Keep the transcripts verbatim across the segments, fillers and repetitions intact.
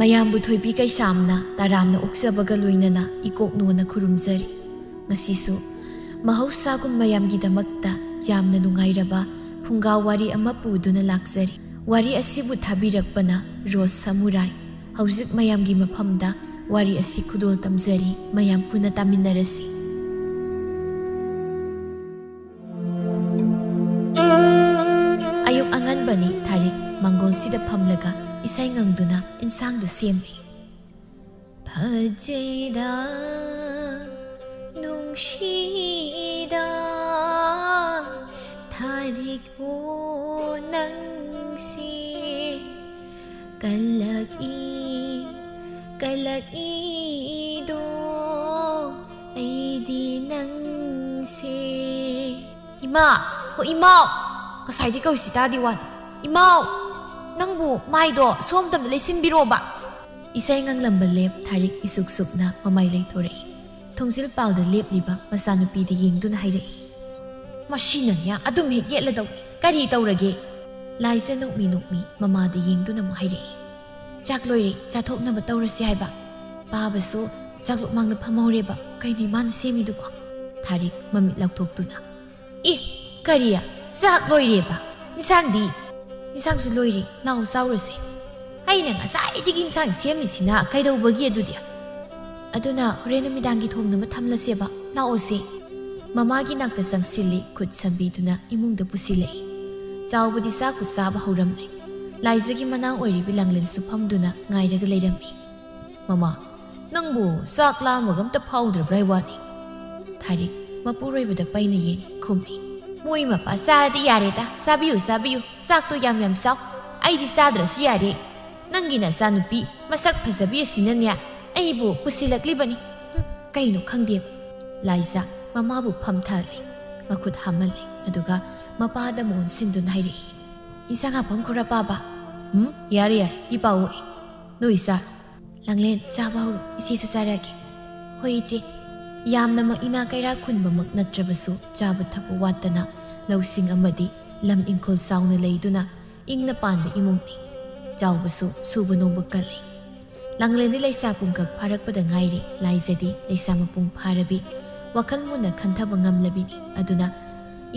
ꯃꯌꯥꯝꯕꯨ ꯊꯣꯏꯕꯤ ꯀꯩꯁꯥꯝꯅ ꯇꯔꯥꯝꯅ ꯑꯣꯛꯆꯕꯒ ꯂꯣꯏꯅꯅ ꯏꯀꯣꯛꯅꯣꯅ ꯈꯨꯔꯨꯝꯖꯔꯤ꯫ ꯉꯁꯤꯁꯨ ꯃꯍꯧꯁꯥꯒꯨꯝ ꯃꯌꯥꯝꯒꯤꯗꯃꯛꯇ ꯌꯥꯝꯅ ꯅꯨꯡꯉꯥꯏꯔꯕ ꯐꯨꯡꯒꯥ ꯋꯥꯔꯤ ꯑꯃ ꯄꯨꯗꯨꯅ ꯂꯥꯛꯆꯔꯤ꯫ ꯋꯥꯔꯤ ꯑꯁꯤꯕꯨ ꯊꯥꯕꯤꯔꯛꯄꯅ ꯔꯣꯁ ꯁꯃꯨꯔꯥꯏ꯫ ꯍꯧꯖꯤꯛ ꯃꯌꯥꯝꯒꯤ ꯃꯐꯝꯗ ꯋꯥꯔꯤ ꯑꯁꯤ ꯈꯨꯗꯣꯜ ꯇꯝꯖꯔꯤ, ꯃꯌꯥꯝ ꯄꯨꯟꯅ ꯇꯥꯃꯤꯟꯅꯔꯁꯤ꯫ ꯑꯌꯨꯛ ꯑꯉꯟꯕꯅꯤ꯫ ꯊꯥꯔꯤꯛ ꯃꯪꯒꯣꯜꯁꯤꯗ ꯐꯝꯂꯒ ꯏꯁꯩ ꯉꯪꯗꯨꯅ ꯏꯟꯁꯥꯡꯗꯨ ꯁꯦꯝꯂꯤ꯫ ꯐꯖꯩꯗ, ꯅꯨꯡꯁꯤꯗ, ꯊꯥꯔꯤꯛ ꯑꯣ ꯅꯪꯁꯦ꯫ ꯀꯜꯂꯛꯏ, ꯀꯜꯂꯛꯏꯗꯣ ꯑꯩꯗꯤ ꯅꯪꯁꯦ꯫ ꯏꯃꯥ! ꯑꯣ ꯏꯃꯥꯎ! ꯉꯁꯥꯏꯗꯤ ꯀꯧꯏꯁꯤ ꯇꯥꯗꯤ ꯋꯥꯅꯤ꯫ ꯏꯃꯥꯎ! ꯅꯪꯕꯨ ꯃꯥꯏꯗꯣ ꯁꯣꯝꯇꯝꯗ ꯂꯩꯁꯤꯟꯕꯤꯔꯣꯕ꯫ ꯏꯁꯩ ꯉꯪꯂꯝꯕ ꯂꯦꯞ ꯊꯥꯔꯤꯛ ꯏꯁꯨꯛ ꯁꯨꯛꯅ ꯃꯃꯥꯏ ꯂꯩꯊꯣꯔꯛꯏ꯫ ꯊꯣꯡꯖꯤꯜ ꯄꯥꯜꯗ ꯂꯦꯞꯂꯤꯕ ꯃꯆꯥꯅꯨꯄꯤꯗ ꯌꯦꯡꯗꯨꯅ ꯍꯥꯏꯔꯛꯏ꯫ ꯃꯁꯤꯅꯅꯦ ꯑꯗꯨꯝ ꯍꯦꯛ ꯌꯦꯠꯂꯗꯧ꯫ ꯀꯔꯤ ꯇꯧꯔꯒꯦ? ꯂꯥꯏꯖ ꯅꯣꯛꯃꯤ ꯅꯣꯛꯃꯤ ꯃꯃꯥꯗ ꯌꯦꯡꯗꯨꯅ ꯑꯃꯨꯛ ꯍꯥꯏꯔꯛꯏ꯫ ꯆꯥꯛ ꯂꯣꯏꯔꯦ, ꯆꯥꯊꯣꯛꯅꯕ ꯇꯧꯔꯁꯤ ꯍꯥꯏꯕ꯫ ꯄꯥꯕꯁꯨ ꯆꯥꯛꯂꯨꯛ ꯃꯥꯡꯗ ꯐꯝꯍꯧꯔꯦꯕ꯫ ꯀꯩꯅꯣ ꯏꯃꯥꯅ ꯁꯦꯝꯃꯤꯗꯨꯕꯣ? ꯊꯥꯔꯤꯛ ꯃꯃꯤꯠ ꯂꯥꯎꯊꯣꯛꯇꯨꯅ꯫ ꯑꯦ, ꯀꯔꯤ? ꯆꯥꯛ ꯂꯣꯏꯔꯦꯕ? ꯏꯟꯁꯥꯡꯗꯤ? ꯏꯟꯁꯥꯡꯁꯨ ꯂꯣꯏꯔꯦ, ꯂꯥꯛꯑꯣ ꯆꯥꯎꯔꯁꯦ꯫ ꯑꯩꯅ ꯉꯁꯥꯏꯗꯒꯤ ꯏꯟꯁꯥꯡ ꯁꯦꯝꯃꯤꯁꯤꯅ ꯀꯩꯗꯧꯕꯒꯤ ꯑꯗꯨꯗꯤ? ꯑꯗꯨꯅ ꯍꯣꯔꯦꯟ ꯅꯨꯃꯤꯗꯥꯡꯒꯤ ꯊꯣꯡꯅꯕ ꯊꯝꯂꯁꯦꯕ, ꯂꯥꯛꯑꯣꯁꯦ꯫ ꯃꯃꯥꯒꯤ ꯅꯥꯛꯇ ꯆꯪꯁꯤꯜꯂꯤ, ꯈꯨꯠ ꯁꯝꯕꯤꯗꯨꯅ ꯏꯃꯨꯡꯗ ꯄꯨꯁꯤꯜꯂꯛꯏ꯫ ꯆꯥꯎꯕꯗꯤ ꯆꯥꯛꯄꯨ ꯆꯥꯕ ꯍꯧꯔꯝꯂꯦ꯫ ꯂꯥꯏꯖꯒꯤ ꯃꯅꯥꯎ ꯑꯣꯏꯔꯤꯕꯤ ꯂꯥꯡꯂꯦꯟꯁꯨ ꯐꯝꯗꯨꯅ ꯉꯥꯏꯔꯒ ꯂꯩꯔꯝꯃꯤ꯫ ꯃꯃꯥ, ꯅꯪꯕꯨ ꯆꯥꯛ ꯂꯥꯝꯕꯒ ꯑꯝꯇ ꯐꯥꯎꯗ꯭ꯔꯕ꯭ꯔꯥ ꯍꯥꯏ ꯋꯥꯅꯤ? ꯊꯥꯔꯤꯛ ꯃꯄꯨꯔꯣꯏꯕꯗ ꯄꯩꯅ ꯌꯦꯡ ꯈꯨꯝꯃꯤ꯫ ꯃꯣꯏ ꯃꯄꯥ ꯆꯥꯔꯗꯤ ꯌꯥꯔꯦꯗ, ꯆꯥꯕꯤꯌꯨ, ꯆꯥꯕꯤꯌꯨ, ꯆꯥꯛꯇꯣ ꯌꯥꯝ ꯌꯥꯝ ꯆꯥꯎ, ꯑꯩꯗꯤ ꯆꯥꯗ꯭ꯔꯁꯨ ꯌꯥꯔꯦ꯫ ꯅꯪꯒꯤ ꯅꯆꯥꯅꯨꯄꯤ ꯃꯁꯛ ꯐꯖꯕꯤ ꯑꯁꯤꯅꯅꯦ ꯑꯩꯕꯨ ꯄꯨꯁꯤꯜꯂꯛꯂꯤꯕꯅꯤ꯫ ꯍꯨꯝ, ꯀꯩꯅꯣ ꯈꯪꯗꯦꯕ꯫ ꯂꯥꯏꯖ ꯃꯃꯥꯕꯨ ꯐꯝꯊꯍꯜꯂꯤ, ꯃꯈꯨꯠ ꯍꯥꯝꯍꯜꯂꯤ, ꯑꯗꯨꯒ ꯃꯄꯥꯗ ꯃꯣꯟ ꯁꯤꯟꯗꯨꯅ ꯍꯥꯏꯔꯛꯏ꯫ ꯏꯟꯁꯥꯡ ꯍꯥꯞꯐꯝ ꯈꯔ ꯄꯥꯕ꯫ ꯎꯝ, ꯌꯥꯔꯦ ꯌꯥꯔꯦ, ꯏ ꯄꯥꯎ ꯑꯣꯛꯑꯦ꯫ ꯅꯣꯏ ꯆꯥꯔꯣ꯫ ꯂꯥꯡꯂꯦꯟ, ꯆꯥꯕ ꯍꯧꯔꯣ, ꯏꯆꯦꯁꯨ ꯆꯥꯔꯛꯑꯒꯦ꯫ ꯍꯣꯏ ꯏꯆꯦ꯫ ꯌꯥꯝꯅꯃꯛ ꯏꯅꯥ ꯀꯩꯔꯥꯛ ꯈꯨꯟꯕꯃꯛ ꯅꯠꯇ꯭ꯔꯕꯁꯨ ꯆꯥꯕ ꯊꯛꯄ ꯋꯥꯠꯇꯅ ꯂꯧꯁꯤꯡ ꯑꯃꯗꯤ ꯂꯝ ꯏꯪꯈꯣꯜ ꯆꯥꯎꯅ ꯂꯩꯗꯨꯅ ꯏꯪꯅ ꯄꯥꯟꯕ ꯏꯃꯨꯡꯅꯤ꯫ ꯆꯥꯎꯕꯁꯨ ꯁꯨꯕ ꯅꯣꯝꯕ ꯀꯜꯂꯤ꯫ ꯂꯥꯡꯂꯦꯟꯗꯤ ꯂꯩꯁꯥ ꯄꯨꯡꯀꯛ ꯐꯥꯔꯛꯄꯗ ꯉꯥꯏꯔꯤ, ꯂꯥꯏꯖꯗꯤ ꯂꯩꯁꯥ ꯃꯄꯨꯡ ꯐꯥꯔꯕꯤ, ꯋꯥꯈꯜ ꯃꯨꯟꯅ ꯈꯟꯊꯕ ꯉꯝꯂꯕꯤꯅꯤ꯫ ꯑꯗꯨꯅ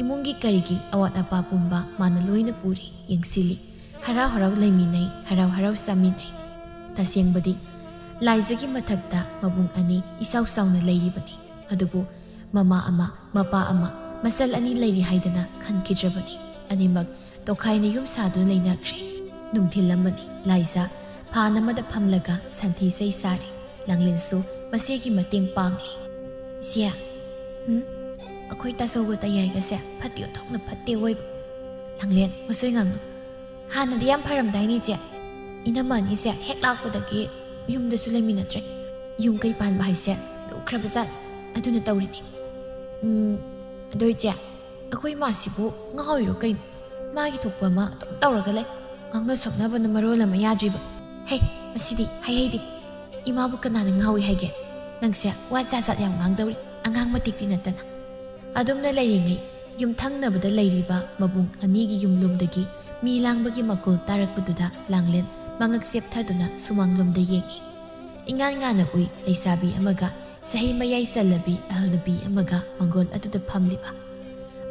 ꯏꯃꯨꯡꯒꯤ ꯀꯔꯤꯒꯤ ꯑꯋꯥꯠ ꯑꯄꯥ ꯄꯨꯝꯕ ꯃꯥꯅ ꯂꯣꯏꯅ ꯄꯨꯔꯤ, ꯌꯦꯡꯁꯤꯜꯂꯤ꯫ ꯍꯔꯥꯎ ꯍꯔꯥꯎ ꯂꯩꯃꯤꯟꯅꯩ, ꯍꯔꯥꯎ ꯍꯔꯥꯎ ꯆꯥꯃꯤꯟꯅꯩ꯫ ꯇꯁꯦꯡꯕꯗꯤ ꯂꯥꯏꯖꯒꯤ ꯃꯊꯛꯇ ꯃꯕꯨꯡ ꯑꯅꯤ ꯏꯆꯥꯎ ꯆꯥꯎꯅ ꯂꯩꯔꯤꯕꯅꯤ꯫ ꯑꯗꯨꯕꯨ ꯃꯃꯥ ꯑꯃ, ꯃꯄꯥ ꯑꯃ, ꯃꯆꯜ ꯑꯅꯤ ꯂꯩꯔꯤ ꯍꯥꯏꯗꯅ ꯈꯟꯈꯤꯗ꯭ꯔꯕꯅꯤ꯫ ꯑꯅꯤꯃꯛ ꯇꯣꯈꯥꯏꯅ ꯌꯨꯝ ꯁꯥꯗꯨꯅ ꯂꯩꯅꯈ꯭ꯔꯦ꯫ ꯅꯨꯡꯊꯤꯜ ꯑꯃꯅꯤ, ꯂꯥꯏꯖ ꯐꯥꯟ ꯑꯃꯗ ꯐꯝꯂꯒ ꯁꯟꯊꯤ ꯆꯩ ꯁꯥꯔꯤ꯫ ꯂꯥꯡꯂꯦꯟꯁꯨ ꯃꯆꯦꯒꯤ ꯃꯇꯦꯡ ꯄꯥꯡꯂꯤ꯫ "ꯏꯆꯦ, ꯎꯝ? ꯑꯩꯈꯣꯏ ꯇꯥꯆꯧꯒ ꯇꯌꯥꯏꯒꯁꯦ ꯐꯠꯇꯤ ꯑꯣꯟꯊꯣꯛꯅ ꯐꯠꯇꯦ ꯑꯣꯏꯕ꯫" "ꯂꯥꯡꯂꯦꯟ, ꯃꯁꯣꯏ ꯉꯥꯡꯅꯨ꯫ ꯍꯥꯟꯅꯗꯤ ꯌꯥꯝ ꯐꯔꯝꯗꯥꯏꯅꯦ, ꯏꯆꯦ? ꯏꯅꯝꯃ ꯑꯅꯤꯁꯦ ꯍꯦꯛ ꯂꯥꯛꯄꯗꯒꯤ ꯌꯨꯝꯗꯁꯨ ꯂꯩꯃꯤꯟꯅꯗ꯭ꯔꯦ꯫ ꯌꯨꯝ ꯀꯩ ꯄꯥꯟꯕ ꯍꯥꯏꯁꯦ ꯂꯨꯈ꯭ꯔꯕꯖꯥꯠꯅꯤ꯫ ꯑꯗꯨꯅ ꯇꯧꯔꯤꯅꯤ꯫" "ꯎꯝ, ꯑꯗꯣ ꯏꯆꯦ, ꯑꯩꯈꯣꯏ ꯃꯥꯁꯤꯕꯨ ꯉꯥꯎꯔꯤꯔꯣ ꯀꯩꯅꯣ? ꯃꯥꯒꯤ ꯊꯣꯛꯄ ꯑꯃ ꯑꯗꯨꯝ ꯇꯧꯔꯒ ꯂꯩ꯫ ꯉꯥꯡꯅ ꯁꯛꯅꯕꯅ ꯃꯔꯣꯜ ꯑꯃ ꯌꯥꯗ꯭ꯔꯤꯕ꯫ ꯍꯦ, ꯃꯁꯤꯗꯤ ꯍꯥꯏꯍꯩꯗꯦ꯫ ꯏꯃꯥꯕꯨ ꯀꯅꯥꯅ ꯉꯥꯎꯏ ꯍꯥꯏꯒꯦ? ꯅꯪꯁꯦ ꯋꯥ ꯖꯥꯠ ꯖꯥꯠ ꯌꯥꯝ ꯉꯥꯡꯗꯧꯔꯤ, ꯑꯉꯥꯡ ꯃꯇꯤꯛꯇꯤ ꯅꯠꯇꯅ꯫" ꯑꯗꯨꯝꯅ ꯂꯩꯔꯤꯉꯩ ꯌꯨꯝꯊꯪꯅꯕꯗ ꯂꯩꯔꯤꯕ ꯃꯕꯨꯡ ꯑꯅꯤꯒꯤ ꯌꯨꯝꯂꯣꯝꯗꯒꯤ ꯃꯤ ꯂꯥꯡꯕꯒꯤ ꯃꯈꯣꯜ ꯇꯥꯔꯛꯄꯗꯨꯗ ꯂꯥꯡꯂꯦꯟ ꯃꯉꯛ ꯆꯦꯞꯊꯗꯨꯅ ꯁꯨꯃꯥꯡꯂꯣꯝꯗ ꯌꯦꯡꯏ꯫ ꯏꯉꯥꯟ ꯉꯥꯟꯅ ꯎꯏ ꯂꯩꯁꯥꯕꯤ ꯑꯃꯒ ꯆꯍꯤ ꯃꯌꯥꯏ ꯆꯜꯂꯕꯤ ꯑꯍꯜ ꯅꯨꯄꯤ ꯑꯃꯒ ꯃꯪꯒꯣꯜ ꯑꯗꯨꯗ ꯐꯝꯂꯤꯕ꯫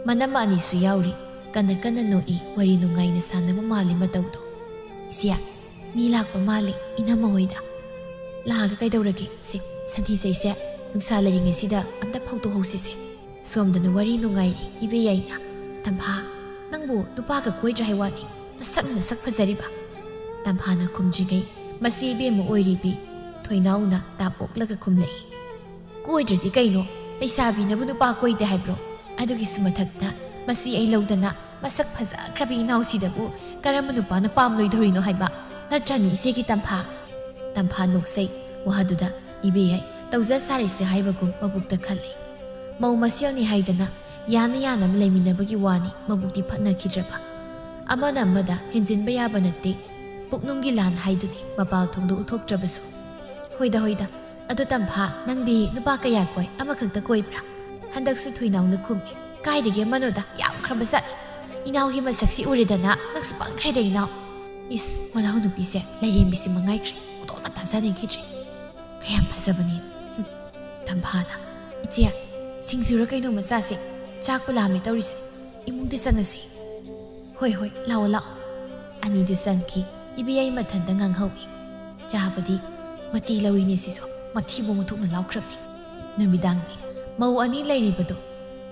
ꯃꯅꯝꯃ ꯑꯅꯤꯁꯨ ꯌꯥꯎꯔꯤ꯫ ꯀꯟꯅ ꯀꯟꯅ ꯅꯣꯛꯏ, ꯋꯥꯔꯤ ꯅꯨꯡꯉꯥꯏꯅ ꯁꯥꯟꯅꯕ ꯃꯥꯜꯂꯤ ꯃꯇꯧꯗꯣ꯫ "ꯏꯆꯦ, ꯃꯤ ꯂꯥꯛꯄ ꯃꯥꯜꯂꯤ, ꯏꯅꯝꯃ ꯍꯣꯏꯗ꯫" "ꯂꯥꯛꯑꯒ ꯀꯩꯗꯧꯔꯒꯦ? ꯁꯦ, ꯁꯟꯊꯤ ꯆꯩꯁꯦ ꯅꯨꯡꯁꯥ ꯂꯩꯔꯤꯉꯩꯁꯤꯗ ꯑꯝꯇ ꯐꯧꯗꯣꯛꯍꯧꯁꯤꯁꯦ꯫" ꯁꯣꯝꯗꯅ ꯋꯥꯔꯤ ꯅꯨꯡꯉꯥꯏꯔꯤ ꯏꯕꯦꯌꯥꯏꯅ꯫ "ꯇꯝꯐꯥ, ꯅꯪꯕꯨ ꯅꯨꯄꯥꯒ ꯀꯣꯏꯗ꯭ꯔꯦ ꯍꯥꯏ ꯋꯥꯅꯤ, ꯅꯁꯛ ꯅꯁꯛ ꯐꯖꯔꯤꯕ꯫" ꯇꯝꯐꯥꯅ ꯈꯨꯝꯗ꯭ꯔꯤꯉꯩ ꯃꯆꯦ ꯏꯕꯦꯝꯃ ꯑꯣꯏꯔꯤꯕꯤ ꯊꯣꯏꯅꯥꯎꯅ ꯇꯥꯞ ꯑꯣꯛꯂꯒ ꯈꯨꯝꯂꯛꯏ꯫ "ꯀꯣꯏꯗ꯭ꯔꯗꯤ ꯀꯩꯅꯣ? ꯂꯩꯁꯥꯕꯤꯅꯕꯨ ꯅꯨꯄꯥ ꯀꯣꯏꯗꯦ ꯍꯥꯏꯕ꯭ꯔꯣ? ꯑꯗꯨꯒꯤꯁꯨ ꯃꯊꯛꯇ ꯃꯁꯤ ꯑꯩ ꯂꯧꯗꯅ ꯃꯁꯛ ꯐꯖꯈ꯭ꯔꯕꯤ ꯏꯅꯥꯎꯁꯤꯗꯕꯨ ꯀꯔꯝꯕ ꯅꯨꯄꯥꯅ ꯄꯥꯝꯂꯣꯏꯗꯧꯔꯤꯅꯣ ꯍꯥꯏꯕ? ꯅꯠꯇ꯭ꯔꯅꯦ ꯏꯆꯦꯒꯤ ꯇꯝꯐꯥ?" ꯇꯝꯐꯥ ꯅꯣꯛꯆꯩ꯫ ꯋꯥꯗꯨꯗ ꯏꯕꯦꯌꯥꯏ ꯇꯧꯖ ꯁꯥꯔꯤꯁꯦ ꯍꯥꯏꯕꯒꯨꯝ ꯃꯕꯨꯛꯇ ꯈꯜꯂꯤ꯫ ꯃꯧ ꯃꯁꯦꯜꯅꯤ ꯍꯥꯏꯗꯅ ꯌꯥꯅ ꯌꯥꯅꯕ ꯂꯩꯃꯤꯟꯅꯕꯒꯤ ꯋꯥꯅꯤ, ꯃꯕꯨꯛꯇꯤ ꯐꯠꯅꯈꯤꯗ꯭ꯔꯕ꯫ ꯑꯃꯅ ꯑꯃꯗ ꯍꯦꯟꯖꯤꯟꯕ ꯌꯥꯕ ꯅꯠꯇꯦ꯫ ꯄꯨꯛꯅꯨꯡꯒꯤ ꯂꯥꯟ ꯍꯥꯏꯗꯨꯅꯤ, ꯃꯄꯥꯜ ꯊꯣꯡꯗ ꯎꯠꯊꯣꯛꯇ꯭ꯔꯕꯁꯨ꯫ "ꯍꯣꯏꯗ, ꯍꯣꯏꯗ꯫ ꯑꯗꯣ ꯇꯝꯐꯥ, ꯅꯪꯗꯤ ꯅꯨꯄꯥ ꯀꯌꯥ ꯀꯣꯏ? ꯑꯃꯈꯛꯇ ꯀꯣꯏꯕ꯭ꯔꯥ?" ꯍꯟꯗꯛꯁꯨ ꯊꯣꯏꯅꯥꯎꯅ ꯈꯨꯝꯃꯤ꯫ "ꯀꯥꯏꯗꯒꯤ ꯑꯃꯅꯣꯗ, ꯌꯥꯝꯈ꯭ꯔꯕ ꯖꯥꯠꯅꯤ꯫ ꯏꯅꯥꯎꯒꯤ ꯃꯁꯛꯁꯤ ꯎꯔꯦꯗꯅ, ꯅꯪꯁꯨ ꯄꯪꯈ꯭ꯔꯦꯗ ꯏꯅꯥꯎ꯫ ꯏꯁ, ꯃꯅꯥꯎ ꯅꯨꯄꯤꯁꯦ ꯂꯩꯔꯦꯝꯕꯤꯁꯤ ꯃꯉꯥꯏꯈ꯭ꯔꯦ꯫ ꯇꯣꯛꯅ ꯇꯥꯖꯅꯤꯡꯈꯤꯗ꯭ꯔꯦ꯫ ꯀꯌꯥꯝ ꯐꯖꯕꯅꯤ꯫ ꯍꯨꯝ, ꯇꯝꯐꯥꯅ, "ꯏꯆꯦ, ꯁꯤꯡꯖꯨꯔ ꯀꯩꯅꯣꯝꯃ ꯆꯥꯁꯦ꯫ ꯆꯥꯛꯄꯨ ꯂꯥꯝꯃꯦ ꯇꯧꯔꯤꯁꯦ꯫ ꯏꯃꯨꯡꯗ ꯆꯪꯉꯁꯤ꯫" "ꯍꯣꯏ, ꯍꯣꯏ, ꯂꯥꯛꯑꯣ, ꯂꯥꯛꯑꯣ꯫" ꯑꯅꯤꯗꯨ ꯆꯪꯈꯤ꯫ ꯏꯕꯦꯌꯥꯏ ꯃꯊꯟꯇ ꯉꯥꯡꯍꯧꯏ꯫ ꯆꯥꯕꯗꯤ ꯃꯆꯤ ꯂꯧꯏꯅꯦ ꯁꯤꯁꯨ꯫ ꯃꯊꯤꯕꯣꯡ ꯊꯣꯛꯅ ꯂꯥꯎꯈ꯭ꯔꯕꯅꯤ꯫ ꯅꯨꯃꯤꯗꯥꯡꯅꯤ꯫ ꯃꯧ ꯑꯅꯤ ꯂꯩꯔꯤꯕꯗꯨ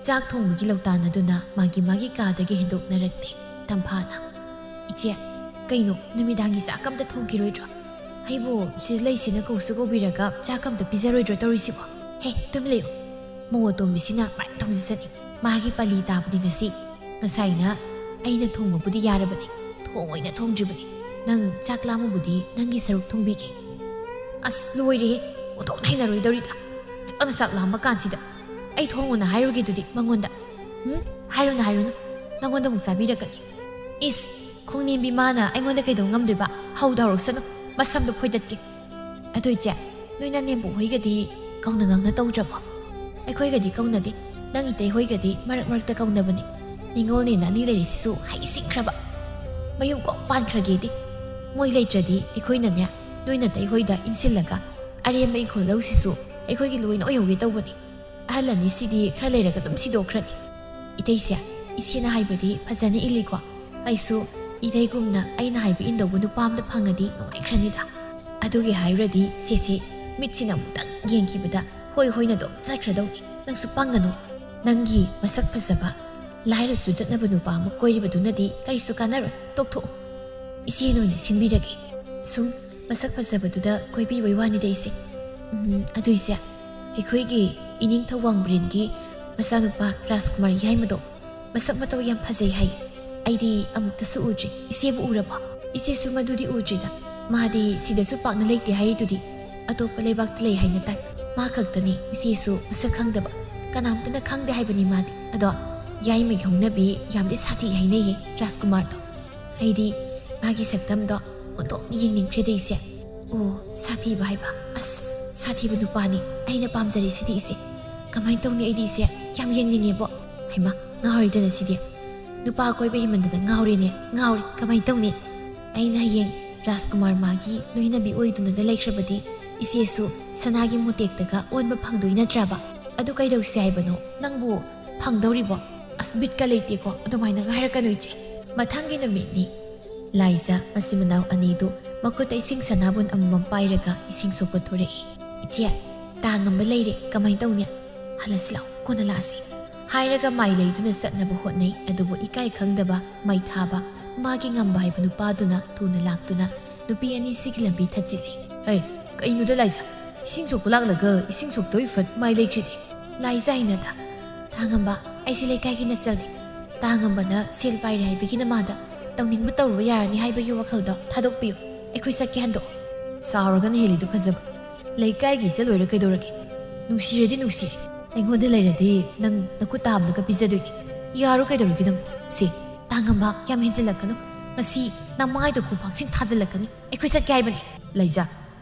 ꯆꯥꯛ ꯊꯣꯡꯕꯒꯤ ꯂꯧꯇꯥꯟ ꯑꯗꯨꯅ ꯃꯥꯒꯤ ꯃꯥꯒꯤ ꯀꯥꯗꯒꯤ ꯍꯦꯟꯗꯣꯛꯅꯔꯛꯇꯦ꯫ ꯇꯝꯐꯥꯅ, "ꯏꯆꯦ, ꯀꯩꯅꯣ, ꯅꯨꯃꯤꯗꯥꯡꯒꯤ ꯆꯥꯛ ꯑꯝꯇ ꯊꯣꯡꯈꯤꯔꯣꯏꯗ꯭ꯔꯣ? ꯑꯩꯕꯨ ꯁꯤꯗ ꯂꯩꯁꯤꯅ ꯀꯧꯁꯨ ꯀꯧꯕꯤꯔꯒ ꯆꯥꯛ ꯑꯝꯇ ꯄꯤꯖꯔꯣꯏꯗ꯭ꯔꯣ ꯇꯧꯔꯤꯁꯤꯕꯣ? ꯍꯦ, ꯇꯨꯃꯤꯟ ꯂꯩꯌꯨ꯫ ꯃꯧ ꯑꯇꯣꯝꯕꯤꯁꯤꯅ ꯃꯔꯩ ꯊꯣꯡꯖꯤꯜꯂꯅꯤ꯫ ꯃꯥꯒꯤ ꯄꯥꯂꯤ ꯇꯥꯕꯅꯤ ꯉꯁꯤ꯫ ꯉꯁꯥꯏꯅ ꯑꯩꯅ ꯊꯣꯡꯕꯕꯨꯗꯤ ꯌꯥꯔꯕꯅꯤ, ꯊꯣꯡ ꯑꯣꯏꯅ ꯊꯣꯡꯗ꯭ꯔꯤꯕꯅꯤ꯫ ꯅꯪ ꯆꯥꯛ ꯂꯥꯝꯃꯕꯨꯗꯤ ꯅꯪꯒꯤ ꯁꯔꯨꯛ ꯊꯣꯡꯕꯤꯒꯦ꯫" "ꯑꯁ, ꯂꯣꯏꯔꯦꯍꯦ, ꯑꯣꯟꯊꯣꯛꯅ ꯍꯩꯅꯔꯣꯏꯗꯧꯔꯤꯗ꯫ ꯆꯥꯛꯅ ꯆꯥꯛ ꯂꯥꯝꯕ ꯀꯥꯟꯁꯤꯗ꯫ ꯑꯩ ꯊꯣꯡꯉꯨꯅ ꯍꯥꯏꯔꯨꯒꯦ ꯑꯗꯨꯗꯤ ꯃꯉꯣꯟꯗ꯫" "ꯎꯝ, ꯍꯥꯏꯔꯨꯅꯨ, ꯍꯥꯏꯔꯨꯅꯨ꯫ ꯅꯪꯉꯣꯟꯗ ꯑꯃꯨꯛ ꯆꯥꯕꯤꯔꯛꯀꯅꯤ꯫" "ꯏꯁ, ꯈꯣꯡꯅꯦꯝꯕꯤ ꯃꯥꯅ ꯑꯩꯉꯣꯟꯗ ꯀꯩꯗꯧ ꯉꯝꯗꯣꯏꯕ? ꯍꯧꯗ ꯍꯧꯔꯛꯁꯅꯨ, ꯃꯁꯝꯗꯣ ꯐꯣꯏꯗꯠꯀꯦ꯫" "ꯑꯗꯨ ꯏꯆꯦ, ꯅꯣꯏ ꯅꯅꯦꯝꯕꯣꯛ ꯍꯣꯏꯒꯗꯤ ꯀꯧꯅ ꯉꯥꯡꯅ ꯇꯧꯗ꯭ꯔꯕꯣ?" "ꯑꯩꯈꯣꯏꯒꯗꯤ ꯀꯧꯅꯗꯦ꯫ ꯅꯪ ꯏꯇꯩ ꯍꯣꯏꯒꯗꯤ ꯃꯔꯛ ꯃꯔꯛꯇ ꯀꯧꯅꯕꯅꯤ꯫ ꯅꯤꯉꯣꯜꯅꯦꯅ ꯑꯅꯤ ꯂꯩꯔꯤꯁꯤꯁꯨ ꯍꯩꯁꯤꯡꯈ꯭ꯔꯕ꯫ ꯃꯌꯨꯝ ꯀꯣꯛ ꯄꯥꯟꯈ꯭ꯔꯒꯦꯗꯤ꯫ ꯃꯣꯏ ꯂꯩꯇ꯭ꯔꯗꯤ ꯑꯩꯈꯣꯏꯅꯅꯦ, ꯅꯣꯏ ꯅꯇꯩ ꯍꯣꯏꯗ ꯏꯟꯁꯤꯜꯂꯒ ꯑꯔꯦꯝꯕ ꯏꯪꯈꯣꯜ ꯂꯧꯁꯤꯁꯨ ꯑꯩꯈꯣꯏꯒꯤ ꯂꯣꯏꯅ ꯑꯣꯏꯍꯧꯒꯦ ꯇꯧꯕꯅꯤ꯫ ꯑꯍꯜ ꯑꯅꯤꯁꯤꯗꯤ ꯈꯔ ꯂꯩꯔꯒ ꯑꯗꯨꯝ ꯁꯤꯗꯣꯛꯈ꯭ꯔꯅꯤ꯫" "ꯏꯇꯩꯁꯦ, ꯏꯆꯦꯅ ꯍꯥꯏꯕꯗꯤ ꯐꯖꯅ ꯏꯜꯂꯤꯀꯣ? ꯑꯩꯁꯨ ꯏꯇꯩꯒꯨꯝꯅ ꯑꯩꯅ ꯍꯥꯏꯕ ꯏꯟꯗꯧꯕ ꯅꯨꯄꯥ ꯑꯃꯗ ꯐꯪꯉꯗꯤ ꯅꯨꯡꯉꯥꯏꯈ꯭ꯔꯅꯤꯗ꯫" "ꯑꯗꯨꯒꯤ ꯍꯥꯏꯔꯨꯔꯗꯤ ꯁꯦꯁꯦ, ꯃꯤꯠꯁꯤꯅ ꯑꯃꯨꯛꯇꯪ ꯌꯦꯡꯈꯤꯕꯗ ꯍꯣꯏ ꯍꯣꯏꯅ ꯑꯗꯨꯝ ꯆꯠꯈ꯭ꯔꯗꯧꯅꯤ꯫ ꯅꯪꯁꯨ ꯄꯪꯒꯅꯨ꯫ ꯅꯪꯒꯤ ꯃꯁꯛ ꯐꯖꯕ, ꯂꯥꯏꯔꯁꯨ ꯇꯠꯅꯕ ꯅꯨꯄꯥ ꯑꯃ ꯀꯣꯏꯔꯤꯕꯗꯨꯅꯗꯤ ꯀꯔꯤꯁꯨ ꯀꯥꯟꯅꯔꯣꯏ꯫ ꯇꯣꯛꯊꯣꯛꯑꯣ꯫ ꯏꯆꯦꯅ ꯑꯣꯏꯅ ꯁꯤꯟꯕꯤꯔꯒꯦ꯫ ꯁꯨꯝ ꯃꯁꯛ ꯐꯖꯕꯗꯨꯗ ꯀꯣꯏꯕꯤꯕꯩ ꯋꯥꯅꯤꯗ ꯏꯆꯦ꯫ ꯎꯝ, ꯑꯗꯨ ꯏꯆꯦ, ꯑꯩꯈꯣꯏꯒꯤ ꯏꯅꯤꯡꯊꯧ ꯋꯥꯡꯕ꯭ꯔꯦꯟꯒꯤ ꯃꯆꯥꯅꯨꯄꯥ ꯔꯥꯖꯀꯨꯃꯥꯔ ꯌꯥꯏꯃꯗꯣ ꯃꯁꯛ ꯃꯇꯧ ꯌꯥꯝ ꯐꯖꯩ ꯍꯥꯏ꯫ ꯑꯩꯗꯤ ꯑꯃꯨꯛꯇꯁꯨ ꯎꯗ꯭ꯔꯤ꯫ ꯏꯆꯦꯕꯨ ꯎꯔꯕꯣ?" "ꯏꯆꯦꯁꯨ ꯃꯗꯨꯗꯤ ꯎꯗ꯭ꯔꯤꯗ꯫ ꯃꯥꯗꯤ ꯁꯤꯗꯁꯨ ꯄꯥꯛꯅ ꯂꯩꯇꯦ ꯍꯥꯏꯔꯤꯗꯨꯗꯤ꯫ ꯑꯇꯣꯞꯄ ꯂꯩꯕꯥꯛꯇ ꯂꯩ ꯍꯥꯏꯅ ꯇꯥꯏ꯫ ꯃꯥ ꯈꯛꯇꯅꯤ ꯏꯆꯦꯁꯨ ꯃꯁꯛ ꯈꯪꯗꯕ꯫ ꯀꯅꯥꯝꯇꯅ ꯈꯪꯗꯦ ꯍꯥꯏꯕꯅꯤ ꯃꯥꯗꯤ꯫ ꯑꯗꯣ ꯌꯥꯏꯃꯒꯤ ꯍꯧꯅꯕꯤ ꯌꯥꯝꯗꯤ ꯁꯥꯊꯤ ꯍꯥꯏꯅꯩꯌꯦ ꯔꯥꯖꯀꯨꯃꯥꯔꯗꯣ꯫ ꯑꯩꯗꯤ ꯃꯥꯒꯤ ꯁꯛꯇꯝꯗꯣ ꯑꯣꯟꯊꯣꯛꯅ ꯌꯦꯡꯅꯤꯡꯈ꯭ꯔꯦꯗ ꯏꯆꯦ꯫" "ꯑꯣ, ꯁꯥꯊꯤꯕ ꯍꯥꯏꯕ? ꯑꯁ, ꯁꯥꯊꯤꯕ ꯅꯨꯄꯥꯅꯤ ꯑꯩꯅ ꯄꯥꯝꯖꯔꯤꯁꯤꯗꯤ ꯏꯆꯦ꯫ ꯀꯃꯥꯏꯅ ꯇꯧꯅꯤ ꯑꯩꯗꯤ ꯏꯆꯦ? ꯌꯥꯝ ꯌꯦꯡꯅꯤꯡꯉꯦꯕꯣ꯫" "ꯍꯩꯃꯥ, ꯉꯥꯎꯔꯦꯗꯅ ꯁꯤꯗꯤ꯫ ꯅꯨꯄꯥ ꯀꯣꯏꯕ ꯍꯦꯟꯃꯟꯗꯅ ꯉꯥꯎꯔꯦꯅꯦ, ꯉꯥꯎꯔꯦ꯫ ꯀꯃꯥꯏꯅ ꯇꯧꯅꯤ? ꯑꯩꯅ ꯍꯌꯦꯡ ꯔꯥꯖꯀꯨꯃꯥꯔ ꯃꯥꯒꯤ ꯂꯣꯏꯅꯕꯤ ꯑꯣꯏꯗꯨꯅꯒ ꯂꯩꯈ꯭ꯔꯕꯗꯤ ꯏꯆꯦꯁꯨ ꯁꯅꯥꯒꯤ ꯃꯣꯇꯦꯛꯇꯒ ꯑꯣꯟꯕ ꯐꯪꯗꯣꯏ ꯅꯠꯇ꯭ꯔꯕ? ꯑꯗꯨ ꯀꯩꯗꯧꯁꯤ ꯍꯥꯏꯕꯅꯣ? ꯅꯪꯕꯨ ꯐꯪꯗꯧꯔꯤꯕꯣ? ꯑꯁ, ꯕꯤꯠꯀ ꯂꯩꯇꯦꯀꯣ, ꯑꯗꯨꯃꯥꯏꯅꯒ ꯍꯥꯏꯔꯛꯀꯅꯨ ꯏꯆꯦ꯫ ꯃꯊꯪꯒꯤ ꯅꯨꯃꯤꯠꯅꯤ꯫ ꯂꯥꯏꯖ ꯃꯆꯤꯟ ꯃꯅꯥꯎ ꯑꯅꯤꯗꯨ ꯃꯈꯨꯠꯇ ꯏꯁꯤꯡ ꯁꯅꯥꯕꯨꯟ ꯑꯃꯃꯝ ꯄꯥꯏꯔꯒ ꯏꯁꯤꯡ ꯁꯣꯛꯄ ꯊꯣꯔꯛꯏ꯫ "ꯏꯆꯦ, ꯇꯥ ꯉꯝꯕ ꯂꯩꯔꯦ, ꯀꯃꯥꯏ ꯇꯧꯅꯤ? ꯍꯜꯂꯁꯤ ꯂꯥꯎ, ꯀꯣꯟꯅ ꯂꯥꯛꯑꯁꯤ" ꯍꯥꯏꯔꯒ ꯃꯥꯏ ꯂꯩꯗꯨꯅ ꯆꯠꯅꯕ ꯍꯣꯠꯅꯩ꯫ ꯑꯗꯨꯕꯨ ꯏꯀꯥꯏ ꯈꯪꯗꯕ, ꯃꯥꯏ ꯊꯥꯕ, ꯃꯥꯒꯤ ꯉꯝꯕ ꯍꯥꯏꯕ ꯅꯨꯄꯥꯗꯨꯅ ꯊꯨꯅ ꯂꯥꯛꯇꯨꯅ ꯅꯨꯄꯤ ꯑꯅꯤꯁꯤꯒꯤ ꯂꯝꯕꯤ ꯊꯠꯆꯤꯜꯂꯤ꯫ "ꯍꯩ, ꯀꯩꯅꯣꯗ ꯂꯥꯏꯖ? ꯏꯁꯤꯡ ꯁꯣꯛꯄ ꯂꯥꯛꯂꯒ ꯏꯁꯤꯡ ꯁꯣꯛꯇꯣꯏ ꯐꯠ ꯃꯥꯏ ꯂꯩꯈ꯭ꯔꯤꯗꯤ?" "ꯂꯥꯏꯖ ꯍꯩꯅꯗ, ꯇꯥ ꯉꯝꯕ, ꯑꯩꯁꯦ ꯂꯩꯀꯥꯏꯒꯤ ꯅꯆꯜꯅꯤ꯫ ꯇꯥ ꯉꯝꯕꯅ ꯁꯦꯜ ꯄꯥꯏꯔꯦ ꯍꯥꯏꯕꯒꯤ ꯅꯃꯥꯗ ꯇꯧꯅꯤꯡꯕ ꯇꯧꯔꯨꯕ ꯌꯥꯔꯅꯤ ꯍꯥꯏꯕꯒꯤ ꯋꯥꯈꯜꯗꯣ ꯊꯥꯗꯣꯛꯄꯤꯌꯨ꯫ ꯑꯩꯈꯣꯏ ꯆꯠꯀꯦ ꯍꯟꯗꯣꯛꯑꯣ꯫" "ꯁꯥꯎꯔꯒꯅ ꯍꯦꯜꯂꯤꯗꯣ ꯐꯖꯕ꯫ ꯂꯩꯀꯥꯏꯒꯤ ꯏꯆꯜ ꯑꯣꯏꯔ ꯀꯩꯗꯧꯔꯒꯦ? ꯅꯨꯡꯁꯤꯔꯗꯤ ꯅꯨꯡꯁꯤꯔꯦ꯫ ꯑꯩꯉꯣꯟꯗ ꯂꯩꯔꯗꯤ ꯅꯪ ꯅꯈꯨꯠ ꯇꯥꯕꯗꯒ ꯄꯤꯖꯗꯣꯏꯅꯤ꯫ ꯌꯥꯔꯣ ꯀꯩꯗꯧꯔꯒꯦ ꯅꯪ? ꯁꯦ, ꯇꯥ ꯉꯝꯕ, ꯌꯥꯝ ꯍꯦꯟꯖꯤꯜꯂꯛꯀꯅꯨ꯫ ꯉꯁꯤ ꯅꯃꯥꯏꯗꯣ ꯈꯨꯕꯥꯛꯁꯤꯡ ꯊꯥꯖꯤꯜꯂꯛꯀꯅꯤ꯫ ꯑꯩꯈꯣꯏ ꯆꯠꯀꯦ ꯍꯥꯏꯕꯅꯤ꯫" "ꯂꯩꯖ,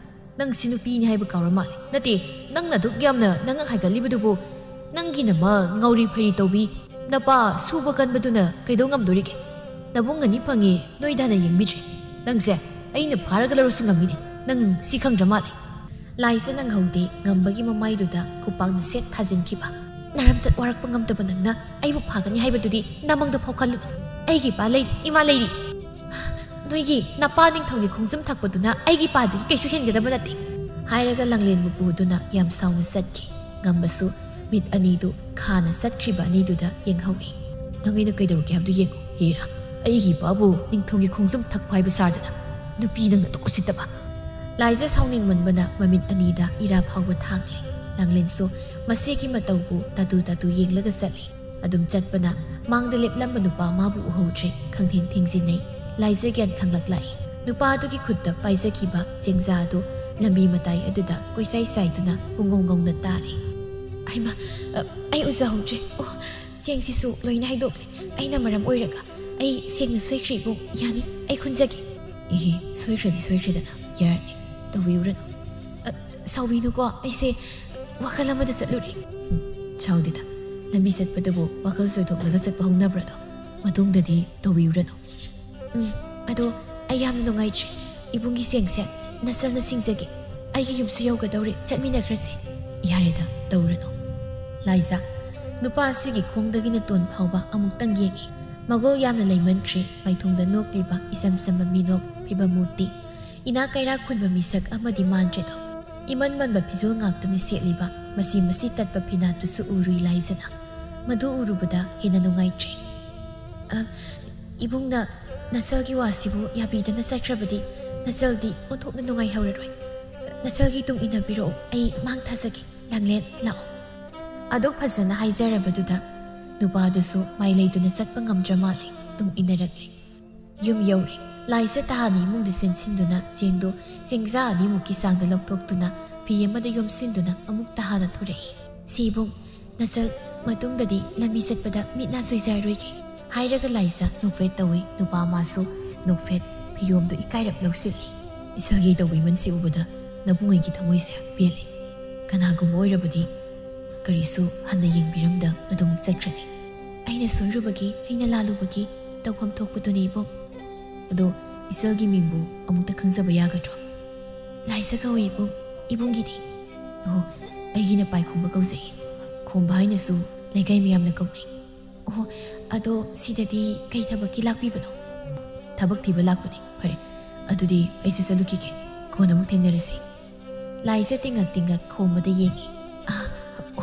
ꯅꯪ ꯁꯤ ꯅꯨꯄꯤꯅꯤ ꯍꯥꯏꯕ ꯀꯥꯎꯔ ꯃꯥꯜꯂꯦ꯫ ꯅꯠꯇꯦ, ꯅꯪꯅ ꯑꯗꯨꯛ ꯌꯥꯝꯅ ꯅꯉꯛ ꯍꯥꯏꯒꯠꯂꯤꯕꯗꯨꯕꯨ ꯅꯪꯒꯤ ꯅꯃ ꯉꯥꯎꯔꯤ ꯐꯩꯔꯤ ꯇꯧꯕꯤ ꯅꯄꯥ ꯁꯨꯕ ꯀꯟꯕꯗꯨꯅ ꯀꯩꯗꯧ ꯉꯝꯗꯣꯔꯤꯒꯦ? ꯅꯕꯨꯡ ꯑꯅꯤ ꯐꯪꯉꯤ, ꯅꯣꯏ ꯗꯥꯅ ꯌꯦꯡꯕꯤꯗ꯭ꯔꯦ꯫ ꯅꯪꯁꯦ ꯑꯩꯅ ꯐꯥꯔꯒ ꯂꯧꯔꯁꯨ ꯉꯝꯃꯤꯅꯦ꯫ ꯅꯪ ꯁꯤ ꯈꯪꯗ꯭ꯔ ꯃꯥꯜꯂꯦ꯫" ꯂꯥꯏꯖ ꯅꯪꯍꯧꯗꯦ꯫ ꯉꯝꯕꯒꯤ ꯃꯃꯥꯏꯗꯨꯗ ꯈꯨꯄꯥꯛꯅ ꯁꯦꯠ ꯊꯥꯖꯤꯟꯈꯤꯕ꯫ "ꯅꯔꯝꯆꯠ ꯋꯥꯔꯛꯄ ꯉꯝꯗꯕ ꯅꯪꯅ ꯑꯩꯕꯨ ꯐꯥꯒꯅꯤ ꯍꯥꯏꯕꯗꯨꯗꯤ ꯅꯃꯪꯗ ꯐꯥꯎ ꯈꯜꯂꯨ꯫ ꯑꯩꯒꯤ ꯏꯄꯥ ꯂꯩꯔꯤ, ꯏꯃꯥ ꯂꯩꯔꯤ꯫ ꯅꯣꯏꯒꯤ ꯅꯄꯥ ꯅꯤꯡꯊꯧꯒꯤ ꯈꯣꯡꯖꯨꯝ ꯊꯛꯄꯗꯨꯅ ꯑꯩꯒꯤ ꯏꯄꯥꯗꯒꯤ ꯀꯩꯁꯨ ꯍꯦꯟꯒꯗꯕ ꯅꯠꯇꯦ" ꯍꯥꯏꯔꯒ ꯂꯥꯡꯂꯦꯟꯕꯨ ꯄꯨꯗꯨꯅ ꯌꯥꯝ ꯁꯥꯎꯅ ꯆꯠꯈꯤ꯫ ꯉꯝꯕꯁꯨ ꯃꯤꯠ ꯑꯅꯤꯗꯨ ꯈꯥꯅ ꯆꯠꯈ꯭ꯔꯤꯕ ꯑꯅꯤꯗꯨꯗ ꯌꯦꯡꯍꯧꯏ꯫ "ꯅꯪ ꯑꯩꯅ ꯀꯩꯗꯧꯔꯒꯦ ꯍꯥꯏꯕꯗꯨ ꯌꯦꯡꯉꯨ꯫ ꯍꯦꯔꯥ, ꯑꯩꯒꯤ ꯏꯄꯥꯕꯨ ꯅꯤꯡꯊꯧꯒꯤ ꯈꯣꯡꯖꯨꯝ ꯊꯛꯄ ꯍꯥꯏꯕ ꯁꯥꯗꯅ꯫ ꯅꯨꯄꯤ ꯅꯪꯅ ꯑꯗꯨꯛ ꯎꯁꯤꯠꯇꯕ!" ꯂꯥꯏꯖ ꯁꯥꯎꯅꯤꯡꯃꯟꯕꯅ ꯃꯃꯤꯠ ꯑꯅꯤꯗ ꯏꯔꯥ ꯐꯥꯎꯕ ꯊꯥꯡꯂꯦ꯫ ꯂꯥꯡꯂꯦꯟꯁꯨ ꯃꯁꯤꯒꯤ ꯃꯇꯧꯕꯨ ꯇꯥꯇꯨ ꯇꯥꯇꯨ ꯌꯦꯡꯂꯒ ꯆꯠꯂꯤ꯫ ꯑꯗꯨꯝ ꯆꯠꯄꯅ ꯃꯥꯡꯗ ꯂꯦꯞꯂꯝꯕ ꯅꯨꯄꯥ ꯃꯥꯕꯨ ꯎꯍꯧꯗ꯭ꯔꯦ꯫ ꯈꯪꯊꯦꯡ ꯊꯦꯡꯖꯤꯟꯅꯩ꯫ ꯂꯥꯏꯖ ꯒ꯭ꯌꯥꯟ ꯈꯪꯂꯛꯂꯛꯏ꯫ ꯅꯨꯄꯥ ꯑꯗꯨꯒꯤ ꯈꯨꯠꯇ ꯄꯥꯏꯖꯈꯤꯕ ꯆꯦꯡꯖꯥ ꯑꯗꯨ ꯂꯝꯕꯤ ꯃꯇꯥꯏ ꯑꯗꯨꯗ ꯀꯣꯏꯆꯥꯏ ꯆꯥꯏꯗꯨꯅ ꯄꯨꯡꯉꯧ ꯉꯧꯅ ꯇꯥꯔꯤ꯫ "ꯍꯩꯃꯥ, ꯑ, ꯑꯩ ꯎꯖꯍꯧꯗ꯭ꯔꯦ꯫ ꯑꯣ, ꯆꯦꯡꯁꯤꯁꯨ ꯂꯣꯏꯅ ꯍꯩꯗꯣꯛꯂꯦ꯫ ꯑꯩꯅ ꯃꯔꯝ ꯑꯣꯏꯔꯒ꯫ ꯑꯩ ꯁꯦꯡꯅ ꯁꯣꯏꯈ꯭ꯔꯦ ꯏꯕꯨꯡ꯫ ꯌꯥꯅꯤ, ꯑꯩ ꯈꯨꯟꯖꯒꯦ꯫" "ꯏꯍꯦ, ꯁꯣꯏꯈ꯭ꯔꯗꯤ ꯁꯣꯏꯈ꯭ꯔꯦꯗꯅ, ꯌꯥꯔꯅꯤ, ꯇꯧꯕꯤꯔꯨꯔꯅꯨ꯫" "ꯑ, ꯁꯥꯎꯕꯤꯅꯨꯀꯣ, ꯑꯩꯁꯦ ꯋꯥꯈꯜ ꯑꯃꯗ ꯆꯠꯂꯨꯔꯦ꯫" "ꯍꯨꯝ, ꯁꯥꯎꯗꯦꯗ, ꯂꯝꯕꯤ ꯆꯠꯄꯗꯕꯨ ꯋꯥꯈꯜ ꯆꯣꯏꯊꯣꯛꯂꯒ ꯆꯠꯄ ꯍꯧꯅꯕ꯭ꯔꯗꯣ? ꯃꯇꯨꯡꯗꯗꯤ ꯇꯧꯕꯤꯔꯨꯔꯅꯨ꯫" "ꯎꯝ, ꯑꯗꯣ ꯑꯩ ꯌꯥꯝꯅ ꯅꯨꯡꯉꯥꯏꯇ꯭ꯔꯦ꯫ "ꯏꯕꯨꯡꯒꯤ ꯁꯦꯡꯁꯦ ꯅꯁꯜꯅ ꯁꯤꯡꯖꯒꯦ꯫ ꯑꯩꯒꯤ ꯌꯨꯝꯁꯨ ꯌꯧꯒꯗꯧꯔꯦ, ꯆꯠꯃꯤꯟꯅꯈ꯭ꯔꯁꯦ꯫" "ꯌꯥꯔꯦꯗ, ꯇꯧꯔꯅꯨ꯫" ꯂꯥꯏꯖꯥ, ꯅꯨꯄꯥ ꯑꯁꯤꯒꯤ ꯈꯣꯡꯗꯒꯤ ꯅꯇꯣꯟ ꯐꯥꯎꯕ ꯑꯃꯨꯛꯇꯪ ꯌꯦꯡꯉꯤ꯫ ꯃꯒꯨꯜ ꯌꯥꯝꯅ ꯂꯩꯃꯟꯈ꯭ꯔꯦ, ꯃꯥꯏꯊꯣꯡꯗ ꯅꯣꯛꯂꯤꯕ ꯏꯆꯝ ꯆꯝꯕ ꯃꯤꯅꯣꯛ, ꯐꯤꯕꯝ ꯃꯨꯔꯇꯤ꯫ ꯏꯅꯥꯛ ꯀꯩꯔꯥꯛ ꯈꯨꯟꯕ ꯃꯤꯁꯛ ꯑꯃꯗꯤ ꯃꯥꯟꯗ꯭ꯔꯦꯗꯣ꯫ ꯏꯃꯟ ꯃꯟꯕ ꯐꯤꯖꯣꯜ ꯉꯥꯛꯇꯅꯤ ꯁꯦꯠꯂꯤꯕ, ꯃꯁꯤ ꯃꯁꯤ ꯇꯠꯄ ꯐꯤꯅꯥꯠꯇꯨꯁꯨ ꯎꯔꯨꯏ ꯂꯥꯏꯖꯅ꯫ ꯃꯗꯨ ꯎꯔꯨꯕꯗ ꯍꯦꯟꯅ ꯅꯨꯡꯉꯥꯏꯇ꯭ꯔꯦ꯫ "ꯑ, ꯏꯕꯨꯡꯅ ꯅꯁꯜꯒꯤ ꯋꯥꯁꯤꯕꯨ ꯌꯥꯕꯤꯗꯅ ꯆꯠꯈ꯭ꯔꯕꯗꯤ, ꯅꯁꯜꯗꯤ ꯑꯣꯟꯊꯣꯛꯅ ꯅꯨꯡꯉꯥꯏꯍꯧꯔꯔꯣꯏ꯫ ꯅꯁꯜꯒꯤ ꯇꯨꯡ ꯏꯟꯅꯕꯤꯔꯛꯎ, ꯑꯩ ꯃꯥꯡ ꯊꯥꯖꯒꯦ꯫ ꯂꯥꯡꯂꯦꯟ, ꯂꯥꯛꯑꯣ꯫" ꯑꯗꯨꯛ ꯐꯖꯅ ꯍꯥꯏꯖꯔꯕꯗꯨꯗ ꯅꯨꯄꯥꯗꯨꯁꯨ ꯃꯥꯏꯂꯩꯗꯨꯅ ꯆꯠꯄ ꯉꯝꯗ꯭ꯔ ꯃꯥꯜꯂꯦ, ꯇꯨꯡ ꯏꯟꯅꯔꯛꯂꯦ꯫ ꯌꯨꯝ ꯌꯧꯔꯦ꯫ ꯂꯥꯏꯖ ꯇꯍꯥꯟ ꯏꯃꯨꯡꯗ ꯆꯦꯟꯁꯤꯟꯗꯨꯅ ꯆꯦꯡꯗꯣ ꯆꯦꯡꯖꯥ ꯑꯅꯤꯃꯨꯛꯀꯤ ꯆꯥꯡꯗ ꯂꯧꯊꯣꯛꯇꯨꯅ ꯐꯤ ꯑꯃꯗ ꯌꯣꯝꯁꯤꯟꯗꯨꯅ ꯑꯃꯨꯛ ꯇꯍꯥꯟꯅ ꯊꯣꯔꯛꯏ꯫ "ꯁꯤ ꯏꯕꯨꯡ, ꯅꯆꯜ ꯃꯇꯨꯡꯗꯗꯤ ꯂꯝꯕꯤ ꯆꯠꯄꯗ ꯃꯤꯠ ꯅꯥ ꯁꯣꯏꯖꯔꯔꯣꯏꯒꯦ," ꯍꯥꯏꯔꯒ ꯂꯥꯏꯖ ꯅꯣꯛꯐꯦꯠ ꯇꯧꯏ꯫ ꯅꯨꯄꯥ ꯃꯥꯁꯨ ꯅꯣꯛꯐꯦꯠ, ꯐꯤꯌꯣꯝꯗꯨ ꯏꯀꯥꯏꯔꯞ ꯂꯧꯁꯤꯜꯂꯤ꯫ "ꯏꯆꯜꯒꯤ ꯇꯧꯕꯤꯃꯜꯁꯤ ꯎꯕꯗ ꯅꯕꯨꯡꯉꯩꯒꯤ ꯊꯃꯣꯏꯁꯦ ꯄꯦꯜꯂꯤ꯫ ꯀꯅꯥꯒꯨꯝꯕ ꯑꯣꯏꯔꯕꯗꯤ ꯀꯔꯤꯁꯨ ꯍꯟꯅ ꯌꯦꯡꯕꯤꯔꯝꯗ ꯑꯗꯨꯃꯛ ꯆꯠꯈ꯭ꯔꯅꯤ꯫ ꯑꯩꯅ ꯁꯣꯏꯔꯨꯕꯒꯤ, ꯑꯩꯅ ꯂꯥꯜꯂꯨꯕꯒꯤ ꯇꯧꯐꯝ ꯊꯣꯛꯄꯗꯨꯅꯤ ꯏꯕꯨꯡ꯫ ꯑꯗꯣ ꯏꯆꯜꯒꯤ ꯃꯤꯡꯕꯨ ꯑꯃꯨꯛꯇ ꯈꯪꯖꯕ ꯌꯥꯒꯗ꯭ꯔꯣ?" "ꯂꯥꯏꯖ ꯀꯧꯏ ꯏꯕꯨꯡ꯫ ꯏꯕꯨꯡꯒꯤꯗꯤ?" "ꯑꯣ, ꯑꯩꯒꯤꯅ ꯄꯥꯏꯈꯣꯝꯕ ꯀꯧꯖꯩ꯫ ꯈꯣꯝꯕ ꯍꯥꯏꯅꯁꯨ ꯂꯩꯀꯥꯏ ꯃꯌꯥꯝꯅ ꯀꯧꯅꯩ꯫" "ꯑꯣ, ꯑꯗꯣ ꯁꯤꯗꯗꯤ ꯀꯩ ꯊꯕꯛꯀꯤ ꯂꯥꯛꯄꯤꯕꯅꯣ?" "ꯊꯕꯛ ꯊꯤꯕ ꯂꯥꯛꯄꯅꯤ꯫ ꯐꯔꯦ, ꯑꯗꯨꯗꯤ ꯑꯩꯁꯨ ꯆꯠꯂꯨꯈꯤꯒꯦ꯫ ꯀꯣꯟꯅ ꯑꯃꯨꯛ ꯊꯦꯡꯅꯔꯁꯤ꯫" ꯂꯥꯏꯖ ꯇꯤꯡꯉꯛ ꯇꯤꯡꯉꯛ ꯈꯣꯝꯕꯗ ꯌꯦꯡꯉꯤ꯫ "ꯑꯥ,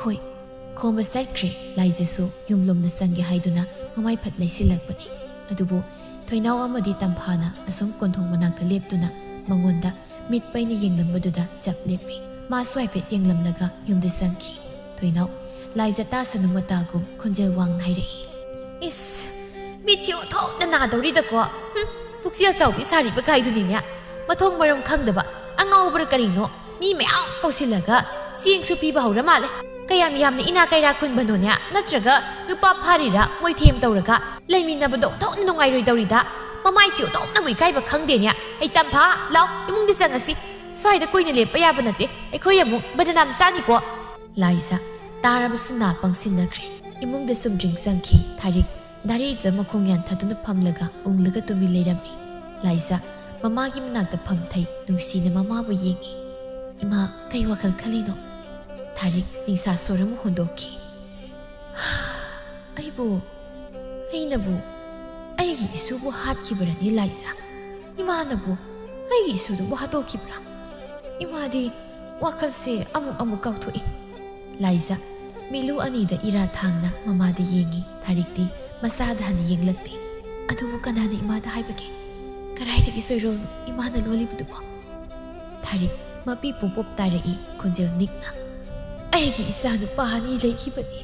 ꯍꯣꯏ꯫" ꯈꯣꯝꯕ ꯆꯠꯈ꯭ꯔꯦ꯫ ꯂꯥꯏꯖꯁꯨ ꯌꯨꯝꯂꯣꯝꯗ ꯆꯪꯒꯦ ꯍꯥꯏꯗꯨꯅ ꯃꯃꯥꯏ ꯐꯠ ꯂꯩꯁꯤꯜꯂꯛꯄꯅꯤ꯫ ꯑꯗꯨꯕꯨ ꯊꯣꯏꯅꯥꯎ ꯑꯃꯗꯤ ꯇꯝꯐꯥꯅ ꯑꯁꯨꯝ ꯀꯣꯟꯊꯣꯡ ꯃꯅꯥꯛꯇ ꯂꯦꯞꯇꯨꯅ ꯃꯉꯣꯟꯗ ꯃꯤꯠ ꯄꯩꯅ ꯌꯦꯡꯂꯝꯕꯗꯨꯗ ꯆꯞ ꯂꯦꯞꯄꯤ꯫ ꯃꯥꯁꯨ ꯍꯥꯏꯐꯦꯠ ꯌꯦꯡꯂꯝꯂꯒ ꯌꯨꯝꯗ ꯆꯪꯈꯤ꯫ ꯊꯣꯏꯅꯥꯎ, ꯂꯥꯏꯖ ꯇꯥꯁꯅꯨ ꯃꯇꯥꯒꯨꯝ ꯈꯣꯟꯖꯦꯜ ꯋꯥꯡꯅ ꯍꯥꯏꯔꯛꯏ꯫ "ꯏꯁ, ꯃꯤꯠꯁꯤ ꯑꯣꯟꯊꯣꯛꯅ ꯅꯥꯗꯧꯔꯤꯗꯀꯣ꯫ ꯍꯨꯝ, ꯄꯨꯛꯆꯦꯜ ꯆꯥꯎꯕꯤ ꯁꯥꯔꯤꯕ ꯀꯥꯏꯗꯨꯅꯤꯅꯦ꯫ ꯃꯊꯣꯡ ꯃꯔꯝ ꯈꯪꯗꯕ ꯑꯉꯥꯎꯕꯔ ꯀꯔꯤꯅꯣ, ꯃꯤ ꯃꯌꯥꯝ ꯀꯧꯁꯤꯜꯂꯒ ꯆꯦꯡꯁꯨ ꯄꯤꯕ ꯍꯧꯔ ꯃꯥꯜꯂꯦ꯫ ꯀꯌꯥꯝ ꯌꯥꯝꯅ ꯏꯅꯥ ꯀꯩꯔꯥ ꯈꯨꯟꯕꯅꯣꯅꯦ? ꯅꯠꯇ꯭ꯔꯒ ꯅꯨꯄꯥ ꯐꯥꯔꯤꯔꯥ ꯃꯣꯏꯊꯦꯝ ꯇꯧꯔꯒ? ꯂꯩꯃꯤꯟꯅꯕꯗꯣ ꯑꯣꯟꯊꯣꯛꯅ ꯅꯨꯡꯉꯥꯏꯔꯣꯏꯗꯧꯔꯤꯗ꯫ ꯃꯃꯥꯏꯁꯤ ꯑꯣꯟꯊꯣꯛꯅꯕꯨ ꯏꯀꯥꯏꯕ ꯈꯪꯗꯦꯅꯦ꯫ ꯑꯩ ꯇꯝꯐꯥ, ꯂꯥꯎ, ꯏꯃꯨꯡꯗ ꯆꯪꯉꯁꯤ꯫ ꯁ꯭ꯋꯥꯏꯗ ꯀꯨꯏꯅ ꯂꯦꯞꯄ ꯌꯥꯕ ꯅꯠꯇꯦ꯫ ꯑꯩꯈꯣꯏ ꯑꯃꯨꯛ ꯕꯗꯅꯥꯝ ꯆꯥꯅꯤꯀꯣ꯫" ꯂꯥꯏꯖ ꯇꯥꯔꯕꯁꯨ ꯅꯥ ꯄꯪꯁꯤꯟꯅꯈ꯭ꯔꯦ꯫ ꯏꯃꯨꯡꯗ ꯆꯨꯝꯗ꯭ꯔꯤꯡ ꯆꯪꯈꯤ꯫ ꯊꯥꯔꯤꯛ ꯗꯥꯔꯤꯗꯨꯗ ꯃꯈꯣꯡ ꯌꯥꯟꯊꯗꯨꯅ ꯐꯝꯂꯒ ꯎꯪꯂꯒ ꯇꯨꯃꯤꯟ ꯂꯩꯔꯝꯃꯤ꯫ ꯂꯥꯏꯖ ꯃꯃꯥꯒꯤ ꯃꯅꯥꯛꯇ ꯐꯝꯊꯩ꯫ ꯅꯨꯡꯁꯤꯅ ꯃꯃꯥꯕꯨ ꯌꯦꯡꯏ꯫ "ꯏꯃꯥ, ꯀꯩ ꯋꯥꯈꯜ ꯈꯜꯂꯤꯅꯣ?" ꯊꯥꯔꯤꯛ ꯅꯤꯡꯁꯥ ꯁꯣꯔ ꯑꯃ ꯍꯣꯟꯗꯣꯛꯈꯤ꯫ "ꯑꯩꯕꯨ, ꯑꯩꯅꯕꯨ ꯑꯩꯒꯤ ꯏꯁꯨꯕꯨ ꯍꯥꯠꯈꯤꯕꯔꯅꯤ ꯂꯥꯏꯖꯥ? ꯏꯃꯥꯅꯕꯨ ꯑꯩꯒꯤ ꯏꯁꯨꯗꯨꯕꯨ ꯍꯥꯠꯇꯣꯛꯈꯤꯕ꯭ꯔꯥ? ꯏꯃꯥꯗꯤ ꯋꯥꯈꯜꯁꯦ ꯑꯃꯨꯛ ꯑꯃꯨꯛ ꯀꯥꯎꯊꯣꯛꯏ꯫" ꯂꯥꯏꯖꯥ ꯃꯤꯠꯂꯨ ꯑꯅꯤꯗ ꯏꯔꯥ ꯊꯥꯡꯅ ꯃꯃꯥꯗ ꯌꯦꯡꯏ꯫ ꯊꯥꯔꯤꯛꯇꯤ ꯃꯁꯥꯗ ꯍꯟꯅ ꯌꯦꯡꯂꯛꯇꯦ꯫ "ꯑꯗꯨꯕꯨ ꯀꯅꯥꯅ ꯏꯃꯥꯗ ꯍꯥꯏꯕꯒꯦ? ꯀꯗꯥꯏꯗꯒꯤ ꯆꯣꯏꯔꯣꯜꯅꯣ ꯏꯃꯥꯅ ꯂꯣꯜꯂꯤꯕꯗꯨꯕꯣ?" ꯊꯥꯔꯤꯛ ꯃꯄꯤ ꯄꯣꯞ ꯄꯣꯞ ꯇꯥꯔꯛꯏ, ꯈꯣꯟꯖꯦꯜ ꯅꯤꯛꯅ꯫ "ꯑꯩꯒꯤ ꯏꯆꯥꯅꯨꯄꯥ ꯑꯅꯤ ꯂꯩꯈꯤꯕꯅꯤ꯫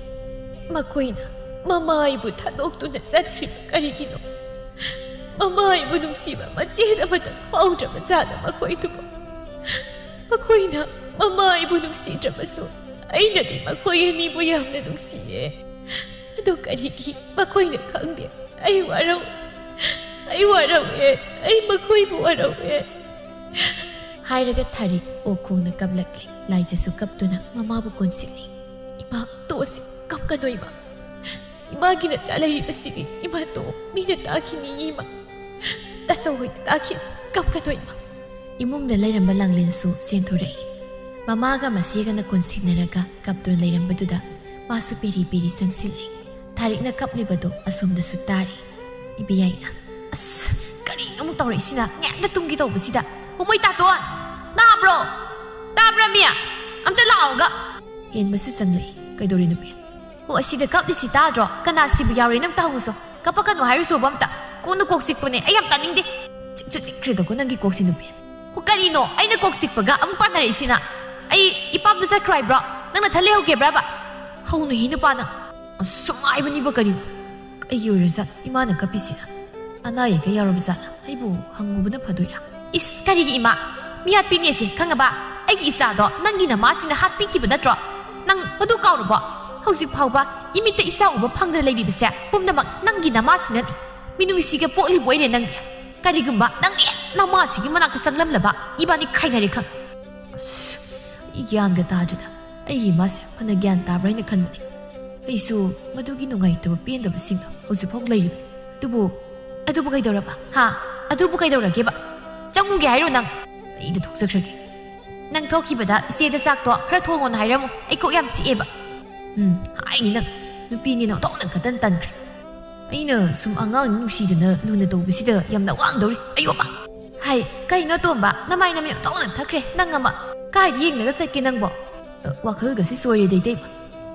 ꯃꯈꯣꯏꯅ ꯃꯃꯥ ꯑꯩꯕꯨ ꯊꯥꯗꯣꯛꯇꯨꯅ ꯆꯠꯈ꯭ꯔꯤꯕ ꯀꯔꯤꯒꯤꯅꯣ? ꯃꯃꯥ ꯑꯩꯕꯨ ꯅꯨꯡꯁꯤꯕ ꯃꯆꯦꯠ ꯑꯃꯠꯇ ꯐꯥꯎꯗ꯭ꯔꯕ ꯖꯥꯠꯂ ꯃꯈꯣꯏꯗꯨꯕꯨ? ꯃꯈꯣꯏꯅ ꯃꯃꯥ ꯑꯩꯕꯨ ꯅꯨꯡꯁꯤꯗ꯭ꯔꯕꯁꯨ ꯑꯩꯅꯗꯤ ꯃꯈꯣꯏ ꯑꯅꯤꯕꯨ ꯌꯥꯝꯅ ꯅꯨꯡꯁꯤꯌꯦ꯫ ꯑꯗꯨ ꯀꯔꯤꯒꯤ ꯃꯈꯣꯏꯅ ꯈꯪꯗꯦ? ꯑꯩ ꯋꯥꯔꯧ, ꯑꯩ ꯋꯥꯔꯧꯋꯦ, ꯑꯩ ꯃꯈꯣꯏꯕꯨ ꯋꯥꯔꯧꯋꯦ꯫" ꯍꯥꯏꯔꯒ ꯊꯥꯔꯤꯛ ꯑꯣꯛ ꯈꯣꯡꯅ ꯀꯞꯂꯛꯂꯦ꯫ ꯂꯥꯏꯖꯁꯨ ꯀꯞꯇꯨꯅ ꯃꯃꯥꯕꯨ ꯀꯣꯟꯁꯤꯜꯂꯤ꯫ "ꯏꯃꯥ, ꯇꯣꯛꯑꯁꯤ, ꯀꯞꯀꯅꯨ ꯏꯃꯥ꯫ ꯏꯃꯥꯒꯤ ꯅꯆꯥ ꯂꯩꯔꯤꯕꯁꯤꯗꯤ ꯏꯃꯥ ꯇꯣꯛꯑꯣ, ꯃꯤꯅ ꯇꯥꯈꯤꯅꯤ ꯏꯃꯥ꯫ ꯇꯥꯆꯧ ꯍꯣꯏꯅ ꯇꯥꯈꯤꯅꯤ, ꯀꯞꯀꯅꯨ ꯏꯃꯥ꯫" ꯏꯃꯨꯡꯗ ꯂꯩꯔꯝꯕ ꯂꯥꯡꯂꯦꯟꯁꯨ ꯆꯦꯟꯊꯣꯔꯛꯏ꯫ ꯃꯃꯥꯒ ꯃꯆꯦꯒꯅ ꯀꯣꯟꯁꯤꯟꯅꯔꯒ ꯀꯞꯇꯨꯅ ꯂꯩꯔꯝꯕꯗꯨꯗ ꯃꯥꯁꯨ ꯄꯦꯔꯤ ꯄꯦꯔꯤ ꯆꯪꯁꯤꯜꯂꯤ꯫ ꯊꯥꯔꯤꯛꯅ ꯀꯞꯂꯤꯕꯗꯨ ꯑꯁꯣꯝꯗꯁꯨ ꯇꯥꯔꯤ꯫ ꯏꯕꯦꯌꯥꯏꯅ, "ꯑꯁ, ꯀꯔꯤ ꯑꯃꯨꯛ ꯇꯧꯔꯛꯏꯁꯤꯅ? ꯉꯦꯛꯇ ꯇꯨꯝꯒꯦ ꯇꯧꯕꯁꯤꯗ꯫ ꯄꯨꯃꯣꯏ ꯇꯥꯇꯣꯟ! ꯇꯥꯕ꯭ꯔꯣ? ꯇꯥꯕ꯭ꯔꯥ ꯃꯤ? ꯑꯝꯇ ꯂꯥꯛꯑꯣꯒ!" ꯍꯦꯟꯕꯁꯨ ꯆꯪꯂꯛꯏ꯫ "ꯀꯩꯗꯧꯔꯦ ꯅꯨꯄꯤ? ꯑꯣ, ꯑꯁꯤꯗ ꯀꯞꯂꯤꯁꯤ ꯇꯥꯗ꯭ꯔꯣ? ꯀꯅꯥ ꯁꯤꯕꯨ ꯌꯥꯎꯔꯦ? ꯅꯪ ꯇꯥꯍꯧꯁꯣ꯫ ꯀꯞꯄꯛꯀꯅꯨ ꯍꯥꯏꯔꯨꯁꯣꯕ ꯑꯝꯇ꯫ ꯀꯣꯟꯅ ꯀꯣꯛ ꯆꯤꯛꯄꯅꯦ꯫ ꯑꯩ ꯌꯥꯝ ꯇꯥꯅꯤꯡꯗꯦ꯫ ꯆꯤꯛꯁꯨ ꯆꯤꯛꯈ꯭ꯔꯦꯗꯀꯣ ꯅꯪꯒꯤ ꯀꯣꯛꯁꯤ ꯅꯨꯄꯤ꯫ ꯍꯣ, ꯀꯔꯤꯅꯣ? ꯑꯩꯅ ꯀꯣꯛ ꯆꯤꯛꯄꯒ ꯑꯃꯨꯛ ꯄꯥꯟꯅꯔꯛꯏꯁꯤꯅ? ꯑꯩ ꯏꯄꯥꯝꯗ ꯆꯠꯈ꯭ꯔꯣ ꯍꯥꯏꯕ꯭ꯔꯣ? ꯅꯪ ꯅꯊꯟ ꯂꯩꯍꯧꯒꯦꯕ꯭ꯔꯕ? ꯍꯧꯅꯨꯍꯦ ꯅꯨꯄꯥ ꯅꯪ꯫ ꯑꯁꯨꯝ ꯍꯥꯏꯕꯅꯤꯕ ꯀꯔꯤꯅꯣ? ꯑꯩꯒꯤ ꯑꯣꯏꯔꯖꯥꯠ ꯏꯃꯥꯅ ꯀꯞꯄꯤꯁꯤꯅ꯫ ꯑꯅꯥ ꯑꯌꯦꯛꯀ ꯌꯥꯎꯔꯕ ꯖꯥꯠꯂ? ꯑꯩꯕꯨ ꯍꯪꯉꯨꯕꯅ ꯐꯗꯣꯏꯔꯥ? ꯏꯁ, ꯀꯔꯤꯒꯤ ꯏꯃꯥ? ꯃꯤ ꯍꯥꯠꯄꯤꯅꯦꯁꯦ ꯈꯪꯉꯕ? ꯑꯩꯒꯤ ꯏꯆꯥꯗꯣ ꯅꯪꯒꯤ ꯅꯃꯥꯁꯤꯡꯅ ꯍꯥꯠꯄꯤꯈꯤꯕ ꯅꯠꯇ꯭ꯔꯣ? ꯅꯪ ꯃꯗꯨ ꯀꯥꯎꯔꯕꯣ? ꯍꯧꯖꯤꯛ ꯐꯥꯎꯕ ꯏꯃꯤꯠꯇ ꯏꯆꯥ ꯎꯕ ꯐꯪꯗꯅ ꯂꯩꯔꯤꯕꯁꯦ ꯄꯨꯝꯅꯃꯛ ꯅꯪꯒꯤ ꯅꯃꯥꯁꯤꯅꯅꯤ꯫ ꯃꯤꯅꯨꯡꯁꯤꯒ ꯄꯣꯛꯂꯤꯕ ꯑꯣꯏꯔꯦ ꯅꯪꯗꯤ꯫ ꯀꯔꯤꯒꯨꯝꯕ ꯅꯪ ꯍꯦꯛ ꯅꯃꯥꯁꯤꯒꯤ ꯃꯅꯥꯛꯇ ꯆꯪꯂꯝꯂꯕ ꯏꯕꯥꯅꯤ ꯈꯥꯏꯅꯔꯦ ꯈꯪ꯫ ꯑꯁ, ꯑꯩ ꯒ꯭ꯌꯥꯟꯒ ꯇꯥꯗ꯭ꯔꯦꯗ꯫ ꯑꯩꯒꯤ ꯏꯃꯥꯁꯦ ꯐꯅ ꯒ꯭ꯌꯥꯟ ꯇꯥꯕ꯭ꯔꯥ ꯍꯥꯏꯅ ꯈꯟꯕꯅꯦ꯫ ꯑꯩꯁꯨ ꯃꯗꯨꯒꯤ ꯅꯨꯡꯉꯥꯏꯇꯕ ꯄꯦꯟꯗꯕꯁꯤꯡꯗꯣ ꯍꯧꯖꯤꯛꯐꯥꯎ ꯂꯩꯔꯤꯕꯅꯤ꯫ ꯑꯗꯨꯕꯨ, ꯑꯗꯨꯕꯨ ꯀꯩꯗꯧꯔꯕ? ꯍꯥ? ꯑꯗꯨꯕꯨ ꯀꯩꯗꯧꯔꯒꯦꯕ? ꯊꯣꯛꯈ꯭ꯔꯒꯦ ꯍꯥꯏꯔꯣ ꯅꯪ? ꯑꯩꯗ ꯊꯣꯛꯆꯈ꯭ꯔꯒꯦ꯫ ꯅꯪ ꯊꯣꯛꯈꯤꯕꯗ ꯏꯆꯦꯗ ꯆꯥꯛꯇꯣ ꯈꯔ ꯊꯣꯡꯉꯣꯅ ꯍꯥꯏꯔꯝꯃꯨ꯫ ꯑꯩ ꯀꯣꯛ ꯌꯥꯝ ꯆꯤꯛꯑꯦꯕ꯫ ꯎꯝ, ꯍꯥꯏꯅꯤ ꯅꯪ꯫ ꯅꯨꯄꯤꯅꯤꯅ ꯑꯣꯟꯊꯣꯛꯅ ꯀꯇꯟ ꯇꯟꯈ꯭ꯔꯦ꯫ ꯑꯩꯅ ꯁꯨꯝ ꯑꯉꯥꯡ ꯅꯨꯡꯁꯤꯗꯅ ꯂꯨꯅ ꯇꯧꯕꯁꯤꯗ ꯌꯥꯝꯅ ꯋꯥꯡꯗꯧꯔꯤ꯫ ꯑꯌꯣꯃ! ꯍꯥꯏ, ꯀꯩꯅꯣ ꯇꯣꯝꯕ? ꯅꯃꯥꯏ ꯅꯃꯤꯠ ꯑꯣꯟꯊꯣꯛꯅ ꯊꯛꯈ꯭ꯔꯦ ꯅꯪ ꯑꯃ꯫ ꯀꯥꯏꯗ ꯌꯦꯡꯂꯒ ꯆꯠꯀꯦ ꯅꯪꯕꯣ? ꯑ, ꯋꯥꯈꯜꯒꯁꯤ ꯆꯣꯏꯔꯦ ꯗꯩꯗꯩꯕ꯫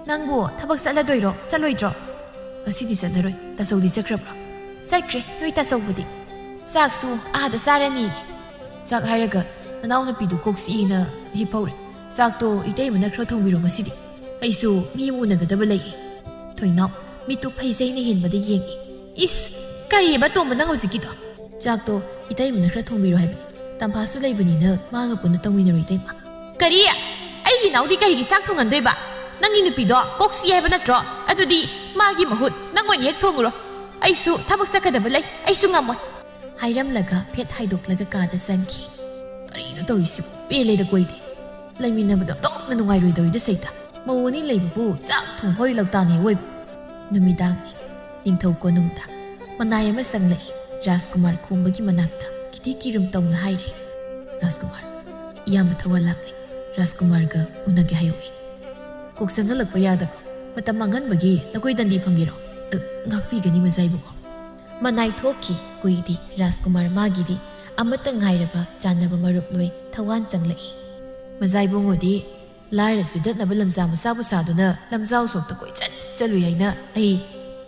ꯅꯪꯕꯨ ꯊꯕꯛ ꯆꯠꯂꯗꯣꯏꯔꯣ? ꯆꯠꯂꯣꯏꯗ꯭ꯔꯣ? ꯉꯁꯤꯗꯤ ꯆꯠꯂꯔꯣꯏ꯫ ꯇꯥꯆꯧꯗꯤ ꯆꯠꯈ꯭ꯔꯕ꯭ꯔꯣ? ꯆꯠꯈ꯭ꯔꯦ, ꯅꯣꯏ ꯇꯥꯆꯧꯕꯨꯗꯤ꯫ ꯆꯥꯛꯁꯨ ꯑꯥꯗ ꯆꯥꯔꯅꯤ꯫ ꯆꯥꯛ ꯍꯥꯏꯔꯒ ꯅꯅꯥꯎꯅꯨꯄꯤꯗꯨ ꯀꯣꯛ ꯆꯤꯛꯏꯅ ꯍꯤꯞꯍꯧꯔꯦ꯫ ꯆꯥꯛꯇꯣ ꯏꯇꯩꯃꯅ ꯈꯔ ꯊꯣꯡꯕꯤꯔꯣ ꯉꯁꯤꯗꯤ꯫ ꯑꯩꯁꯨ ꯃꯤ ꯑꯃ ꯎꯅꯒꯗꯕ ꯂꯩꯌꯦ꯫ ꯊꯣꯏꯅꯥꯎ, ꯃꯤꯠꯇꯨ ꯐꯩꯖꯩꯅ ꯍꯦꯟꯕꯗ ꯌꯦꯡꯉꯤ꯫ ꯏꯁ, ꯀꯔꯤꯕ ꯇꯣꯝꯕ ꯅꯪ ꯍꯧꯖꯤꯛꯀꯤꯗꯣ? ꯆꯥꯛꯇꯣ ꯏꯇꯩꯃꯅ ꯈꯔ ꯊꯣꯡꯕꯤꯔꯣ ꯍꯥꯏꯕꯅꯤ꯫ ꯇꯝꯐꯥꯁꯨ ꯂꯩꯕꯅꯤꯅ ꯃꯥꯒ ꯄꯨꯟꯅ ꯇꯧꯃꯤꯟꯅꯔꯣ ꯏꯇꯩꯃ꯫ ꯀꯔꯤ? ꯑꯩꯒꯤ ꯏꯅꯥꯎꯗꯤ ꯀꯔꯤꯒꯤ ꯆꯥꯛ ꯊꯣꯡꯍꯟꯗꯣꯏꯕ? ꯅꯪꯒꯤ ꯅꯨꯄꯤꯗꯣ ꯀꯣꯛ ꯆꯤꯛꯑꯦ ꯍꯥꯏꯕ ꯅꯠꯇ꯭ꯔꯣ? ꯑꯗꯨꯗꯤ ꯃꯥꯒꯤ ꯃꯍꯨꯠ ꯅꯪ ꯑꯣꯏꯅ ꯍꯦꯛ ꯊꯣꯡꯉꯨꯔꯣ꯫ ꯑꯩꯁꯨ ꯊꯕꯛ ꯆꯠꯀꯗꯕ ꯂꯩ, ꯑꯩꯁꯨ ꯉꯝꯃꯣꯏ꯫ ꯍꯥꯏꯔꯝꯂꯒ ꯐꯦꯠ ꯍꯥꯏꯗꯣꯛꯂꯒ ꯀꯥꯗ ꯆꯪꯈꯤ꯫ ꯀꯔꯤꯅꯣ ꯇꯧꯔꯤꯁꯤꯕꯨ? ꯄꯦꯜꯂꯦꯗ ꯀꯣꯏꯗꯦ꯫ ꯂꯩꯃꯤꯟꯅꯕꯗ ꯑꯣꯟꯊꯣꯛꯅ ꯅꯨꯡꯉꯥꯏꯔꯣꯏꯗꯧꯔꯤꯗ ꯁꯩꯇ꯫ ꯃꯧ ꯑꯅꯤ ꯂꯩꯕꯕꯨ ꯆꯥꯛ ꯊꯣꯡ ꯐꯥꯎ ꯍꯦꯜꯂꯛꯇꯥꯅꯤ ꯑꯣꯏꯕ꯫ ꯅꯨꯃꯤꯗꯥꯡꯅꯤ꯫ ꯅꯤꯡꯊꯧ ꯀꯣꯅꯨꯡꯗ꯫ ꯃꯅꯥꯏ ꯑꯃ ꯆꯪꯂꯛꯏ꯫ ꯔꯥꯖꯀꯨꯃꯥꯔ ꯈꯣꯝꯕꯒꯤ ꯃꯅꯥꯛꯇ ꯈꯤꯇꯤ ꯀꯤꯔꯨꯝ ꯇꯧꯅ ꯍꯥꯏꯔꯦ, "ꯔꯥꯖꯀꯨꯃꯥꯔ, ꯏꯌꯥꯝꯕ ꯊꯋꯥꯟ ꯂꯥꯛꯂꯦ꯫ ꯔꯥꯖꯀꯨꯃꯥꯔꯒ ꯎꯅꯒꯦ ꯍꯥꯏꯍꯧꯏ꯫ ꯀꯣꯛ ꯆꯪꯍꯜꯂꯛꯄ ꯌꯥꯗꯕ꯭ꯔꯣ? ꯃꯇꯝ ꯃꯥꯡꯍꯟꯕꯒꯤ ꯂꯀꯣꯏ ꯗꯟꯗꯤ ꯐꯪꯒꯦꯔꯣ? ꯑ, ꯉꯥꯛꯄꯤꯒꯅꯤ ꯃꯖꯥ ꯏꯕꯨꯡꯉꯣ꯫" ꯃꯅꯥꯏ ꯊꯣꯛꯈꯤ꯫ ꯀꯨꯏꯗꯤ ꯔꯥꯖꯀꯨꯃꯥꯔ ꯃꯥꯒꯤꯗꯤ ꯑꯃꯠꯇ ꯉꯥꯏꯔꯕ ꯆꯥꯟꯅꯕ ꯃꯔꯨꯞ ꯂꯣꯏ ꯊꯋꯥꯟ ꯆꯪꯂꯛꯏ꯫ ꯃꯖꯥ ꯏꯕꯨꯡꯉꯣꯗꯤ ꯂꯥꯏꯔ ꯆꯨꯗꯠꯅꯕ ꯂꯝꯖꯥ ꯃꯆꯥꯕꯨ ꯁꯥꯗꯨꯅ ꯂꯝꯖꯥꯎ ꯁꯣꯛꯇ ꯀꯣꯏꯆꯠ ꯆꯠꯂꯨꯏ ꯍꯥꯏꯅ ꯑꯩ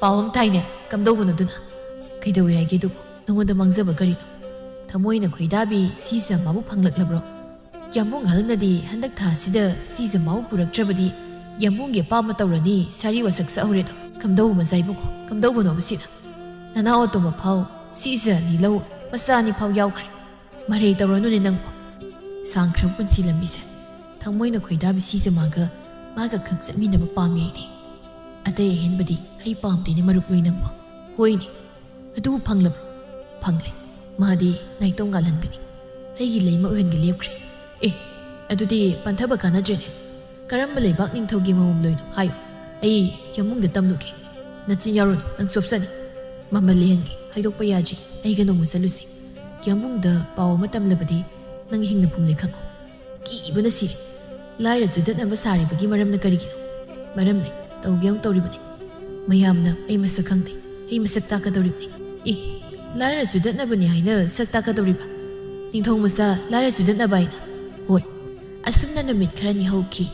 ꯄꯥꯎ ꯑꯃ ꯇꯥꯏꯅꯦ꯫ ꯀꯝꯗꯧꯕꯅꯣ ꯑꯗꯨꯅ? ꯀꯩꯗꯧꯏ ꯍꯥꯏꯒꯦ ꯑꯗꯨꯕꯨ? ꯅꯉꯣꯟꯗ ꯃꯥꯡꯖꯕ ꯀꯔꯤꯅꯣ? ꯊꯃꯣꯏꯅ ꯈꯣꯏꯗꯥꯕꯤ ꯁꯤꯖ ꯃꯥꯕꯨ ꯐꯪꯂꯛꯂꯕ꯭ꯔꯣ? ꯌꯥꯝꯕꯨꯡ ꯑꯍꯜꯅꯗꯤ ꯍꯟꯗꯛ ꯊꯥꯁꯤꯗ ꯁꯤꯖ ꯃꯥꯕꯨ ꯄꯨꯔꯛꯇ꯭ꯔꯕꯗꯤ ꯌꯥꯝꯕꯨꯡꯒꯤ ꯑꯄꯥꯝꯕ ꯇꯧꯔꯅꯤ ꯁꯥꯔꯤ ꯋꯥꯁꯛ ꯁꯛꯍꯧꯔꯦꯗꯣ꯫ ꯀꯝꯗꯧꯕ ꯃꯖꯥ ꯏꯕꯨꯡꯉꯣ? ꯀꯝꯗꯧꯕꯅꯣꯕ ꯁꯤꯅ? ꯅꯅꯥꯎ ꯑꯇꯣꯝꯕ ꯐꯥꯎ ꯁꯤꯖ ꯑꯅꯤ ꯂꯧ, ꯃꯆꯥ ꯑꯅꯤ ꯐꯥꯎ ꯌꯥꯎꯈ꯭ꯔꯦ꯫ ꯃꯔꯩ ꯇꯧꯔꯅꯨꯅꯦ ꯅꯪꯕꯨ꯫ ꯁꯥꯡꯈ꯭ꯔꯕ ꯄꯨꯟꯁꯤ ꯂꯝꯕꯤꯁꯦ ꯊꯃꯣꯏꯅ ꯈꯣꯏꯗꯥꯕꯤ ꯁꯤꯖ ꯃꯥꯒ, ꯃꯥꯒ ꯈꯛ ꯆꯠꯃꯤꯟꯅꯕ ꯄꯥꯝꯃꯤ ꯑꯩꯗꯤ꯫ ꯑꯇꯩ ꯑꯍꯦꯟꯕꯗꯤ ꯑꯩ ꯄꯥꯝꯗꯦꯅꯦ ꯃꯔꯨꯞ ꯂꯣꯏ ꯅꯪꯕꯨ꯫ ꯍꯣꯏꯅꯦ, ꯑꯗꯨꯕꯨ ꯐꯪꯂꯕ꯭ꯔꯣ? ꯐꯪꯂꯦ꯫ ꯃꯥꯗꯤ ꯅꯥꯏꯇꯣꯝ ꯉꯥꯜꯍꯟꯒꯅꯤ꯫ ꯑꯩꯒꯤ ꯂꯩꯃ ꯑꯣꯏꯍꯟꯒꯦ ꯂꯦꯞꯈ꯭ꯔꯦ꯫ ꯑꯦ, ꯑꯗꯨꯗꯤ ꯄꯟꯊꯕ ꯀꯥꯟꯅꯗ꯭ꯔꯦꯅꯦ꯫ ꯀꯔꯝꯕ ꯂꯩꯕꯥꯛ ꯅꯤꯡꯊꯧꯒꯤ ꯃꯃꯝ ꯂꯣꯏꯅꯣ ꯍꯥꯏꯌꯨ꯫ ꯑꯩ ꯌꯥꯝꯕꯨꯡꯗ ꯇꯝꯂꯨꯒꯦ꯫ ꯅꯆꯤꯟ ꯌꯥꯎꯔꯨꯅꯨ, ꯅꯪ ꯆꯣꯞꯆꯅꯤ꯫ ꯃꯃꯜ ꯂꯩꯍꯟꯒꯦ, ꯍꯥꯏꯗꯣꯛꯄ ꯌꯥꯗ꯭ꯔꯤ꯫ ꯑꯩꯒ ꯅꯣꯡꯃ ꯆꯠꯂꯨꯁꯤ꯫ ꯀꯤꯌꯥꯝꯕꯨꯡꯗ ꯄꯥꯎ ꯑꯃ ꯇꯝꯂꯕꯗꯤ ꯅꯪ ꯍꯤꯡꯅ ꯄꯨꯝꯂꯦ ꯈꯪꯉꯨ꯫ ꯀꯤꯕꯅ ꯁꯤꯔꯦ꯫ ꯂꯥꯏꯔ ꯆꯨꯗꯠꯅꯕ ꯁꯥꯔꯤꯕꯒꯤ ꯃꯔꯝꯅ ꯀꯔꯤꯒꯤꯅꯣ? ꯃꯔꯝ ꯂꯩ꯫ ꯇꯧꯒꯦ ꯑꯃꯨꯛ ꯇꯧꯔꯤꯕꯅꯤ꯫ ꯃꯌꯥꯝꯅ ꯑꯩ ꯃꯁꯛ ꯈꯪꯗꯦ, ꯑꯩ ꯃꯁꯛ ꯇꯥꯛꯀꯗꯧꯔꯤꯕꯅꯤ꯫ ꯏ, ꯂꯥꯏꯔ ꯆꯨꯗꯠꯅꯕꯅꯤ ꯍꯥꯏꯅ ꯁꯛ ꯇꯥꯛꯀꯗꯧꯔꯤꯕ? ꯅꯤꯡꯊꯧ ꯃꯆꯥ ꯂꯥꯏꯔ ꯆꯨꯗꯠꯅꯕ ꯍꯥꯏꯅ? ꯍꯣꯏ꯫ ꯑꯁꯨꯝꯅ ꯅꯨꯃꯤꯠ ꯈꯔꯅꯤ ꯍꯧꯈꯤ꯫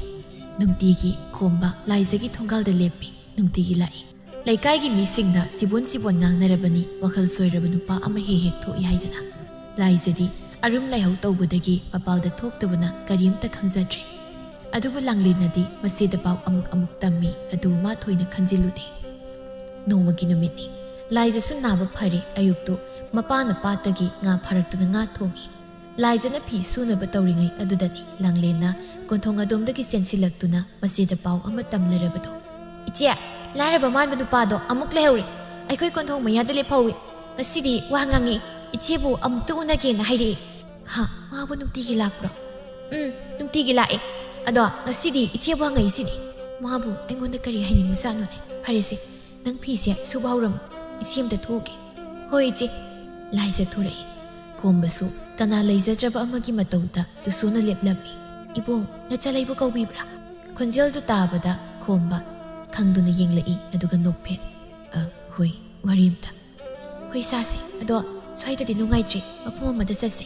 ꯅꯨꯡꯇꯤꯒꯤ ꯈꯣꯝꯕ ꯂꯥꯏꯖꯒꯤ ꯊꯣꯡꯒꯥꯜꯗ ꯂꯦꯞꯄꯤ꯫ ꯅꯨꯡꯇꯤꯒꯤ ꯂꯥꯛꯏ꯫ ꯂꯩꯀꯥꯏꯒꯤ ꯃꯤꯁꯤꯡꯅ ꯁꯤꯕꯣꯟ ꯁꯤꯕꯣꯟ ꯉꯥꯡꯅꯔꯕꯅꯤ, ꯋꯥꯈꯜ ꯁꯣꯏꯔꯕ ꯅꯨꯄꯥ ꯑꯃ ꯍꯦꯛ ꯍꯦꯛ ꯊꯣꯛꯏ ꯍꯥꯏꯗꯅ꯫ ꯂꯥꯏꯖꯗꯤ ꯑꯔꯨꯝ ꯂꯥꯏꯍꯧ ꯇꯧꯕꯗꯒꯤ ꯃꯄꯥꯜꯗ ꯊꯣꯛꯇꯕꯅ ꯀꯔꯤꯝꯇ ꯈꯪꯖꯗ꯭ꯔꯦ꯫ ꯑꯗꯨꯕꯨ ꯂꯥꯡꯂꯦꯟꯅꯗꯤ ꯃꯆꯦꯗ ꯄꯥꯎ ꯑꯃꯨꯛ ꯑꯃꯨꯛ ꯇꯝꯃꯤ, ꯑꯗꯨ ꯃꯥ ꯊꯣꯏꯅ ꯈꯟꯖꯤꯜꯂꯨꯗꯦ꯫ ꯅꯣꯡꯃꯒꯤ ꯅꯨꯃꯤꯠꯅꯤ꯫ ꯂꯥꯏꯖꯁꯨ ꯅꯥꯕ ꯐꯔꯦ꯫ ꯑꯌꯨꯛꯇꯨ ꯃꯄꯥꯅ ꯄꯥꯠꯇꯒꯤ ꯉꯥ ꯐꯥꯔꯛꯇꯨꯅ ꯉꯥ ꯊꯣꯡꯉꯤ꯫ ꯂꯥꯏꯖꯅ ꯐꯤ ꯁꯨꯅꯕ ꯇꯧꯔꯤꯉꯩ ꯑꯗꯨꯗꯅꯤ ꯂꯥꯡꯂꯦꯟꯅ ꯀꯣꯟꯊꯣꯡ ꯑꯗꯣꯝꯗꯒꯤ ꯆꯦꯟꯁꯤꯜꯂꯛꯇꯨꯅ ꯃꯆꯦꯗ ꯄꯥꯎ ꯑꯃ ꯇꯝꯂꯔꯕꯗꯣ꯫ "ꯏꯆꯦ, ꯂꯥꯏꯔꯕ ꯃꯥꯟꯕ ꯅꯨꯄꯥꯗꯣ ꯑꯃꯨꯛ ꯂꯩꯍꯧꯔꯦ꯫ ꯑꯩꯈꯣꯏ ꯀꯣꯟꯊꯣꯡ ꯃꯌꯥꯗ ꯂꯦꯞꯍꯧꯏ꯫ ꯉꯁꯤꯗꯤ ꯋꯥ ꯉꯥꯡꯉꯤ꯫ ꯏꯆꯦꯕꯨ ꯑꯃꯨꯛꯇ ꯎꯅꯒꯦꯅ ꯍꯥꯏꯔꯛꯏ꯫" "ꯍꯥ? ꯃꯥꯕꯨ ꯅꯨꯡꯇꯤꯒꯤ ꯂꯥꯛꯄ꯭ꯔꯣ?" "ꯎꯝ, ꯅꯨꯡꯇꯤꯒꯤ ꯂꯥꯛꯑꯦ꯫ ꯑꯗꯣ ꯉꯁꯤꯗꯤ ꯏꯆꯦꯕꯨ ꯍꯪꯉꯛꯏꯁꯤꯅꯤ꯫ ꯃꯥꯕꯨ ꯑꯩꯉꯣꯟꯗ ꯀꯔꯤ ꯍꯥꯏꯅꯤꯡꯕꯖꯥꯠꯅꯣꯅꯦ? ꯐꯔꯦꯁꯦ, ꯅꯪ ꯐꯤꯁꯦ ꯁꯨꯕ ꯍꯧꯔꯝꯃꯨ꯫ ꯏꯆꯦ ꯑꯝꯇ ꯊꯣꯛꯎꯒꯦ꯫" "ꯍꯣꯏ, ꯏꯆꯦ꯫" ꯂꯥꯏꯖ ꯊꯣꯔꯛꯏ꯫ ꯈꯣꯝꯕꯁꯨ ꯀꯅꯥ ꯂꯩꯖꯗ꯭ꯔꯕ ꯑꯃꯒꯤ ꯃꯇꯧꯗ ꯇꯨꯁꯣꯟꯅ ꯂꯦꯞꯂꯝꯃꯤ꯫ "ꯏꯕꯨꯡ, ꯅꯆꯜ ꯑꯩꯕꯨ ꯀꯧꯕꯤꯕ꯭ꯔꯥ?" ꯈꯣꯟꯖꯦꯜꯗꯨ ꯇꯥꯕꯗ ꯈꯣꯝꯕ ꯈꯪꯗꯨꯅ ꯌꯦꯡꯂꯛꯏ, ꯑꯗꯨꯒ ꯅꯣꯛꯐꯦꯠ꯫ "ꯑ, ꯍꯣꯏ, ꯋꯥꯔꯤ ꯑꯝꯇ꯫" "ꯍꯣꯏ, ꯁꯥꯁꯤ꯫ ꯑꯗꯣ ꯁ꯭ꯋꯥꯏꯗꯗꯤ ꯅꯨꯡꯉꯥꯏꯇ꯭ꯔꯦ, ꯃꯐꯝ ꯑꯃꯗ ꯆꯠꯁꯦ꯫"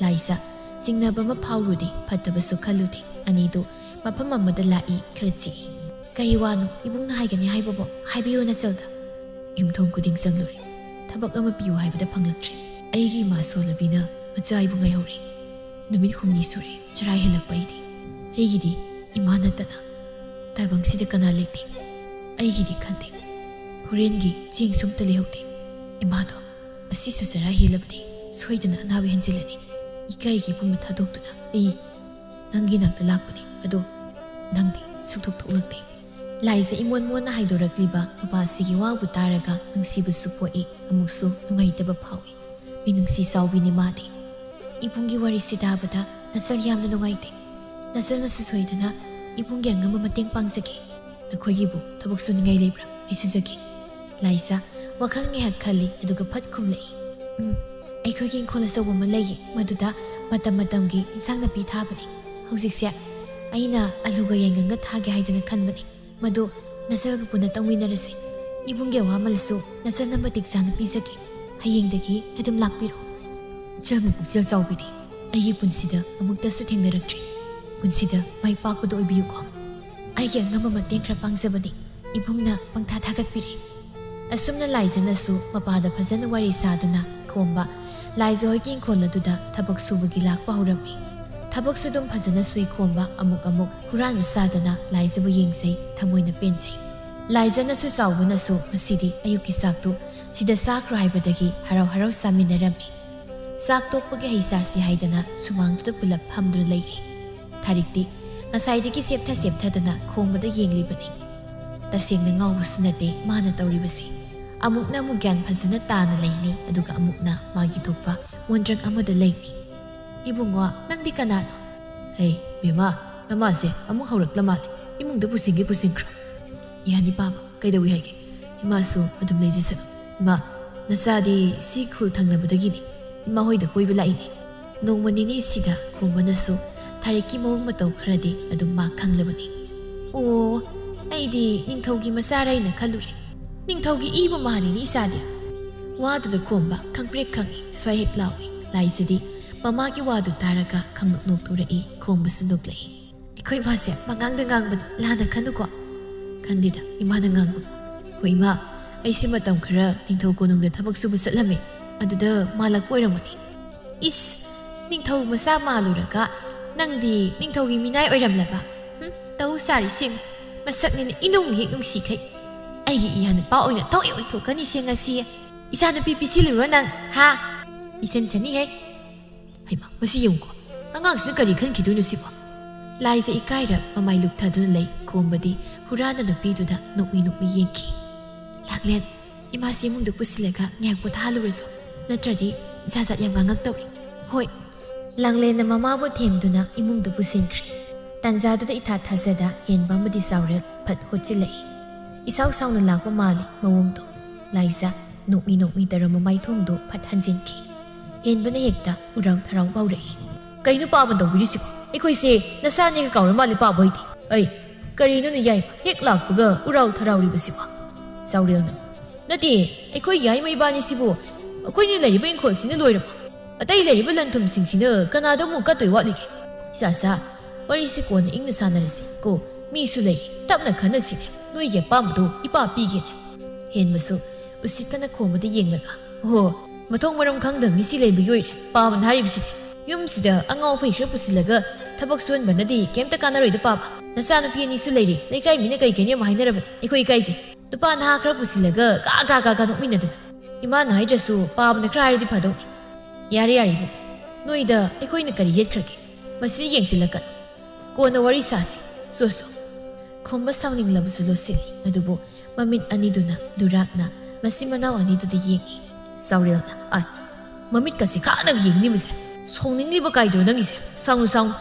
ꯂꯥꯏꯖ ꯆꯤꯡꯅꯕ ꯑꯃ ꯐꯥꯎꯔꯨꯗꯦ, ꯐꯠꯇꯕꯁꯨ ꯈꯜꯂꯨꯗꯦ꯫ ꯑꯅꯤꯗꯨ ꯃꯐꯝ ꯑꯃꯗ ꯂꯥꯛꯏ, ꯈꯔ ꯆꯤꯛꯏ꯫ "ꯀꯔꯤ ꯋꯥꯅꯣ ꯏꯕꯨꯡꯅ ꯍꯥꯏꯒꯅꯤ ꯍꯥꯏꯕꯕꯣ? ꯍꯥꯏꯕꯤꯌꯨ ꯅꯆꯜꯗ꯫" ꯌꯨꯝꯊꯣꯡ ꯈꯨꯗꯤꯡ ꯆꯪꯂꯨꯔꯦ꯫ ꯊꯕꯛ ꯑꯃ ꯄꯤꯌꯨ ꯍꯥꯏꯕꯗ ꯐꯪꯂꯛꯇ꯭ꯔꯦ꯫ ꯑꯩꯒꯤ ꯏꯃꯥ ꯁꯣꯜꯂꯕꯤꯅ ꯃꯆꯥ ꯑꯩꯕꯨ ꯉꯥꯏꯍꯧꯔꯦ꯫ ꯅꯨꯃꯤꯠ ꯍꯨꯝꯅꯤ ꯁꯨꯔꯦ ꯆꯔꯥ ꯍꯦꯜꯂꯛꯄ ꯑꯩꯗꯤ꯫ ꯑꯩꯒꯤꯗꯤ ꯏꯃꯥ ꯅꯠꯇꯅ ꯇꯥꯏꯕꯪꯁꯤꯗ ꯀꯅꯥ ꯂꯩꯇꯦ꯫ ꯑꯩꯒꯤꯗꯤ ꯈꯟꯗꯦ꯫ ꯍꯣꯔꯦꯟꯒꯤ ꯆꯦꯡꯁꯨ ꯑꯝꯇ ꯂꯩꯍꯧꯗꯦ꯫ ꯏꯃꯥꯗꯣ ꯑꯁꯤꯁꯨ ꯆꯔꯥ ꯍꯦꯜꯂꯕꯗꯤ ꯁꯣꯏꯗꯅ ꯑꯅꯥꯕ ꯍꯦꯟꯖꯤꯜꯂꯅꯤ꯫ ꯏꯀꯥꯏꯒꯤ ꯄꯨꯝꯕ ꯊꯥꯗꯣꯛꯇꯨꯅ ꯑꯩ ꯅꯪꯒꯤ ꯅꯥꯛꯇ ꯂꯥꯛꯄꯅꯤ꯫ ꯑꯗꯣ ꯅꯪꯗꯤ ꯁꯨꯛꯊꯣꯛ ꯊꯣꯛꯂꯛꯇꯦ꯫ ꯂꯥꯏꯖ ꯏꯃꯣꯟ ꯃꯣꯟꯅ ꯍꯥꯏꯗꯣꯔꯛꯂꯤꯕ ꯅꯨꯄꯥꯁꯤꯒꯤ ꯋꯥꯕꯨ ꯇꯥꯔꯒ ꯅꯨꯡꯁꯤꯕꯁꯨ ꯄꯣꯛꯏ, ꯑꯃꯨꯛꯁꯨ ꯅꯨꯡꯉꯥꯏꯇꯕ ꯐꯥꯎꯏ꯫ ꯃꯤꯅꯨꯡꯁꯤ ꯆꯥꯎꯕꯤꯅꯤ ꯃꯥꯗꯤ꯫ ꯏꯕꯨꯡꯒꯤ ꯋꯥꯔꯤꯁꯤ ꯇꯥꯕꯗ ꯅꯆꯜ ꯌꯥꯝꯅ ꯅꯨꯡꯉꯥꯏꯇꯦ꯫ ꯅꯆꯜꯅꯁꯨ ꯁꯣꯏꯗꯅ ꯏꯕꯨꯡꯒꯤ ꯑꯉꯝꯕ ꯃꯇꯦꯡ ꯄꯥꯡꯖꯒꯦ꯫ ꯅꯈꯣꯏꯒꯤꯕꯨ ꯊꯕꯛ ꯁꯨꯅꯤꯡꯉꯥꯏ ꯂꯩꯕ꯭ꯔꯥ? ꯑꯩ ꯁꯨꯖꯒꯦ꯫ ꯂꯥꯏꯖ ꯋꯥꯈꯜ ꯉꯥꯏꯍꯥꯛ ꯈꯜꯂꯤ, ꯑꯗꯨꯒ ꯐꯠ ꯈꯨꯝꯂꯛꯏ, "ꯎꯝ, ꯑꯩꯈꯣꯏꯒꯤ ꯏꯪꯈꯣꯜ ꯑꯆꯧꯕ ꯑꯃ ꯂꯩꯌꯦ, ꯃꯗꯨꯗ ꯃꯇꯝ ꯃꯇꯝꯒꯤ ꯏꯟꯁꯥꯡ ꯅꯥꯄꯤ ꯊꯥꯕꯅꯤ꯫ ꯍꯧꯖꯤꯛꯁꯦ ꯑꯩꯅ ꯑꯂꯨꯒ ꯌꯦꯡꯒꯪꯒ ꯊꯥꯒꯦ ꯍꯥꯏꯗꯅ ꯈꯟꯕꯅꯤ꯫ ꯃꯗꯨ ꯅꯆꯜꯒ ꯄꯨꯟꯅ ꯇꯧꯃꯤꯟꯅꯔꯁꯤ꯫ ꯏꯕꯨꯡꯒꯤ ꯑꯋꯥꯃꯜꯁꯨ ꯅꯆꯜꯅ ꯃꯇꯤꯛ ꯆꯥꯅ ꯄꯤꯖꯒꯦ꯫ ꯍꯌꯦꯡꯗꯒꯤ ꯑꯗꯨꯝ ꯂꯥꯛꯄꯤꯔꯣ꯫ ꯏꯆꯜꯕꯨ ꯄꯨꯛꯆꯦꯜ ꯆꯥꯎꯕꯤꯗꯤ ꯑꯩꯒꯤ ꯄꯨꯟꯁꯤꯗ ꯑꯃꯨꯛꯇꯁꯨ ꯊꯦꯡꯅꯔꯛꯇ꯭ꯔꯤ꯫ ꯄꯨꯟꯁꯤꯗ ꯃꯥꯏ ꯄꯥꯛꯄꯗ ꯑꯣꯏꯕꯤꯌꯨꯀꯣ꯫ ꯑꯩꯒꯤ ꯑꯉꯝꯕ ꯃꯇꯦꯡ ꯈꯔ ꯄꯥꯡꯖꯕꯅꯤ꯫ ꯏꯕꯨꯡꯅ ꯄꯪꯊꯥ ꯊꯥꯒꯠꯄꯤꯔꯤ꯫ ꯑꯁꯨꯝꯅ ꯂꯥꯏꯖꯅꯁꯨ ꯃꯄꯥꯗ ꯐꯖꯅ ꯋꯥꯔꯤ ꯁꯥꯗꯨꯅ ꯈꯣꯝꯕ ꯂꯥꯏꯖ ꯍꯣꯏꯒꯤ ꯏꯪꯈꯣꯜ ꯑꯗꯨꯗ ꯊꯕꯛ ꯁꯨꯕꯒꯤ ꯂꯥꯛꯄ ꯍꯧꯔꯝꯃꯤ꯫ ꯊꯕꯛꯁꯨ ꯑꯗꯨꯝ ꯐꯖꯅ ꯁꯨꯏ ꯈꯣꯝꯕ, ꯑꯃꯨꯛ ꯑꯃꯨꯛ ꯍꯨꯔꯥꯟꯕ ꯁꯥꯗꯅ ꯂꯥꯏꯖꯕꯨ ꯌꯦꯡꯖꯩ, ꯊꯃꯣꯏꯅ ꯄꯦꯟꯖꯩ꯫ ꯂꯥꯏꯖꯅꯁꯨ ꯆꯥꯎꯕꯅꯁꯨ ꯉꯁꯤꯗꯤ ꯑꯌꯨꯛꯀꯤ ꯆꯥꯛꯇꯨ ꯁꯤꯗ ꯆꯥꯈ꯭ꯔꯣ ꯍꯥꯏꯕꯗꯒꯤ ꯍꯔꯥꯎ ꯍꯔꯥꯎ ꯆꯥꯃꯤꯟꯅꯔꯝꯃꯤ꯫ ꯆꯥꯛ ꯇꯣꯛꯄꯒꯤ ꯍꯩ ꯆꯥꯁꯤ ꯍꯥꯏꯗꯅ ꯁꯨꯃꯥꯡꯗꯨꯗ ꯄꯨꯂꯞ ꯐꯝꯗꯨꯅ ꯂꯩꯔꯤ꯫ ꯊꯥꯔꯤꯛꯇꯤ ꯉꯁꯥꯏꯗꯒꯤ ꯆꯦꯞꯊ ꯆꯦꯞꯊꯗꯅ ꯈꯣꯝꯕꯗ ꯌꯦꯡꯂꯤꯕꯅꯤ꯫ ꯇꯁꯦꯡꯅ ꯉꯥꯎꯕꯁꯨ ꯅꯠꯇꯦ ꯃꯥꯅ ꯇꯧꯔꯤꯕꯁꯤ꯫ ꯑꯃꯨꯛꯅ ꯑꯃꯨꯛ ꯒ꯭ꯌꯥꯟ ꯐꯖꯅ ꯇꯥꯅ ꯂꯩꯅꯤ, ꯑꯗꯨꯒ ꯑꯃꯨꯛꯅ ꯃꯥꯒꯤ ꯊꯣꯛꯄ ꯃꯣꯟꯗ꯭ꯔꯪ ꯑꯃꯗ ꯂꯩꯅꯤ꯫ "ꯏꯕꯨꯡꯉꯣ, ꯅꯪꯗꯤ ꯀꯅꯥꯅꯣ?" "ꯍꯩ, ꯕꯦꯝꯃ, ꯅꯃꯥꯁꯦ ꯑꯃꯨꯛ ꯍꯧꯔꯛꯂ ꯃꯥꯜꯂꯦ꯫ ꯏꯃꯨꯡꯗ ꯄꯨꯁꯤꯟꯒꯦ ꯄꯨꯁꯤꯟꯈ꯭ꯔꯣ꯫ ꯌꯥꯅꯤ ꯄꯥꯕ, ꯀꯩꯗꯧꯏ ꯍꯥꯏꯒꯦ? ꯏꯃꯥꯁꯨ ꯑꯗꯨꯝ ꯂꯩꯖꯁꯅꯨ꯫ ꯏꯃꯥ, ꯅꯆꯥꯗꯤ ꯁꯤ ꯈꯨꯜ ꯊꯪꯅꯕꯗꯒꯤꯅꯤ꯫ ꯏꯃꯥ ꯍꯣꯏꯗ ꯀꯣꯏꯕ ꯂꯥꯛꯏꯅꯦ꯫" ꯅꯣꯡꯃ ꯅꯤꯅꯤ ꯁꯤꯗ ꯈꯣꯝꯕꯅꯁꯨ ꯊꯥꯔꯤꯛꯀꯤ ꯃꯑꯣꯡ ꯃꯇꯧ ꯈꯔꯗꯤ ꯑꯗꯨꯝ ꯃꯥ ꯈꯪꯂꯕꯅꯤ꯫ "ꯑꯣ, ꯑꯩꯗꯤ ꯅꯤꯡꯊꯧꯒꯤ ꯃꯆꯥꯔ ꯍꯥꯏꯅ ꯈꯜꯂꯨꯔꯦ꯫ ꯅꯤꯡꯊꯧꯒꯤ ꯏꯕꯨ ꯃꯥꯜꯂꯤꯅꯦ ꯏꯆꯥꯗꯤ꯫" ꯋꯥꯗꯨꯗ ꯈꯣꯝꯕ ꯈꯪꯄ꯭ꯔꯦꯛ ꯈꯪꯏ, ꯁ꯭ꯋꯥꯏ ꯍꯦꯛ ꯂꯥꯎꯏ꯫ ꯂꯥꯏꯖꯗꯤ ꯃꯃꯥꯒꯤ ꯋꯥꯗꯨ ꯇꯥꯔꯒ ꯈꯪꯅꯣꯛ ꯅꯣꯛꯇꯣꯔꯛꯏ, ꯈꯣꯝꯕꯁꯨ ꯅꯣꯛꯂꯛꯏ꯫ "ꯑꯩꯈꯣꯏ ꯏꯃꯥꯁꯦ ꯄꯉꯥꯡꯗ ꯉꯥꯡꯕꯅꯤ, ꯂꯥꯟꯅ ꯈꯟꯅꯨꯀꯣ꯫" "ꯈꯟꯗꯦꯗ, ꯏꯃꯥꯅ ꯉꯥꯡꯕꯕꯨ꯫" "ꯍꯣꯏ ꯏꯃꯥ, ꯑꯩꯁꯦ ꯃꯇꯝ ꯈꯔ ꯅꯤꯡꯊꯧ ꯀꯣꯅꯨꯡꯗ ꯊꯕꯛ ꯁꯨꯕ ꯆꯠꯂꯝꯃꯦ, ꯑꯗꯨꯗ ꯃꯥꯜꯂꯛꯄ ꯑꯣꯏꯔꯝꯒꯅꯤ꯫" "ꯏꯁ, ꯅꯤꯡꯊꯧ ꯃꯆꯥ ꯃꯥꯜꯂꯨꯔꯒ ꯅꯪꯗꯤ ꯅꯤꯡꯊꯧꯒꯤ ꯃꯤꯅꯥꯏ ꯑꯣꯏꯔꯝꯂꯕ? ꯍꯨꯝ, ꯇꯧ ꯁꯥꯔꯤꯁꯤꯡ, ꯃꯁꯛꯅꯤꯅ ꯏꯅꯨꯡ ꯍꯦꯛ ꯅꯨꯡꯁꯤꯈꯩ꯫ ꯑꯩꯒꯤ ꯏꯌꯥ ꯅꯨꯄꯥ ꯑꯣꯏꯅ ꯊꯣꯛꯏ ꯑꯣꯏꯊꯣꯛꯀꯅꯤꯁꯦ ꯉꯁꯤ꯫ ꯏꯆꯥ ꯅꯨꯄꯤ ꯄꯤꯁꯤꯜꯂꯨꯔꯣ ꯅꯪ, ꯍꯥ?" "ꯄꯤꯁꯟꯁꯅꯤꯍꯦ꯫" ꯍꯩꯃꯥ, ꯃꯁꯤ ꯌꯦꯡꯉꯨꯀꯣ, ꯑꯉꯥꯡꯁꯤꯅ ꯀꯔꯤ ꯈꯟꯈꯤꯗꯣꯏꯅꯣ ꯁꯤꯕꯣ? ꯂꯥꯏꯖ ꯏꯀꯥꯏꯔ ꯃꯃꯥꯏ ꯂꯨꯞꯊꯗꯨꯅ ꯂꯩ꯫ ꯈꯣꯝꯕꯗꯤ ꯍꯨꯔꯥꯟꯅ ꯅꯨꯄꯤꯗꯨꯗ ꯅꯣꯛꯃꯤ ꯅꯣꯛꯃꯤ ꯌꯦꯡꯈꯤ꯫ "ꯂꯥꯡꯂꯦꯟ, ꯏꯃꯥꯁꯤ ꯏꯃꯨꯡꯗ ꯄꯨꯁꯤꯜꯂꯒ ꯉꯥꯏꯍꯥꯛ ꯄꯣꯊꯥꯍꯜꯂꯨꯔꯁꯨ, ꯅꯠꯇ꯭ꯔꯗꯤ ꯖꯥꯠ ꯖꯥꯠ ꯌꯥꯝ ꯉꯥꯡꯉꯛꯇꯧꯔꯤ꯫" "ꯍꯣꯏ꯫" ꯂꯥꯡꯂꯦꯟꯅ ꯃꯃꯥꯕꯨ ꯊꯦꯝꯗꯨꯅ ꯏꯃꯨꯡꯗ ꯄꯨꯁꯤꯟꯈ꯭ꯔꯦ꯫ ꯇꯥꯟꯖꯥꯗꯨꯗ ꯏꯊꯥ ꯊꯥꯖꯗ ꯍꯦꯟꯕ ꯑꯃꯗꯤ ꯆꯥꯎꯔꯦꯜ ꯐꯠ ꯍꯨꯠꯆꯤꯜꯂꯛꯏ꯫ ꯏꯁꯥꯎ ꯁꯥꯎꯅ ꯂꯥꯛꯄ ꯃꯥꯜꯂꯤ ꯃꯑꯣꯡꯗꯣ꯫ ꯂꯥꯏꯖ ꯅꯣꯛꯃꯤ ꯅꯣꯛꯃꯤ ꯇꯧꯔꯝꯕ ꯃꯥꯏꯊꯣꯡꯗꯨ ꯐꯠ ꯍꯟꯖꯤꯟꯈꯤ꯫ ꯍꯦꯟꯕꯅ ꯍꯦꯛꯇ ꯎꯔꯥꯎ ꯊꯔꯥꯎ ꯐꯥꯎꯔꯛꯏ꯫ "ꯀꯩꯅꯣ ꯄꯥꯕ ꯇꯧꯕꯤꯔꯤꯁꯤꯕꯣ? ꯑꯩꯈꯣꯏꯁꯦ ꯅꯁꯥꯅꯦꯒ ꯀꯥꯎꯔ ꯃꯥꯜꯂꯦ ꯄꯥꯕ ꯍꯣꯏꯗꯤ꯫ ꯑꯩ, ꯀꯔꯤꯅꯣꯅꯦ ꯌꯥꯏꯃ ꯍꯦꯛ ꯂꯥꯛꯄꯒ ꯎꯔꯥꯎ ꯊꯔꯥꯎꯔꯤꯕꯁꯤꯕꯣ?" ꯆꯥꯎꯔꯦꯜꯅ, "ꯅꯠꯇꯦ, ꯑꯩꯈꯣꯏ ꯌꯥꯏꯃ ꯏꯕꯥꯅꯤꯁꯤꯕꯨ ꯑꯩꯈꯣꯏꯅ ꯂꯩꯔꯤꯕ ꯏꯪꯈꯣꯜꯁꯤꯅ ꯂꯣꯏꯔꯕ? ꯑꯇꯩ ꯂꯩꯔꯤꯕ ꯂꯟ ꯊꯨꯝꯁꯤꯡꯁꯤꯅ ꯀꯅꯥꯗ ꯑꯃꯨꯛ ꯀꯠꯇꯣꯏ ꯋꯥꯠꯂꯤꯒꯦ? ꯁꯥ ꯁꯥ, ꯋꯥꯔꯤꯁꯤ ꯀꯣꯟꯅ ꯏꯪꯅ ꯁꯥꯟꯅꯔꯁꯤ ꯀꯣ꯫ ꯃꯤꯁꯨ ꯂꯩꯔꯤ, ꯇꯞꯅ ꯈꯟꯅꯁꯤꯅꯦ꯫ ꯅꯣꯏꯒꯤ ꯑꯄꯥꯝꯕꯗꯣ ꯏꯄꯥ ꯄꯤꯒꯦꯅꯦ꯫" ꯍꯦꯟꯕꯁꯨ ꯎꯁꯤꯠꯇꯅ ꯈꯣꯝꯕꯗ ꯌꯦꯡꯂꯒ, "ꯑꯣꯍꯣ, ꯃꯊꯣꯡ ꯃꯔꯝ ꯈꯪꯗꯕ ꯃꯤꯁꯤ ꯂꯩꯕꯒꯤ ꯑꯣꯏꯔꯦ ꯄꯥꯕꯅ ꯍꯥꯏꯔꯤꯕꯁꯤꯗꯤ꯫ ꯌꯨꯝꯁꯤꯗ ꯑꯉꯥꯎ ꯑꯐꯩ ꯈꯔ ꯄꯨꯁꯤꯜꯂꯒ ꯊꯕꯛ ꯁꯨꯍꯟꯕꯅꯗꯤ ꯀꯩꯝꯇ ꯀꯥꯟꯅꯔꯣꯏꯗ ꯄꯥꯕ꯫ ꯅꯆꯥꯅꯨꯄꯤ ꯑꯅꯤꯁꯨ ꯂꯩꯔꯤ, ꯂꯩꯀꯥꯏ ꯃꯤꯅ ꯀꯩ ꯀꯩꯅꯤ ꯑꯃꯨꯛ ꯍꯥꯏꯅꯔꯕꯅꯤ꯫ ꯑꯩꯈꯣꯏ ꯏꯀꯥꯏꯖꯩ꯫ ꯅꯨꯄꯥ ꯅꯍꯥ ꯈꯔ ꯄꯨꯁꯤꯜꯂꯒ ꯒꯥ ꯒꯥ ꯒꯥ ꯒꯥ ꯅꯣꯛꯃꯤꯟꯅꯗꯅ꯫ ꯏꯃꯥꯅ ꯍꯥꯏꯗ꯭ꯔꯁꯨ ꯄꯥꯕꯅ ꯈꯔ ꯍꯥꯏꯔꯗꯤ ꯐꯗꯧꯅꯤ꯫ ꯌꯥꯔꯦ ꯌꯥꯔꯦ ꯏꯕꯨꯡ, ꯅꯣꯏꯗ ꯑꯩꯈꯣꯏꯅ ꯀꯔꯤ ꯌꯦꯠꯈ꯭ꯔꯒꯦ? ꯃꯁꯤꯗ ꯌꯦꯡꯁꯤꯜꯂꯛꯀꯅꯨ꯫ ꯀꯣꯟꯅ ꯋꯥꯔꯤ ꯁꯥꯁꯤ꯫ ꯁꯣ ꯁꯣ꯫" ꯈꯣꯝꯕ ꯁꯥꯎꯅꯤꯡꯂꯕꯁꯨ ꯂꯣꯠꯁꯤꯜꯂꯤ, ꯑꯗꯨꯕꯨ ꯃꯃꯤꯠ ꯑꯅꯤꯗꯨꯅ ꯂꯨꯔꯥꯛꯅ ꯃꯆꯤꯟ ꯃꯅꯥꯎ ꯑꯅꯤꯗꯨꯗ ꯌꯦꯡꯉꯤ꯫ ꯆꯥꯎꯔꯦꯜꯅ, "ꯑꯥꯏ, ꯃꯃꯤꯠꯀꯁꯤ ꯈꯥꯅ ꯌꯦꯡꯅꯤꯕꯁꯦ꯫ ꯁꯥꯎꯅꯤꯡꯂꯤꯕ ꯀꯥꯏꯗ꯭ꯔꯣ ꯅꯪꯒꯤꯁꯦ? ꯁꯥꯎꯅꯨ, ꯁꯥꯎꯅꯨ꯫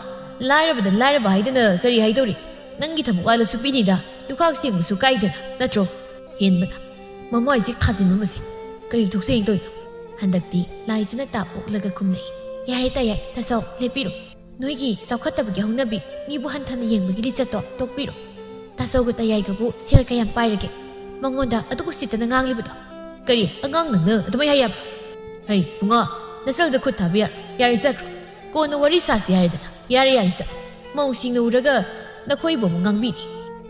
ꯂꯥꯏꯔꯕꯗ ꯂꯥꯏꯔꯕ ꯍꯥꯏꯗꯅ ꯀꯔꯤ ꯍꯥꯏꯗꯧꯔꯤ? ꯅꯪꯒꯤ ꯊꯕꯛ ꯋꯥꯠꯂꯁꯨ ꯄꯤꯅꯤꯗ, ꯂꯨꯈꯥꯛ ꯁꯦꯡꯕꯁꯨ ꯀꯥꯏꯗꯅ, ꯅꯠꯇ꯭ꯔꯣ?" ꯍꯦꯟꯕꯅ ꯃꯃꯥꯏꯁꯦ ꯊꯥꯖꯤꯟꯕ ꯃꯁꯦ ꯀꯔꯤ ꯊꯣꯛꯆꯩꯅ ꯇꯧꯔꯤꯅꯣ? ꯍꯟꯗꯛꯇꯤ ꯂꯥꯏꯖꯅ ꯇꯥꯞ ꯑꯣꯛꯂꯒ ꯈꯨꯝꯂꯛꯏ, "ꯌꯥꯔꯦ ꯇꯌꯥꯏ, ꯇꯥꯆꯧ, ꯂꯦꯞꯄꯤꯔꯣ꯫ ꯅꯣꯏꯒꯤ ꯆꯥꯎꯈꯠꯇꯕꯒꯤ ꯍꯧꯅꯕꯤ, ꯃꯤꯕꯨ ꯍꯟꯊꯅ ꯌꯦꯡꯕꯒꯤ ꯂꯤꯆꯠꯇꯣ ꯇꯣꯛꯄꯤꯔꯣ꯫ ꯇꯥꯆꯧꯒ ꯇꯌꯥꯏꯒꯕꯨ ꯁꯦꯜ ꯀꯌꯥꯝ ꯄꯥꯏꯔꯒꯦ? ꯃꯉꯣꯟꯗ ꯑꯗꯨꯛ ꯎꯁꯤꯠꯇꯅ ꯉꯥꯡꯂꯤꯕꯗꯣ?" "ꯀꯔꯤ? ꯑꯉꯥꯡ ꯅꯪꯅ ꯑꯗꯨꯃꯥꯏ ꯍꯥꯏ ꯌꯥꯕ꯭ꯔꯣ? ꯍꯩ ꯏꯕꯨꯡꯉꯣ, ꯅꯆꯜꯗ ꯈꯨꯠ ꯊꯥꯕ ꯌꯥꯔꯣꯏ꯫ ꯌꯥꯔꯦ, ꯆꯠꯈ꯭ꯔꯣ꯫ ꯀꯣꯟꯅ ꯋꯥꯔꯤ ꯁꯥꯁꯤ ꯍꯥꯏꯔꯦꯗꯅ꯫ ꯌꯥꯔꯦ, ꯌꯥꯔꯦ, ꯆꯠꯂꯣ꯫ ꯃꯧꯁꯤꯡꯅ ꯎꯔꯒ ꯅꯈꯣꯏꯕꯨ ꯑꯃꯨꯛ ꯉꯥꯡꯕꯤꯅꯤ꯫"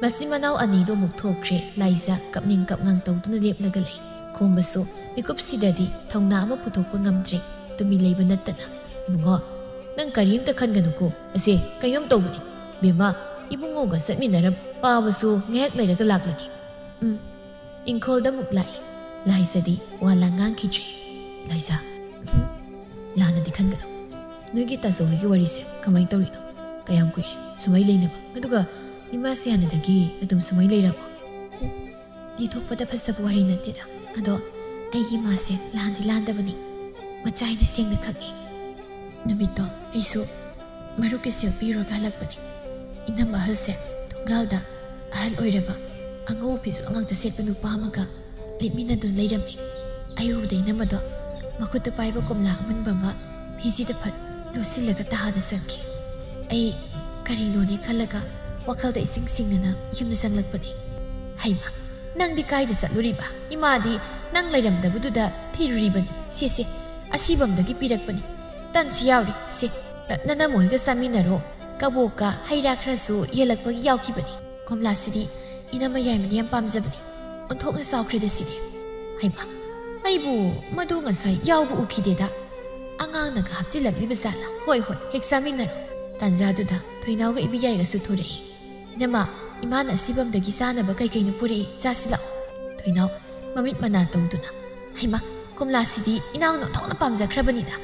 ꯃꯆꯤꯟ ꯃꯅꯥꯎ ꯑꯅꯤꯗꯨ ꯑꯃꯨꯛ ꯊꯣꯛꯈ꯭ꯔꯦ꯫ ꯂꯥꯏꯖ ꯀꯞꯅꯤꯡ ꯀꯞꯉꯥꯡ ꯇꯧꯗꯨꯅ ꯂꯦꯞꯂꯒ ꯂꯩ꯫ ꯈꯣꯝꯕꯁꯨ ꯃꯤꯀꯨꯞꯁꯤꯗꯗꯤ ꯊꯧꯅꯥ ꯑꯃ ꯄꯨꯊꯣꯛꯄ ꯉꯝꯗ꯭ꯔꯦ꯫ ꯇꯨꯃꯤꯟ ꯂꯩꯕ ꯅꯠꯇꯅ, "ꯏꯕꯨꯡꯉꯣ, ꯅꯪ ꯀꯔꯤꯝꯇ ꯈꯟꯒꯅꯨꯀꯣ꯫ ꯑꯁꯦ, ꯀꯩꯅꯣꯝ ꯇꯧꯕꯅꯤ꯫ ꯕꯦꯝꯃ, ꯏꯕꯨꯡꯉꯣꯒ ꯆꯠꯃꯤꯟꯅꯔꯝ꯫ ꯄꯥꯕꯁꯨ ꯉꯥꯏꯍꯥꯛ ꯂꯩꯔꯒ ꯂꯥꯛꯂꯒꯦ꯫" ꯎꯝ꯫ ꯏꯪꯈꯣꯜꯗ ꯑꯃꯨꯛ ꯂꯥꯛꯏ꯫ ꯂꯥꯏꯖꯗꯤ ꯋꯥ ꯂꯥꯡ ꯉꯥꯡꯈꯤꯗ꯭ꯔꯦ꯫ ꯂꯥꯏꯖ, ꯎꯝ, ꯂꯥꯟꯅꯗꯤ ꯈꯟꯒꯅꯨ꯫ ꯅꯣꯏꯒꯤ ꯇꯥꯆꯧ ꯍꯣꯏꯒꯤ ꯋꯥꯔꯤꯁꯦ ꯀꯃꯥꯏꯅ ꯇꯧꯔꯤꯅꯣ? ꯀꯌꯥꯝ ꯀꯨꯏꯔꯦ ꯁꯨꯃꯥꯏ ꯂꯩꯅꯕ? ꯑꯗꯨꯒ ꯏꯃꯥꯁꯦ ꯍꯥꯟꯅꯗꯒꯤ ꯑꯗꯨꯝ ꯁꯨꯃꯥꯏ ꯂꯩꯔꯕꯣ? ꯎꯝ, ꯂꯤꯊꯣꯛꯄꯗ ꯐꯖꯕ ꯋꯥꯔꯤ ꯅꯠꯇꯦꯗ꯫ ꯑꯗꯣ ꯑꯩꯒꯤ ꯏꯃꯥꯁꯦ ꯂꯥꯟꯗꯤ ꯂꯥꯟꯗꯕꯅꯤ꯫ ꯃꯆꯥ ꯍꯥꯏꯅ ꯁꯦꯡꯅ ꯈꯪꯉꯤ꯫ ꯅꯨꯃꯤꯠꯇꯣ ꯑꯩꯁꯨ ꯃꯔꯨꯞꯀꯤ ꯁꯦꯜ ꯄꯤꯔꯨꯔꯒ ꯍꯜꯂꯛꯄꯅꯦ꯫ ꯏꯅꯝꯃ ꯑꯍꯜꯁꯦ ꯊꯣꯡꯒꯥꯜꯗ ꯑꯍꯜ ꯑꯣꯏꯔꯕ, ꯑꯉꯧꯕ ꯐꯤꯖꯣꯜ ꯉꯥꯛꯇ ꯁꯦꯠꯄ ꯅꯨꯄꯥ ꯑꯃꯒ ꯂꯦꯞꯃꯤꯟꯅꯗꯨꯅ ꯂꯩꯔꯝꯃꯤ꯫ ꯑꯩ ꯎꯕꯗ ꯏꯅꯝꯃꯗꯣ ꯃꯈꯨꯠꯇ ꯄꯥꯏꯕ ꯀꯣꯝꯂꯥ ꯑꯃꯨꯟꯕ ꯑꯃ ꯐꯤꯖꯤꯗ ꯐꯠ ꯂꯣꯠꯁꯤꯜꯂꯒ ꯇꯍꯥꯗ ꯆꯪꯈꯤ꯫ ꯑꯩ ꯀꯔꯤꯅꯣꯅꯦ ꯈꯜꯂꯒ ꯋꯥꯈꯜꯗ ꯏꯁꯤꯡ ꯁꯤꯡꯅꯅ ꯌꯨꯝꯗ ꯆꯪꯂꯛꯄꯅꯤ꯫ "ꯍꯩꯃꯥ, ꯅꯪꯗꯤ ꯀꯥꯏꯗ ꯆꯠꯂꯨꯔꯤꯕ? ꯏꯃꯥꯗꯤ ꯅꯪ ꯂꯩꯔꯝꯗꯕꯗꯨꯗ ꯊꯤꯔꯨꯔꯤꯕꯅꯤ꯫ ꯁꯦ, ꯁꯦ, ꯑꯁꯤꯕꯝꯗꯒꯤ ꯄꯤꯔꯛꯄꯅꯤ꯫ ꯇꯟꯁꯨ ꯌꯥꯎꯔꯤ꯫ ꯁꯦ, ꯅꯅꯝꯃꯣꯏꯒ ꯆꯥꯃꯤꯟꯅꯔꯣ꯫ ꯀꯕꯣꯛꯀ ꯍꯩ ꯔꯥ ꯈꯔꯁꯨ ꯌꯦꯜꯂꯛꯄꯒꯤ ꯌꯥꯎꯈꯤꯕꯅꯤ꯫ ꯀꯣꯝꯂꯥꯁꯤꯗꯤ ꯏꯅꯝꯃ ꯌꯥꯏꯃꯅ ꯌꯥꯝ ꯄꯥꯝꯖꯕꯅꯤ꯫ ꯑꯣꯟꯊꯣꯛꯅ ꯆꯥꯎꯈ꯭ꯔꯦꯗ ꯁꯤꯗꯤ꯫ ꯍꯩꯃꯥ, ꯑꯩꯕꯨ ꯃꯗꯨ ꯉꯁꯥꯏ ꯌꯥꯎꯕ ꯎꯈꯤꯗꯦꯗ꯫ ꯑꯉꯥꯡꯅꯒ ꯍꯥꯞꯆꯤꯜꯂꯛꯂꯤꯕ ꯖꯥꯠꯂ? ꯍꯣꯏ, ꯍꯣꯏ, ꯍꯦꯛ ꯆꯥꯃꯤꯟꯅꯔꯣ꯫" ꯇꯥꯟꯖꯥꯗꯨꯗ ꯊꯣꯏꯅꯥꯎꯒ ꯏꯕꯤꯌꯥꯏꯒꯁꯨ ꯊꯣꯔꯛꯏ꯫ "ꯏꯅꯝꯃ, ꯏꯃꯥꯅ ꯑꯁꯤꯕꯝꯗꯒꯤ ꯆꯥꯅꯕ ꯀꯩ ꯀꯩꯅꯣ ꯄꯨꯔꯛꯏ, ꯆꯥꯁꯤ ꯂꯥꯛꯑꯣ꯫" ꯊꯣꯏꯅꯥꯎ ꯃꯃꯤꯠ ꯃꯅꯥ ꯇꯧꯗꯨꯅ, "ꯍꯩꯃꯥ, ꯀꯣꯝꯂꯥꯁꯤꯗꯤ ꯏꯅꯥꯎꯅ ꯑꯣꯟꯊꯣꯛꯅ ꯄꯥꯝꯖꯈ꯭ꯔꯕꯅꯤꯗ꯫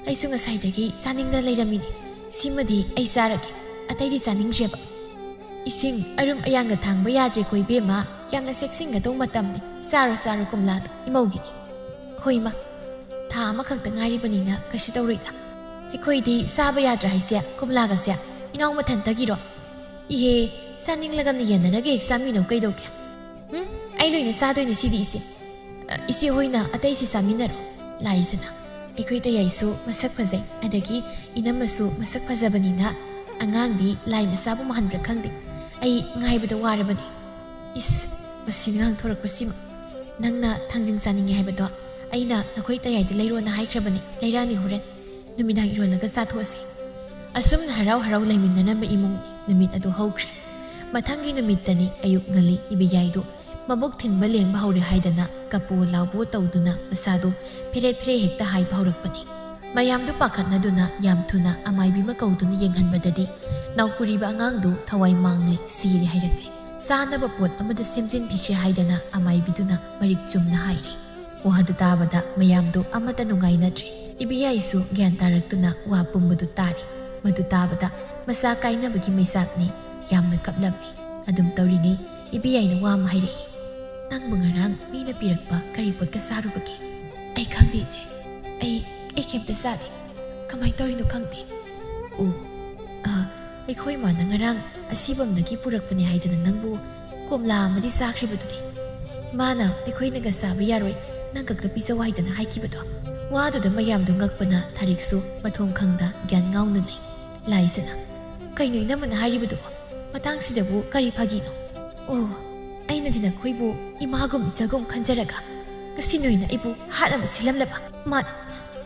ꯑꯩꯁꯨ ꯉꯁꯥꯏꯗꯒꯤ ꯆꯥꯅꯤꯡꯗꯅ ꯂꯩꯔꯝꯃꯤꯅꯤ꯫ ꯁꯤꯃꯗꯤ ꯑꯩ ꯆꯥꯔꯒꯦ, ꯑꯇꯩꯗꯤ ꯆꯥꯅꯤꯡꯗ꯭ꯔꯦꯕ꯫" "ꯏꯁꯤꯡ ꯑꯔꯨꯝ ꯑꯌꯥꯡꯒ ꯊꯥꯡꯕ ꯌꯥꯗ꯭ꯔꯦꯀꯣ ꯏꯕꯦꯝꯃ, ꯌꯥꯝꯅ ꯆꯦꯛꯁꯤꯟꯒꯗꯧ ꯃꯇꯝꯅꯤ꯫ ꯆꯥꯔꯣ, ꯆꯥꯔꯣ ꯀꯣꯝꯂꯥꯗꯣ, ꯏꯃꯧꯒꯤꯅꯤ꯫" "ꯍꯣꯏ ꯏꯃꯥ, ꯊꯥ ꯑꯃꯈꯛꯇ ꯉꯥꯏꯔꯤꯕꯅꯤꯅ ꯀꯩꯁꯨ ꯇꯧꯔꯣꯏꯗ꯫" "ꯑꯩꯈꯣꯏꯗꯤ ꯆꯥꯕ ꯌꯥꯗ꯭ꯔꯥ ꯍꯥꯏꯁꯦ ꯀꯣꯝꯂꯥꯒꯁꯦ? ꯏꯅꯥꯎ ꯃꯊꯟꯇꯒꯤꯔꯣ?" "ꯏꯍꯦ, ꯆꯥꯅꯤꯡꯂꯒꯅ ꯌꯦꯟꯅꯔꯒ ꯍꯦꯛ ꯆꯥꯃꯤꯟꯅꯧ ꯀꯩꯗꯧꯒꯦ?" "ꯎꯝ, ꯑꯩ ꯂꯣꯏꯅ ꯆꯥꯗꯣꯏꯅꯦ ꯁꯤꯗꯤ ꯏꯆꯦ꯫" "ꯑ, ꯏꯆꯦ ꯍꯣꯏꯅ ꯑꯇꯩꯁꯤ ꯆꯥꯃꯤꯟꯅꯔꯣ꯫" ꯂꯥꯏꯖꯅ, "ꯑꯩꯈꯣꯏ ꯇꯌꯥꯏꯁꯨ ꯃꯁꯛ ꯐꯖꯩ, ꯑꯗꯒꯤ ꯏꯅꯝꯃꯁꯨ ꯃꯁꯛ ꯐꯖꯕꯅꯤꯅ ꯑꯉꯥꯡꯗꯤ ꯂꯥꯏ ꯃꯆꯥꯕꯨ ꯃꯥꯟꯕ꯭ꯔꯥ ꯈꯪꯗꯦ꯫ ꯑꯩ ꯉꯥꯏꯕꯗ ꯋꯥꯔꯕꯅꯤ꯫" "ꯏꯁ, ꯃꯁꯤꯅ ꯉꯥꯡꯊꯣꯔꯛꯄꯁꯤꯃ꯫ ꯅꯪꯅ ꯊꯥꯡꯖꯤꯡ ꯆꯥꯅꯤꯡꯉꯦ ꯍꯥꯏꯕꯗꯣ ꯑꯩꯅ ꯅꯈꯣꯏ ꯇꯌꯥꯏꯗ ꯂꯩꯔꯣꯅ ꯍꯥꯏꯈ꯭ꯔꯕꯅꯤ꯫ ꯂꯩꯔꯛꯑꯅꯤ ꯍꯣꯔꯦꯟ꯫ ꯅꯨꯃꯤꯗꯥꯡ ꯏꯔꯣꯜꯂꯒ ꯆꯥꯊꯣꯛꯑꯁꯤ꯫" ꯑꯁꯨꯝꯅ ꯍꯔꯥꯎ ꯍꯔꯥꯎ ꯂꯩꯃꯤꯟꯅꯔꯝꯕ ꯏꯃꯨꯡꯅꯤ꯫ ꯅꯨꯃꯤꯠ ꯑꯗꯨ ꯍꯧꯈ꯭ꯔꯦ꯫ ꯃꯊꯪꯒꯤ ꯅꯨꯃꯤꯠꯇꯅꯤ ꯑꯌꯨꯛ ꯉꯜꯂꯤ ꯏꯕꯤꯌꯥꯏꯗꯨ ꯃꯕꯨꯛ ꯊꯤꯟꯕ ꯂꯦꯡꯕ ꯍꯧꯔꯦ ꯍꯥꯏꯗꯅ ꯀꯄꯣ ꯂꯥꯎꯕꯣ ꯇꯧꯗꯨꯅ ꯃꯁꯥꯗꯨ ꯐꯦꯔꯦ ꯐꯦꯔꯦ ꯍꯦꯛꯇ ꯍꯥꯏꯕ ꯍꯧꯔꯛꯄꯅꯤ꯫ ꯃꯌꯥꯝꯗꯨ ꯄꯥꯈꯠꯅꯗꯨꯅ ꯌꯥꯝ ꯊꯨꯅ ꯑꯃꯥꯏꯕꯤ ꯑꯃ ꯀꯧꯗꯨꯅ ꯌꯦꯡꯍꯟꯕꯗꯗꯤ ꯅꯥꯎꯄꯨꯔꯤꯕ ꯑꯉꯥꯡꯗꯨ ꯊꯋꯥꯏ ꯃꯥꯡꯂꯦ, ꯁꯤꯔꯦ ꯍꯥꯏꯔꯛꯂꯦ꯫ ꯆꯥꯅꯕ ꯄꯣꯠ ꯑꯃꯗ ꯁꯦꯝꯖꯤꯟꯕꯤꯈ꯭ꯔꯦ ꯍꯥꯏꯗꯅ ꯑꯃꯥꯏꯕꯤꯗꯨꯅ ꯃꯔꯤꯛ ꯆꯨꯝꯅ ꯍꯥꯏꯔꯦ꯫ ꯋꯥꯗꯨ ꯇꯥꯕꯗ ꯃꯌꯥꯝꯗꯨ ꯑꯃꯠꯇ ꯅꯨꯡꯉꯥꯏꯅꯗ꯭ꯔꯦ꯫ ꯏꯕꯤꯌꯥꯏꯁꯨ ꯒ꯭ꯌꯥꯟ ꯇꯥꯔꯛꯇꯨꯅ ꯋꯥ ꯄꯨꯝꯕꯗꯨ ꯇꯥꯔꯦ꯫ ꯃꯗꯨ ꯇꯥꯕꯗ ꯃꯆꯥ ꯀꯥꯏꯅꯕꯒꯤ ꯃꯩꯆꯥꯛꯅꯤ ꯌꯥꯝꯅ ꯀꯞꯂꯝꯃꯤ꯫ ꯑꯗꯨꯝ ꯇꯧꯔꯤꯉꯩ ꯏꯕꯤꯌꯥꯏꯅ ꯋꯥ ꯑꯃ ꯍꯥꯏꯔꯛꯏ꯫ "ꯅꯪꯕꯨ ꯉꯔꯥꯡ ꯃꯤꯅ ꯄꯤꯔꯛꯄ ꯀꯔꯤ ꯄꯣꯠꯀ ꯆꯥꯔꯨꯕꯒꯦ?" "ꯑꯩ ꯈꯪꯗꯦ ꯏꯆꯦ꯫ ꯑꯩ, ꯑꯩ ꯀꯩꯝꯇ ꯆꯥꯗꯦ꯫ ꯀꯃꯥꯏꯅ ꯇꯧꯔꯤꯅꯣ ꯈꯪꯗꯦ꯫" "ꯑꯣ, ꯑ, ꯑꯩꯈꯣꯏ ꯃꯥꯅ ꯉꯔꯥꯡ ꯑꯁꯤꯕꯝꯗꯒꯤ ꯄꯨꯔꯛꯄꯅꯦ ꯍꯥꯏꯗꯅ ꯅꯪꯕꯨ ꯀꯣꯝꯂꯥ ꯑꯃꯗꯤ ꯆꯥꯈ꯭ꯔꯤꯕꯗꯨꯗꯤ꯫ ꯏꯃꯥꯅ ꯑꯩꯈꯣꯏꯅꯒ ꯆꯥꯕ ꯌꯥꯔꯣꯏ, ꯅꯪ ꯈꯛꯇ ꯄꯤꯖꯧ ꯍꯥꯏꯗꯅ ꯍꯥꯏꯈꯤꯕꯗꯣ꯫ ꯋꯥꯗꯨꯗ ꯃꯌꯥꯝꯗꯨ ꯉꯛꯄꯅ ꯊꯥꯔꯤꯛꯁꯨ ꯃꯊꯣꯡ ꯈꯪꯗ ꯒ꯭ꯌꯥꯟ ꯉꯥꯎꯅ ꯂꯩ꯫ ꯂꯥꯏꯖꯅ, "ꯀꯩꯅꯣ ꯏꯅꯝꯃꯅ ꯍꯥꯏꯔꯤꯕꯗꯨꯕꯣ? ꯃꯇꯥꯡꯁꯤꯗꯕꯨ ꯀꯔꯤ ꯐꯥꯒꯤꯅꯣ?" "ꯑꯣ, ꯑꯩꯅꯗꯤ ꯅꯈꯣꯏꯕꯨ ꯏꯃꯥꯒꯨꯝ ꯏꯆꯥꯒꯨꯝ ꯈꯟꯖꯔꯒ ꯉꯁꯤ ꯅꯣꯏꯅ ꯑꯩꯕꯨ ꯍꯥꯠꯅꯕ ꯁꯤꯜꯂꯝꯂꯕ꯫ ꯃꯥꯅꯤ,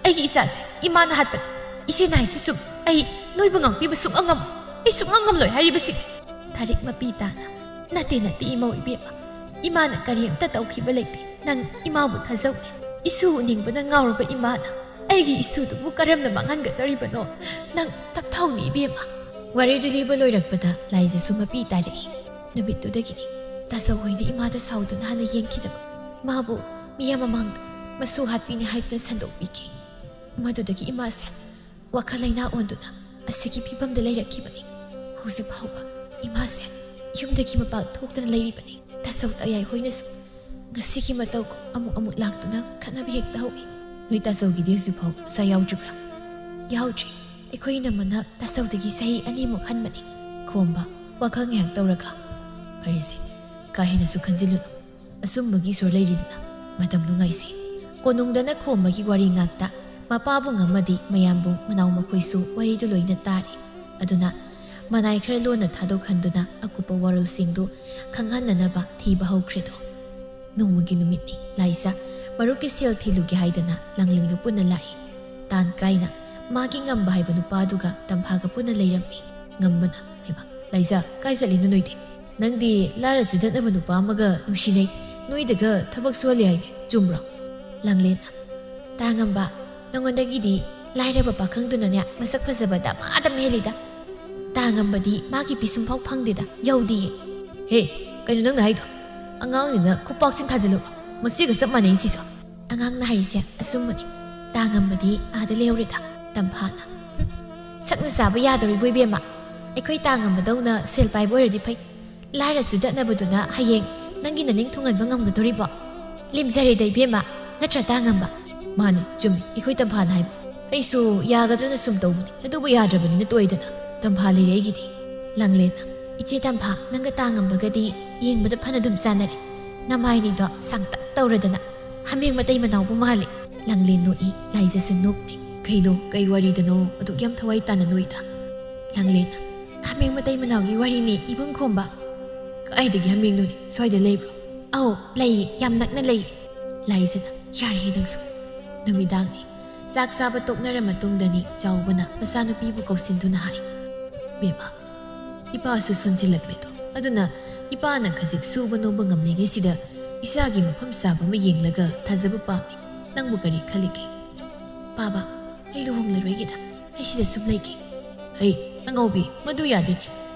ꯑꯩꯒꯤ ꯏꯆꯥꯁꯦ ꯏꯃꯥꯅ ꯍꯥꯠꯄꯅꯤ꯫ ꯏꯆꯦꯅ ꯍꯥꯏꯁꯤ ꯆꯨꯝꯃꯤ꯫ ꯑꯩ ꯅꯣꯏꯕꯨ ꯉꯥꯡꯕꯤꯕ ꯁꯨꯡꯉꯝ ꯉꯝꯃꯣꯏ꯫ ꯑꯩ ꯁꯨꯡꯉꯝ ꯉꯝꯂꯣꯏ ꯍꯥꯏꯔꯤꯕꯁꯤꯅꯤ꯫" ꯊꯥꯔꯤꯛ ꯃꯄꯤ ꯇꯥꯅ, "ꯅꯠꯇꯦ, ꯅꯠꯇꯦ ꯏꯃꯧ ꯏꯕꯦꯝꯃ꯫ ꯏꯃꯥꯅ ꯀꯔꯤꯝꯇ ꯇꯧꯈꯤꯕ ꯂꯩꯇꯦ꯫ ꯅꯪ ꯏꯃꯥꯕꯨ ꯊꯥꯖꯧꯅꯦ꯫ ꯏꯁꯨ ꯎꯅꯤꯡꯕꯅ ꯉꯥꯎꯔꯕ ꯏꯃꯥꯅ ꯑꯩꯒꯤ ꯏꯁꯨꯗꯨꯕꯨ ꯀꯔꯝꯅ ꯃꯥꯡꯍꯟꯒꯗꯧꯔꯤꯕꯅꯣ? ꯅꯪ ꯇꯞꯊꯧꯅꯦ ꯏꯕꯦꯝꯃ꯫" ꯋꯥꯔꯤꯗꯨ ꯂꯤꯕ ꯂꯣꯏꯔꯛꯄꯗ ꯂꯥꯏꯖꯁꯨ ꯃꯄꯤ ꯇꯥꯔꯛꯏ꯫ ꯅꯨꯃꯤꯠꯇꯨꯗꯒꯤꯅꯤ ꯇꯥꯆꯧ ꯍꯣꯏꯅ ꯏꯃꯥꯗ ꯁꯥꯎꯗꯨꯅ ꯍꯥꯟꯅ ꯌꯦꯡꯈꯤꯗꯕ꯫ ꯏꯃꯥꯕꯨ ꯃꯤꯌꯥꯝ ꯃꯃꯥꯡꯗ ꯃꯁꯨ ꯍꯥꯠꯄꯤꯅꯤ ꯍꯥꯏꯗꯨꯅ ꯁꯟꯗꯣꯛꯄꯤꯈꯤ꯫ ꯃꯗꯨꯗꯒꯤ ꯏꯃꯥꯁꯦ ꯋꯥꯈꯜ ꯂꯩꯅꯥ ꯑꯣꯟꯗꯨꯅ ꯑꯁꯤꯒꯤ ꯐꯤꯕꯝꯗ ꯂꯩꯔꯛꯈꯤꯕꯅꯤ꯫ ꯍꯧꯖꯤꯛ ꯐꯥꯎꯕ ꯏꯃꯥꯁꯦ ꯌꯨꯝꯗꯒꯤ ꯃꯄꯥꯟ ꯊꯣꯛꯇꯅ ꯂꯩꯔꯤꯕꯅꯤ꯫ ꯇꯥꯆꯧ ꯇꯌꯥꯏ ꯍꯣꯏꯅꯁꯨ ꯉꯁꯤꯒꯤ ꯃꯇꯧ ꯑꯃꯨꯛ ꯑꯃꯨꯛ ꯂꯥꯛꯇꯨꯅ ꯈꯠꯅꯕ ꯍꯦꯛꯇ ꯍꯧꯏ꯫ "ꯅꯣꯏ ꯇꯥꯆꯧꯒꯤꯗꯤ ꯍꯧꯖꯤꯛꯐꯥꯎ ꯃꯆꯥ ꯌꯥꯎꯗ꯭ꯔꯤꯕ꯭ꯔꯥ?" "ꯌꯥꯎꯗ꯭ꯔꯤ꯫ ꯑꯩꯈꯣꯏ ꯏꯅꯝꯃꯅ ꯇꯥꯆꯧꯗꯒꯤ ꯆꯍꯤ ꯑꯅꯤꯃꯨꯛ ꯍꯟꯕꯅꯤ꯫" ꯈꯣꯝꯕ ꯋꯥꯈꯜ ꯉꯥꯏꯍꯥꯛ ꯇꯧꯔꯒ, "ꯐꯔꯦꯁꯦ, ꯀꯥ ꯍꯦꯟꯅꯁꯨ ꯈꯟꯖꯤꯜꯂꯨꯅꯨ꯫ ꯑꯆꯨꯝꯕꯒꯤ ꯏꯁꯣꯔ ꯂꯩꯔꯤꯗꯨꯅ ꯃꯇꯝꯗꯨ ꯉꯥꯏꯁꯤ꯫" ꯀꯣꯅꯨꯡꯗꯅ ꯈꯣꯝꯕꯒꯤ ꯋꯥꯔꯤ ꯉꯥꯛꯇ꯫ ꯃꯄꯥꯕꯨꯡ ꯑꯃꯗꯤ ꯃꯌꯥꯝꯕꯨꯡ ꯃꯅꯥꯎ ꯃꯈꯣꯏꯁꯨ ꯋꯥꯔꯤꯗꯨ ꯂꯣꯏꯅ ꯇꯥꯔꯤ꯫ ꯑꯗꯨꯅ ꯃꯅꯥꯏ ꯈꯔ ꯂꯣꯟꯅ ꯊꯥꯗꯣꯛꯍꯟꯗꯨꯅ ꯑꯀꯨꯞꯄ ꯋꯥꯔꯣꯜꯁꯤꯡꯗꯨ ꯈꯪꯍꯟꯅꯅꯕ ꯊꯤꯕ ꯍꯧꯈ꯭ꯔꯦꯗꯣ꯫ ꯅꯣꯡꯃꯒꯤ ꯅꯨꯃꯤꯠꯅꯤ꯫ ꯂꯥꯏꯖ ꯃꯔꯨꯞꯀꯤ ꯁꯦꯜ ꯊꯤꯜꯂꯨꯒꯦ ꯍꯥꯏꯗꯅ ꯂꯥꯡꯂꯦꯟꯒ ꯄꯨꯟꯅ ꯂꯥꯛꯏ꯫ ꯇꯥꯟ ꯀꯥꯏꯅ ꯃꯥꯒꯤ ꯉꯝꯕ ꯍꯥꯏꯕ ꯅꯨꯄꯥꯗꯨꯒ ꯇꯝꯐꯥꯒ ꯄꯨꯟꯅ ꯂꯩꯔꯝꯃꯤ꯫ ꯉꯝꯕꯅ, "ꯍꯩꯃꯥ, ꯂꯥꯏꯖ, ꯀꯥꯏ ꯆꯠꯂꯤꯅꯣ ꯅꯣꯏꯗꯤ? ꯅꯪꯗꯤ ꯂꯥꯏꯔ ꯆꯨꯗꯠꯅꯕ ꯅꯨꯄꯥ ꯑꯃꯒ ꯅꯨꯡꯁꯤꯅꯩ, ꯅꯣꯏꯗꯒ ꯊꯕꯛ ꯁꯨꯍꯜꯂꯤ ꯍꯥꯏꯅꯦ, ꯆꯨꯝꯕ꯭ꯔꯣ?" ꯂꯥꯡꯂꯦꯟꯅ, "ꯇꯥ ꯉꯝꯕ, ꯅꯉꯣꯟꯗꯒꯤꯗꯤ ꯂꯥꯏꯔꯕ ꯄꯥꯈꯪꯗꯨꯅꯅꯦ ꯃꯁꯛ ꯐꯖꯕ ꯗꯃꯥꯗꯝ ꯍꯦꯜꯂꯤꯗ꯫ ꯇꯥ ꯉꯝꯕꯗꯤ ꯃꯥꯒꯤ ꯄꯤꯁꯨꯝꯐꯥꯎ ꯐꯪꯗꯦꯗ, ꯌꯧꯗꯤꯌꯦ꯫" "ꯍꯦ, ꯀꯩꯅꯣ ꯅꯪꯅ ꯍꯥꯏꯗꯣ? ꯑꯉꯥꯡꯅꯤꯅ ꯈꯨꯄꯥꯛꯁꯤꯡ ꯊꯥꯖꯤꯜꯂꯨ꯫ ꯃꯁꯤꯒ ꯆꯞ ꯃꯥꯟꯅꯩ ꯁꯤꯁꯨ꯫" "ꯑꯉꯥꯡꯅ ꯍꯥꯏꯔꯤꯁꯦ ꯑꯆꯨꯝꯕꯅꯤ꯫ ꯇꯥ ꯉꯝꯕꯗꯤ ꯑꯥꯗ ꯂꯩꯍꯧꯔꯦꯗ꯫" ꯇꯝꯐꯥꯅ, "ꯍꯨꯝ, ꯁꯛꯅ ꯆꯥꯕ ꯌꯥꯗꯧꯔꯤꯕꯣ ꯏꯕꯦꯝꯃ? ꯑꯩꯈꯣꯏ ꯇꯥ ꯉꯝꯕꯗꯧꯅ ꯁꯦꯜ ꯄꯥꯏꯕ ꯑꯣꯏꯔꯗꯤ ꯐꯩ꯫ ꯂꯥꯏꯔ ꯆꯨꯗꯠꯅꯕꯗꯨꯅ ꯍꯌꯦꯡ ꯅꯪꯒꯤ ꯅꯅꯤꯡ ꯊꯨꯡꯍꯟꯕ ꯉꯝꯒꯗꯧꯔꯤꯕꯣ? ꯂꯦꯝꯖꯔꯦꯗ ꯏꯕꯦꯝꯃ, ꯅꯠꯇ꯭ꯔꯥ ꯇꯥ ꯉꯝꯕ?" "ꯃꯥꯅꯤ, ꯆꯨꯝꯃꯤ, ꯏꯈꯣꯏ ꯇꯝꯐꯥꯅ ꯍꯥꯏꯕ꯫ ꯑꯩꯁꯨ ꯌꯥꯒꯗ꯭ꯔꯅ ꯁꯨꯝ ꯇꯧꯕꯅꯤ, ꯑꯗꯨꯕꯨ ꯌꯥꯗ꯭ꯔꯕꯅꯤꯅ ꯇꯣꯛꯏꯗꯅ꯫" "ꯇꯝꯐꯥ ꯂꯩꯔꯦ ꯑꯩꯒꯤꯗꯤ꯫" ꯂꯥꯡꯂꯦꯟꯅ, "ꯏꯆꯦ ꯇꯝꯐꯥ, ꯅꯪꯒ ꯇꯥ ꯉꯝꯕꯒꯗꯤ ꯌꯦꯡꯕꯗ ꯐꯅ ꯑꯗꯨꯝ ꯆꯥꯟꯅꯔꯦ꯫ ꯅꯃꯥꯏꯅꯤꯗꯣ ꯁꯥꯡꯇꯛ ꯇꯧꯔꯗꯅ ꯍꯥꯃꯦꯡ ꯃꯇꯩ ꯃꯅꯥꯎꯕꯨ ꯃꯥꯜꯂꯤ꯫" ꯂꯥꯡꯂꯦꯟ ꯅꯣꯛꯏ, ꯂꯥꯏꯖꯁꯨ ꯅꯣꯛꯇꯦ꯫ "ꯀꯩꯅꯣ, ꯀꯩ ꯋꯥꯔꯤꯗꯅꯣ ꯑꯗꯨꯛ ꯌꯥꯝ ꯊꯋꯥꯏ ꯇꯥꯅ ꯅꯣꯛꯏꯗ?" ꯂꯥꯡꯂꯦꯟꯅ, "ꯍꯥꯃꯦꯡ ꯃꯇꯩ ꯃꯅꯥꯎꯒꯤ ꯋꯥꯔꯤꯅꯦ, ꯏꯕꯨꯡ ꯈꯣꯝꯕ꯫ ꯀꯥꯏꯗꯒꯤ ꯍꯥꯃꯦꯡꯅꯣꯅꯦ? ꯁ꯭ꯋꯥꯏꯗ ꯂꯩꯕ꯭ꯔꯣ?" "ꯑꯧ, ꯂꯩꯌꯦ, ꯌꯥꯝ ꯅꯛꯅ ꯂꯩꯌꯦ꯫" ꯂꯥꯏꯖꯅ, "ꯌꯥꯔꯦ ꯅꯪꯁꯨ꯫" ꯅꯨꯃꯤꯗꯥꯡꯅꯤ꯫ ꯆꯥꯛ ꯆꯥꯕ ꯇꯣꯛꯅꯔ ꯃꯇꯨꯡꯗꯅꯤ ꯆꯥꯎꯕꯅ ꯃꯆꯥꯅꯨꯄꯤꯕꯨ ꯀꯧꯁꯤꯟꯗꯨꯅ ꯍꯥꯏ, "ꯕꯦꯝꯃ, ꯏꯄꯥꯁꯨ ꯁꯣꯟꯖꯤꯜꯂꯛꯂꯦꯗꯣ꯫ ꯑꯗꯨꯅ ꯏꯄꯥꯅ ꯈꯖꯤꯛ ꯁꯨꯕ ꯅꯣꯝꯕ ꯉꯝꯂꯤꯉꯩꯁꯤꯗ ꯏꯆꯥꯒꯤ ꯃꯐꯝ ꯆꯥꯕ ꯑꯃ ꯌꯦꯡꯂꯒ ꯊꯥꯖꯕ ꯄꯥꯝꯃꯤ꯫ ꯅꯪꯕꯨ ꯀꯔꯤ ꯈꯜꯂꯤꯒꯦ?" "ꯄꯥꯕ, ꯑꯩ ꯂꯨꯍꯣꯡꯂꯔꯣꯏꯒꯦꯗ꯫ ꯑꯩ ꯁꯤꯗ ꯁꯨꯝ ꯂꯩꯒꯦ꯫" "ꯍꯩ, ꯑꯉꯥꯎꯕꯤ, ꯃꯗꯨ ꯌꯥꯗꯦꯅꯦ꯫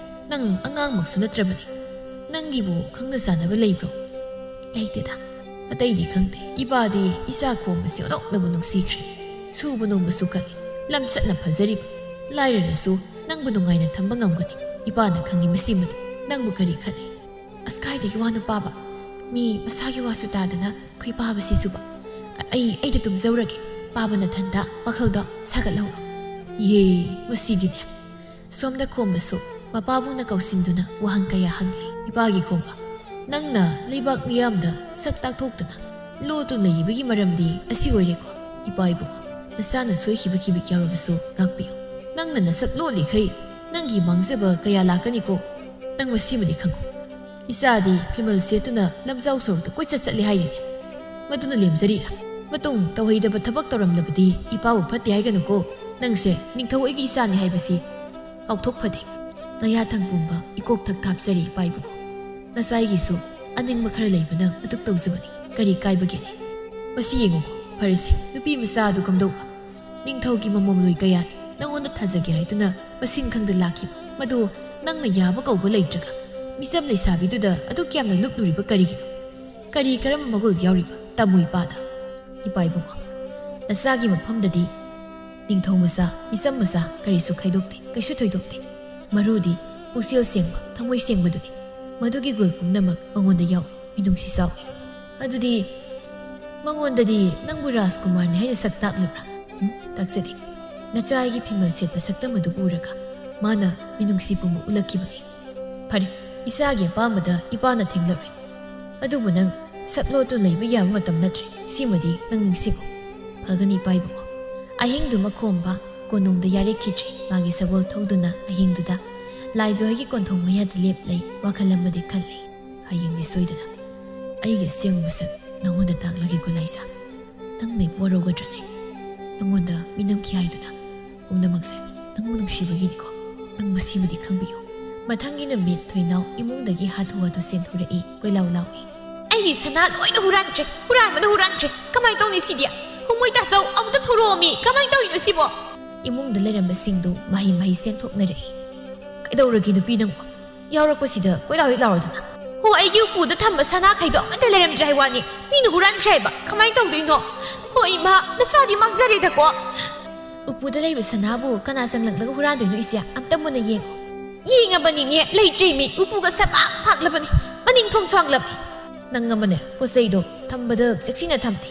ꯅꯪ ꯑꯉꯥꯡꯃꯛꯁꯨ ꯅꯠꯇ꯭ꯔꯕꯅꯤ꯫ ꯅꯪꯒꯤꯕꯨ ꯈꯪꯅ ꯆꯥꯟꯅꯕ ꯂꯩꯕ꯭ꯔꯣ?" "ꯂꯩꯇꯦꯗ꯫ ꯑꯇꯩꯗꯤ ꯈꯪꯗꯦ꯫ ꯏꯄꯥꯗꯤ ꯏꯆꯥ ꯈꯣꯝꯕꯁꯦ ꯑꯣꯟꯊꯣꯛꯅꯕꯨ ꯅꯨꯡꯁꯤꯈ꯭ꯔꯦ꯫ ꯁꯨꯕ ꯅꯣꯝꯕꯁꯨ ꯀꯜꯂꯤ꯫ ꯂꯝꯆꯠꯅ ꯐꯖꯔꯤꯕ꯫ ꯂꯥꯏꯔꯔꯁꯨ ꯅꯪꯕꯨ ꯅꯨꯡꯉꯥꯏꯅ ꯊꯝꯕ ꯉꯝꯒꯅꯤ꯫ ꯏꯄꯥꯅ ꯈꯪꯏ ꯃꯁꯤꯃꯗꯤ꯫ ꯅꯪꯕꯨ ꯀꯔꯤ ꯈꯜꯂꯤ?" "ꯑꯁ, ꯀꯥꯏꯗꯒꯤ ꯋꯥꯅꯣ ꯄꯥꯕ? ꯃꯤ ꯃꯁꯥꯒꯤ ꯋꯥꯁꯨ ꯇꯥꯗꯅ ꯈꯣꯏ ꯄꯥꯕꯁꯤꯁꯨꯕ꯫ ꯑꯩ, ꯑꯩꯗ ꯇꯨꯝꯖꯧꯔꯒꯦ꯫ ꯄꯥꯕ ꯅꯊꯟꯗ ꯋꯥꯈꯜꯗꯣ ꯁꯥꯒꯠꯍꯧꯔꯣ꯫" ꯌꯦ, ꯃꯁꯤꯗꯤꯅꯦ꯫ ꯁꯣꯝꯗ ꯈꯣꯝꯕꯁꯨ ꯃꯄꯥꯕꯨꯡꯅ ꯀꯧꯁꯤꯟꯗꯨꯅ ꯋꯥꯍꯪ ꯀꯌꯥ ꯍꯪꯂꯤ꯫ "ꯏꯄꯥꯒꯤ ꯈꯣꯝꯕ, ꯅꯪꯅ ꯂꯩꯕꯥꯛ ꯃꯤꯌꯥꯝꯗ ꯁꯛ ꯇꯥꯛꯊꯣꯛꯇꯨꯅ ꯂꯣꯠꯇꯨꯅ ꯂꯩꯔꯤꯕꯒꯤ ꯃꯔꯝꯗꯤ ꯑꯁꯤ ꯑꯣꯏꯔꯦꯀꯣ꯫ ꯏꯄꯥ ꯏꯕꯨꯡꯉꯣ, ꯅꯆꯥꯅ ꯁꯣꯏꯈꯤꯕ ꯈꯤꯕꯤꯛ ꯌꯥꯎꯔꯕꯁꯨ ꯉꯥꯛꯄꯤꯌꯨ꯫ ꯅꯪꯅ ꯅꯁꯛ ꯂꯣꯠꯂꯤꯈꯩ ꯅꯪꯒꯤ ꯃꯥꯡꯖꯕ ꯀꯌꯥ ꯂꯥꯛꯀꯅꯤꯀꯣ꯫ ꯅꯪ ꯃꯁꯤꯃꯗꯤ ꯈꯪꯉꯨ꯫ ꯏꯆꯥꯗꯤ ꯐꯤꯃꯜ ꯁꯦꯠꯇꯨꯅ ꯂꯝꯖꯥꯎ ꯁꯣꯔꯣꯛꯇ ꯀꯣꯏꯆꯠ ꯆꯠꯂꯤ ꯍꯥꯏꯔꯤꯅꯦ꯫ ꯃꯗꯨꯅ ꯂꯦꯝꯖꯔꯤꯔꯥ? ꯃꯇꯨꯡ ꯇꯧꯍꯩꯗꯕ ꯊꯕꯛ ꯇꯧꯔꯝꯂꯕꯗꯤ ꯏꯄꯥꯕꯨ ꯐꯠꯇꯦ ꯍꯥꯏꯒꯅꯨꯀꯣ꯫ ꯅꯪꯁꯦ ꯅꯤꯡꯊꯧ ꯑꯩꯒꯤ ꯏꯆꯥꯅꯤ ꯍꯥꯏꯕꯁꯤ ꯀꯥꯎꯊꯣꯛ ꯐꯗꯦ꯫" ꯅꯌꯥꯊꯪ ꯄꯨꯝꯕ ꯏꯀꯣꯛ ꯊꯛ ꯊꯥꯞꯆꯔꯤ ꯏꯄꯥ ꯏꯕꯨꯡꯉꯣ꯫ ꯅꯆꯥꯏꯒꯤꯁꯨ ꯑꯅꯤꯡꯕ ꯈꯔ ꯂꯩꯕꯅ ꯃꯇꯨꯡ ꯇꯧꯖꯕꯅꯤ꯫ ꯀꯔꯤ ꯀꯥꯏꯕꯒꯦꯅꯦ? ꯃꯁꯤ ꯌꯦꯡꯉꯨꯀꯣ꯫ ꯐꯔꯦꯁꯦ, ꯅꯨꯄꯤ ꯃꯆꯥ ꯑꯗꯨ ꯀꯝꯗꯧꯕ? ꯅꯤꯡꯊꯧꯒꯤ ꯃꯃꯣꯝꯂꯣꯏ ꯀꯌꯥꯅꯤ ꯅꯉꯣꯟꯗ ꯊꯥꯖꯒꯦ ꯍꯥꯏꯗꯨꯅ ꯃꯁꯤꯡ ꯈꯪꯗ ꯂꯥꯛꯈꯤꯕ꯫ ꯃꯗꯨ ꯅꯪꯅ ꯌꯥꯕ ꯀꯧꯕ ꯂꯩꯇ꯭ꯔꯒ ꯃꯤꯆꯝ ꯂꯩꯁꯥꯕꯤꯗꯨꯗ ꯑꯗꯨꯛ ꯌꯥꯝꯅ ꯂꯨꯞꯂꯨꯔꯤꯕ ꯀꯔꯤꯒꯤꯅꯣ? ꯀꯔꯤ ꯀꯔꯝꯕ ꯃꯒꯨꯟ ꯌꯥꯎꯔꯤꯕ? ꯇꯝꯃꯨ ꯏꯄꯥꯗ꯫ ꯏꯄꯥ ꯏꯕꯨꯡꯉꯣ, ꯅꯆꯥꯒꯤ ꯃꯐꯝꯗꯗꯤ ꯅꯤꯡꯊꯧ ꯃꯆꯥ, ꯃꯤꯆꯝ ꯃꯆꯥ ꯀꯔꯤꯁꯨ ꯈꯥꯏꯗꯣꯛꯇꯦ, ꯀꯩꯁꯨ ꯊꯣꯏꯗꯣꯛꯇꯦ꯫ ꯃꯔꯨꯗꯤ ꯄꯨꯛꯆꯦꯜ ꯁꯦꯡꯕ, ꯊꯃꯣꯏ ꯁꯦꯡꯕꯗꯨꯅꯤ꯫ ꯃꯗꯨꯒꯤ ꯒꯨꯜ ꯄꯨꯝꯅꯃꯛ ꯃꯉꯣꯟꯗ ꯌꯥꯎꯏ꯫ ꯃꯤꯅꯨꯡꯁꯤ ꯆꯥꯎꯏ꯫ ꯑꯗꯨꯗꯤ ꯃꯉꯣꯟꯗꯗꯤ ꯅꯪꯕꯨ ꯔꯥꯖꯀꯨꯃꯥꯔꯅꯤ ꯍꯥꯏꯅ ꯁꯛ ꯇꯥꯛꯂꯕ꯭ꯔꯥ? ꯎꯝ, ꯇꯥꯛꯆꯗꯦ꯫ ꯅꯆꯥ ꯑꯩꯒꯤ ꯐꯤꯃꯜ ꯁꯦꯠꯄ ꯁꯛꯇꯝ ꯑꯗꯨ ꯎꯔꯒ ꯃꯥꯅ ꯃꯤꯅꯨꯡꯁꯤ ꯄꯨꯝꯕ ꯎꯠꯂꯛꯈꯤꯕꯅꯤ꯫ ꯐꯔꯦ, ꯏꯆꯥꯒꯤ ꯑꯄꯥꯝꯕꯗ ꯏꯄꯥꯅ ꯊꯤꯡꯂꯔꯣꯏ꯫ ꯑꯗꯨꯕꯨ ꯅꯪ ꯁꯛ ꯂꯣꯠꯇꯨꯅ ꯂꯩꯕ ꯌꯥꯕ ꯃꯇꯝ ꯅꯠꯇ꯭ꯔꯦ꯫ ꯁꯤꯃꯗꯤ ꯅꯪ ꯅꯤꯡꯁꯤꯡꯉꯨ꯫ ꯐꯒꯅꯤ ꯏꯄꯥ ꯏꯕꯨꯡꯉꯣ꯫ ꯑꯍꯤꯡꯗꯨꯃ ꯈꯣꯝꯕ, ꯀꯣꯅꯨꯡꯗ ꯌꯥꯔꯦꯛꯈꯤꯗ꯭ꯔꯦ꯫ ꯃꯥꯒꯤ ꯁꯒꯣꯜ ꯊꯧꯗꯨꯅ ꯑꯍꯤꯡꯗꯨꯗ ꯂꯥꯏꯖ ꯍꯣꯏꯒꯤ ꯀꯣꯟꯊꯣꯡ ꯃꯌꯥꯗ ꯂꯦꯞꯂꯩ꯫ ꯋꯥꯈꯜ ꯑꯃꯗꯤ ꯈꯜꯂꯤ, ꯍꯌꯦꯡꯗꯤ ꯁꯣꯏꯗꯅ ꯑꯩꯒꯤ ꯑꯁꯦꯡꯕ ꯃꯁꯛ ꯅꯉꯣꯟꯗ ꯇꯥꯛꯂꯒꯦꯀꯣ ꯂꯥꯏꯖ꯫ ꯅꯪꯅ ꯑꯩꯕꯨ ꯋꯥꯔꯧꯒꯗ꯭ꯔꯅꯦ? ꯅꯉꯣꯟꯗ ꯃꯤꯅꯝꯈꯤ ꯍꯥꯏꯗꯨꯅ꯫ ꯄꯨꯝꯅꯃꯛꯁꯦ ꯅꯪꯕꯨ ꯅꯨꯡꯁꯤꯕꯒꯤꯅꯤꯀꯣ꯫ ꯅꯪ ꯃꯁꯤꯃꯗꯤ ꯈꯪꯕꯤꯌꯨ꯫ ꯃꯊꯪꯒꯤ ꯅꯨꯃꯤꯠ ꯊꯣꯏꯅꯥꯎ ꯏꯃꯨꯡꯗꯒꯤ ꯍꯥꯊꯨ ꯍꯥꯊꯨ ꯆꯦꯟꯊꯣꯔꯛꯏ, ꯀꯣꯏꯂꯥꯎ ꯂꯥꯎꯏ꯫ "ꯑꯩꯒꯤ ꯁꯅꯥ ꯂꯣꯏꯅ ꯍꯨꯔꯥꯟꯈ꯭ꯔꯦ, ꯍꯨꯔꯥꯟꯕꯅ ꯍꯨꯔꯥꯟꯈ꯭ꯔꯦ꯫ ꯀꯃꯥꯏꯅ ꯇꯧꯅꯤ ꯁꯤꯗꯤ? ꯍꯨꯝꯃꯣꯏ ꯇꯥꯆꯧ, ꯑꯃꯨꯛꯇ ꯊꯣꯔꯛꯑꯣꯃꯤ꯫ ꯀꯃꯥꯏꯅ ꯇꯧꯔꯤꯅꯣ ꯁꯤꯕꯣ?" ꯏꯃꯨꯡꯗ ꯂꯩꯔꯝꯕꯁꯤꯡꯗꯨ ꯃꯍꯩ ꯃꯍꯩ ꯆꯦꯟꯊꯣꯛꯅꯔꯛꯏ꯫ "ꯀꯩꯗꯧꯔꯒꯦ ꯅꯨꯄꯤ ꯅꯪꯕꯨ? ꯌꯥꯎꯔꯛꯄꯁꯤꯗ ꯀꯣꯏꯂꯥꯎ ꯍꯦꯛ ꯂꯥꯎꯔꯗꯅ?" "ꯍꯣ, ꯑꯩꯒꯤ ꯎꯄꯨꯗ ꯊꯝꯕ ꯁꯅꯥꯈꯩꯗꯣ ꯑꯃꯠꯇ ꯂꯩꯔꯝꯗ꯭ꯔꯦ ꯍꯥꯏ ꯋꯥꯅꯤ꯫ ꯃꯤꯅ ꯍꯨꯔꯥꯟꯈ꯭ꯔꯦ ꯍꯥꯏꯕ꯫ ꯀꯃꯥꯏꯅ ꯇꯧꯗꯣꯏꯅꯣ? ꯍꯣ, ꯏꯃꯥ, ꯅꯆꯥꯗꯤ ꯃꯥꯡꯖꯔꯦꯗꯀꯣ꯫ ꯎꯄꯨꯗ ꯂꯩꯕ ꯁꯅꯥꯕꯨ ꯀꯅꯥ ꯆꯪꯂꯛꯂꯒ ꯍꯨꯔꯥꯟꯗꯣꯏꯅꯣ ꯏꯆꯦ? ꯑꯝꯇ ꯃꯨꯟꯅ ꯌꯦꯡꯉꯣ꯫" "ꯌꯦꯡꯉꯕꯅꯤꯅꯦ, ꯂꯩꯇ꯭ꯔꯦꯃꯤ꯫ ꯎꯄꯨꯒ ꯁꯕꯥꯛ ꯐꯥꯛꯂꯕꯅꯤ꯫ ꯃꯅꯤꯡ ꯊꯣꯡ ꯁ꯭ꯋꯥꯡꯂꯕꯅꯤ꯫" "ꯅꯪ ꯑꯃꯅꯦ, ꯄꯣꯠ ꯆꯩꯗꯣ ꯊꯝꯕꯗ ꯆꯦꯛꯁꯤꯟꯅ ꯊꯝꯗꯦ꯫"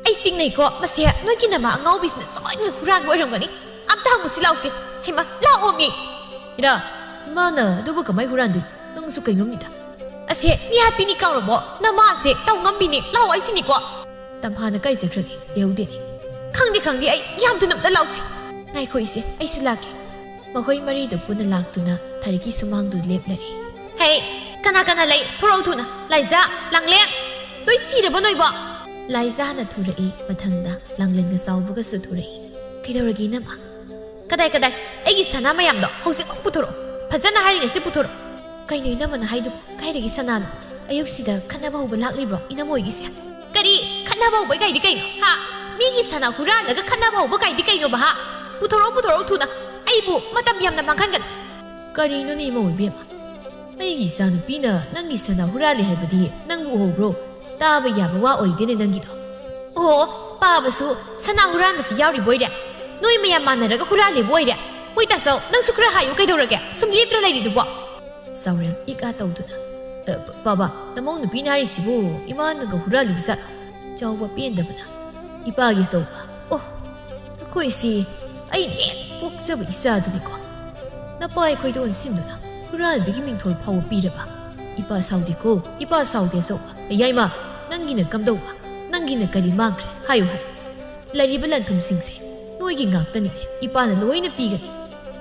"ꯑꯩ ꯆꯤꯡꯅꯩꯀꯣ, ꯃꯁꯦ ꯅꯣꯏꯒꯤ ꯅꯃꯥ ꯑꯉꯥꯎꯕꯤꯁꯤꯅ ꯁꯣꯏꯗꯅ ꯍꯨꯔꯥꯟꯕ ꯑꯣꯏꯔꯝꯒꯅꯤ꯫ ꯑꯝꯇ ꯍꯪꯉꯨꯁꯤ ꯂꯥꯎꯁꯦ꯫" "ꯍꯩꯃꯥ, ꯂꯥꯛꯑꯣꯃꯤ꯫" "ꯏꯔꯥ, ꯏꯃꯥꯅ ꯑꯗꯨꯕꯨ ꯀꯃꯥꯏ ꯍꯨꯔꯥꯟꯗꯣꯏꯅꯣ? ꯅꯪꯁꯨ ꯀꯩꯅꯣꯝꯅꯤꯗ꯫" "ꯑꯁꯦ, ꯃꯤ ꯍꯥꯠꯄꯤꯅꯤ ꯀꯥꯎꯔꯕꯣ? ꯅꯃꯥꯁꯦ ꯇꯧ ꯉꯝꯕꯤꯅꯤ꯫ ꯂꯥꯛꯑꯣ, ꯑꯩꯁꯤꯅꯤꯀꯣ꯫" "ꯇꯝꯐꯥꯅ ꯀꯥꯏ ꯆꯠꯈ꯭ꯔꯒꯦ? ꯂꯩꯍꯧꯗꯦꯅꯦ꯫" "ꯈꯪꯗꯦ, ꯈꯪꯗꯦ, ꯑꯩ ꯌꯥꯝ ꯊꯨꯅ ꯑꯝꯇ ꯂꯥꯛꯁꯤ꯫" "ꯉꯥꯏꯈꯣ ꯏꯆꯦ, ꯑꯩꯁꯨ ꯂꯥꯛꯀꯦ꯫" ꯃꯈꯣꯏ ꯃꯔꯤꯗꯨ ꯄꯨꯟꯅ ꯂꯥꯛꯇꯨꯅ ꯊꯥꯔꯤꯛꯀꯤ ꯁꯨꯃꯥꯡꯗꯨ ꯂꯦꯞꯂꯔꯦ꯫ "ꯍꯦ, ꯀꯅꯥ ꯀꯅꯥ ꯂꯩ? ꯊꯣꯔꯛꯎ ꯊꯨꯅ꯫ ꯂꯥꯏꯖꯥ, ꯂꯥꯡꯂꯦꯟ, ꯂꯣꯏ ꯁꯤꯔꯕꯣ ꯅꯣꯏꯕꯣ?" ꯂꯥꯏꯖꯥꯅ ꯊꯣꯔꯛꯏ꯫ ꯃꯊꯪꯗ ꯂꯥꯡꯂꯦꯟꯒ ꯆꯥꯎꯕꯒꯁꯨ ꯊꯣꯔꯛꯏ꯫ "ꯀꯩꯗꯧꯔꯒꯦ ꯏꯅꯝꯃ?" "ꯀꯗꯥꯏ, ꯀꯗꯥꯏ? ꯑꯩꯒꯤ ꯁꯅꯥ ꯃꯌꯥꯝꯗꯣ ꯍꯧꯖꯤꯛꯃꯛ ꯄꯨꯊꯣꯔꯛꯑꯣ꯫ ꯐꯖꯅ ꯍꯥꯏꯔꯤꯉꯩꯁꯤꯗ ꯄꯨꯊꯣꯔꯛꯑꯣ꯫" "ꯀꯩꯅꯣ ꯏꯅꯝꯃꯅ ꯍꯥꯏꯗꯨꯕꯨ? ꯀꯥꯏꯗꯒꯤ ꯁꯅꯥꯅꯣ? ꯑꯌꯨꯛꯁꯤꯗ ꯈꯠꯅꯕ ꯍꯧꯕ ꯂꯥꯛꯂꯤꯕ꯭ꯔꯣ ꯏꯅꯝꯃ ꯍꯣꯏꯒꯤꯁꯦ?" "ꯀꯔꯤ? ꯈꯠꯅꯕ ꯍꯧꯕ ꯀꯥꯏꯗꯤ ꯀꯩꯅꯣ? ꯍꯥ? ꯃꯤꯒꯤ ꯁꯅꯥ ꯍꯨꯔꯥꯜꯂꯒ ꯈꯠꯅꯕ ꯍꯧꯕ ꯀꯥꯏꯗꯤ ꯀꯩꯅꯣꯕ, ꯍꯥ? ꯄꯨꯊꯣꯔꯛꯑꯣ, ꯄꯨꯊꯣꯔꯛꯑꯣ ꯊꯨꯅ꯫ ꯑꯩꯕꯨ ꯃꯇꯝ ꯌꯥꯝꯅ ꯃꯥꯡꯍꯟꯒꯅꯨ꯫" "ꯀꯔꯤꯅꯣꯅꯦ ꯏꯃꯧ ꯏꯕꯦꯝꯃ? ꯑꯩꯒꯤ ꯏꯆꯥꯅꯨꯄꯤꯅ ꯅꯪꯒꯤ ꯁꯅꯥ ꯍꯨꯔꯥꯜꯂꯦ ꯍꯥꯏꯕꯗꯤ ꯅꯪꯕꯨ ꯎꯍꯧꯕ꯭ꯔꯣ? ꯇꯥꯕ ꯌꯥꯕ ꯋꯥ ꯑꯣꯏꯗꯦꯅꯦ ꯅꯪꯒꯤꯗꯣ꯫" "ꯑꯣ, ꯄꯥꯕꯁꯨ ꯁꯅꯥ ꯍꯨꯔꯥꯟꯕꯁꯤ ꯌꯥꯎꯔꯤꯕ ꯑꯣꯏꯔꯦ꯫ ꯅꯣꯏ ꯃꯌꯥꯝ ꯃꯥꯟꯅꯔꯒ ꯍꯨꯔꯥꯜꯂꯦꯕꯨ ꯑꯣꯏꯔꯦ꯫ ꯍꯣꯏ ꯇꯥꯆꯧ, ꯅꯪꯁꯨ ꯈꯔ ꯍꯥꯏꯌꯨ ꯀꯩꯗꯧꯔꯒꯦ? ꯁꯨꯝ ꯂꯦꯞꯇ꯭ꯔ ꯂꯩꯔꯤꯗꯨꯕꯣ?" ꯆꯥꯎꯔꯦꯜ ꯏꯛ ꯑꯥ ꯇꯧꯗꯨꯅ, "ꯑ, ꯄꯥꯕ, ꯅꯃꯧ ꯅꯨꯄꯤꯅ ꯍꯥꯏꯔꯤꯁꯤꯕꯨ ꯏꯃꯥꯅꯒ ꯍꯨꯔꯥꯜꯂꯤꯕ ꯖꯥꯠꯂꯣ?" ꯆꯥꯎꯕ ꯄꯦꯟꯗꯕꯅ, "ꯏꯄꯥꯒꯤ ꯑꯆꯧꯕ, ꯑꯣ, ꯑꯩꯈꯣꯏꯁꯤ ꯑꯩꯅ ꯍꯦꯛ ꯄꯣꯛꯆꯕ ꯏꯆꯥꯗꯨꯅꯤꯀꯣ꯫ ꯅꯄꯥ ꯑꯩꯈꯣꯏꯗ ꯑꯣꯟꯁꯤꯟꯗꯨꯅ ꯍꯨꯔꯥꯟꯕꯒꯤ ꯃꯤꯡꯊꯣꯜ ꯐꯥꯎꯕ ꯄꯤꯔꯕ? ꯏꯄꯥ ꯁꯥꯎꯗꯦꯀꯣ, ꯏꯄꯥ ꯁꯥꯎꯗꯦ ꯑꯆꯧꯕ꯫ ꯌꯥꯏꯃ, ꯅꯪꯒꯤꯅ ꯀꯝꯗꯧꯕ? ꯅꯪꯒꯤꯅ ꯀꯔꯤ ꯃꯥꯡꯈ꯭ꯔꯦ? ꯍꯥꯏꯌꯨ, ꯍꯥꯏꯌꯨ꯫" ꯂꯩꯔꯤꯕ ꯂꯟ ꯊꯨꯝꯁꯤꯡꯁꯦ ꯅꯣꯏꯒꯤ ꯉꯥꯛꯇꯅꯤꯅꯦ, ꯏꯄꯥꯅ ꯂꯣꯏꯅ ꯄꯤꯒꯅꯤ꯫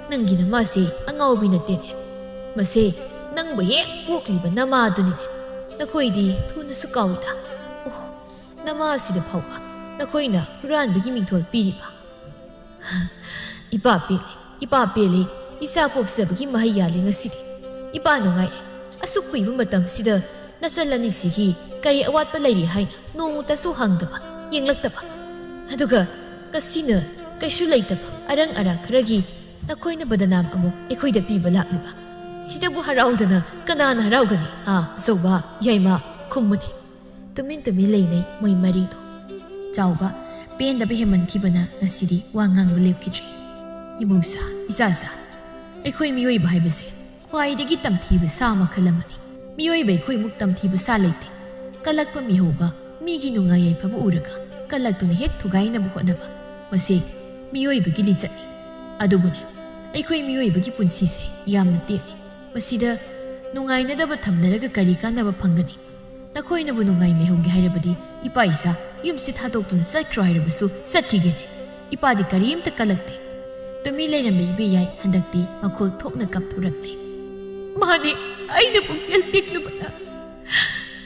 ꯅꯪꯒꯤ ꯅꯃꯥꯁꯦ ꯑꯉꯥꯎꯕꯤ ꯅꯠꯇꯦꯅꯦ, ꯃꯁꯦ ꯅꯪꯕꯨ ꯍꯦꯛ ꯄꯣꯛꯂꯤꯕ ꯅꯃꯥꯗꯨꯅꯤꯅꯦ꯫ ꯅꯈꯣꯏꯗꯤ ꯊꯨꯅꯁꯨ ꯀꯥꯎꯏꯗ꯫ ꯑꯣ, ꯅꯃꯥꯁꯤꯗ ꯐꯥꯎꯕ ꯅꯈꯣꯏꯅ ꯍꯨꯔꯥꯟꯕꯒꯤ ꯃꯤꯡꯊꯣꯜ ꯄꯤꯔꯤꯕ꯫ ꯏꯄꯥ ꯄꯦꯜꯂꯦ, ꯏꯄꯥ ꯄꯦꯜꯂꯦ, ꯏꯆꯥ ꯄꯣꯛꯆꯕꯒꯤ ꯃꯍꯩ ꯌꯥꯜꯂꯦ ꯉꯁꯤꯗꯤ꯫ ꯏꯄꯥ ꯅꯨꯡꯉꯥꯏꯔꯦ, ꯑꯁꯨꯛ ꯀꯨꯏꯕ ꯃꯇꯝꯁꯤꯗ ꯅꯆꯜ ꯑꯅꯤꯁꯤꯒꯤ ꯀꯔꯤ ꯑꯋꯥꯠꯄ ꯂꯩꯔꯤ ꯍꯥꯏꯅ ꯅꯣꯡꯃꯇꯁꯨ ꯍꯪꯗꯕ, ꯌꯦꯡꯂꯛꯇꯕ꯫ ꯑꯗꯨꯒ ꯉꯁꯤꯅ ꯀꯩꯁꯨ ꯂꯩꯇꯕ ꯑꯔꯪ ꯑꯔꯥꯛ ꯈꯔꯒꯤ ꯅꯈꯣꯏꯅ ꯕꯗꯅꯥꯝ ꯑꯃꯨꯛ ꯑꯩꯈꯣꯏꯗ ꯄꯤꯕ ꯂꯥꯛꯂꯤꯕ꯫ ꯁꯤꯗꯕꯨ ꯍꯔꯥꯎꯗꯅ ꯀꯅꯥꯅ ꯍꯔꯥꯎꯒꯅꯤ? ꯍꯥ, ꯑꯆꯧꯕ, ꯌꯥꯏꯃ, ꯈꯨꯝꯃꯨꯅꯦ꯫ ꯇꯨꯃꯤꯟ ꯇꯨꯃꯤꯟ ꯂꯩꯅꯩ ꯃꯣꯏ ꯃꯔꯤꯗꯣ꯫ ꯆꯥꯎꯕ ꯄꯦꯟꯗꯕ ꯍꯦꯟꯃꯟꯈꯤꯕꯅ ꯉꯁꯤꯗꯤ ꯋꯥ ꯉꯥꯡꯕ ꯂꯦꯞꯈꯤꯗ꯭ꯔꯦ꯫ ꯏꯃꯧꯁꯥ, ꯏꯆꯥꯁꯥ, ꯑꯩꯈꯣꯏ ꯃꯤꯑꯣꯏꯕ ꯍꯥꯏꯕꯁꯦ ꯈ꯭ꯋꯥꯏꯗꯒꯤ ꯇꯝꯊꯤꯕ ꯁꯥ ꯃꯈꯜ ꯑꯃꯅꯤ꯫ ꯃꯤꯑꯣꯏꯕ ꯑꯩꯈꯣꯏꯃꯨꯛ ꯇꯝꯊꯤꯕ ꯁꯥ ꯂꯩꯇꯦ꯫ ꯀꯂꯛꯄ ꯃꯤꯍꯧꯕ, ꯃꯤꯒꯤ ꯅꯨꯡꯉꯥꯏ ꯌꯥꯏꯐꯕ ꯎꯔꯒ ꯀꯂꯛꯇꯨꯅ ꯍꯦꯛ ꯊꯨꯒꯥꯏꯅꯕ ꯍꯣꯠꯅꯕ, ꯃꯁꯤ ꯃꯤꯑꯣꯏꯕꯒꯤ ꯂꯤꯆꯠꯅꯤ꯫ ꯑꯗꯨꯕꯨꯅꯦ, ꯑꯩꯈꯣꯏ ꯃꯤꯑꯣꯏꯕꯒꯤ ꯄꯨꯟꯁꯤꯁꯦ ꯌꯥꯝꯅ ꯇꯦꯜꯂꯤ꯫ ꯃꯁꯤꯗ ꯅꯨꯡꯉꯥꯏꯅꯗꯕ ꯊꯝꯅꯔꯒ ꯀꯔꯤ ꯀꯥꯟꯅꯕ ꯐꯪꯒꯅꯤ? ꯅꯈꯣꯏꯅꯕꯨ ꯅꯨꯡꯉꯥꯏ ꯂꯩꯍꯧꯒꯦ ꯍꯥꯏꯔꯕꯗꯤ ꯏꯄꯥ ꯏꯆꯥ ꯌꯨꯝꯁꯤ ꯊꯥꯗꯣꯛꯇꯨꯅ ꯆꯠꯈ꯭ꯔꯣ ꯍꯥꯏꯔꯕꯁꯨ ꯆꯠꯈꯤꯒꯦꯅꯦ꯫ ꯏꯄꯥꯗꯤ ꯀꯔꯤꯝꯇ ꯀꯜꯂꯛꯇꯦ꯫ ꯇꯨꯃꯤꯟ ꯂꯩꯔꯝꯕ ꯏꯕꯦꯌꯥꯏ ꯍꯟꯗꯛꯇꯤ ꯃꯈꯣꯜ ꯊꯣꯛꯅ ꯀꯞꯊꯣꯔꯛꯂꯦ꯫ ꯃꯥꯅꯦ, ꯑꯩꯅ ꯄꯨꯛꯆꯦꯜ ꯄꯤꯛꯂꯨꯕꯅ꯫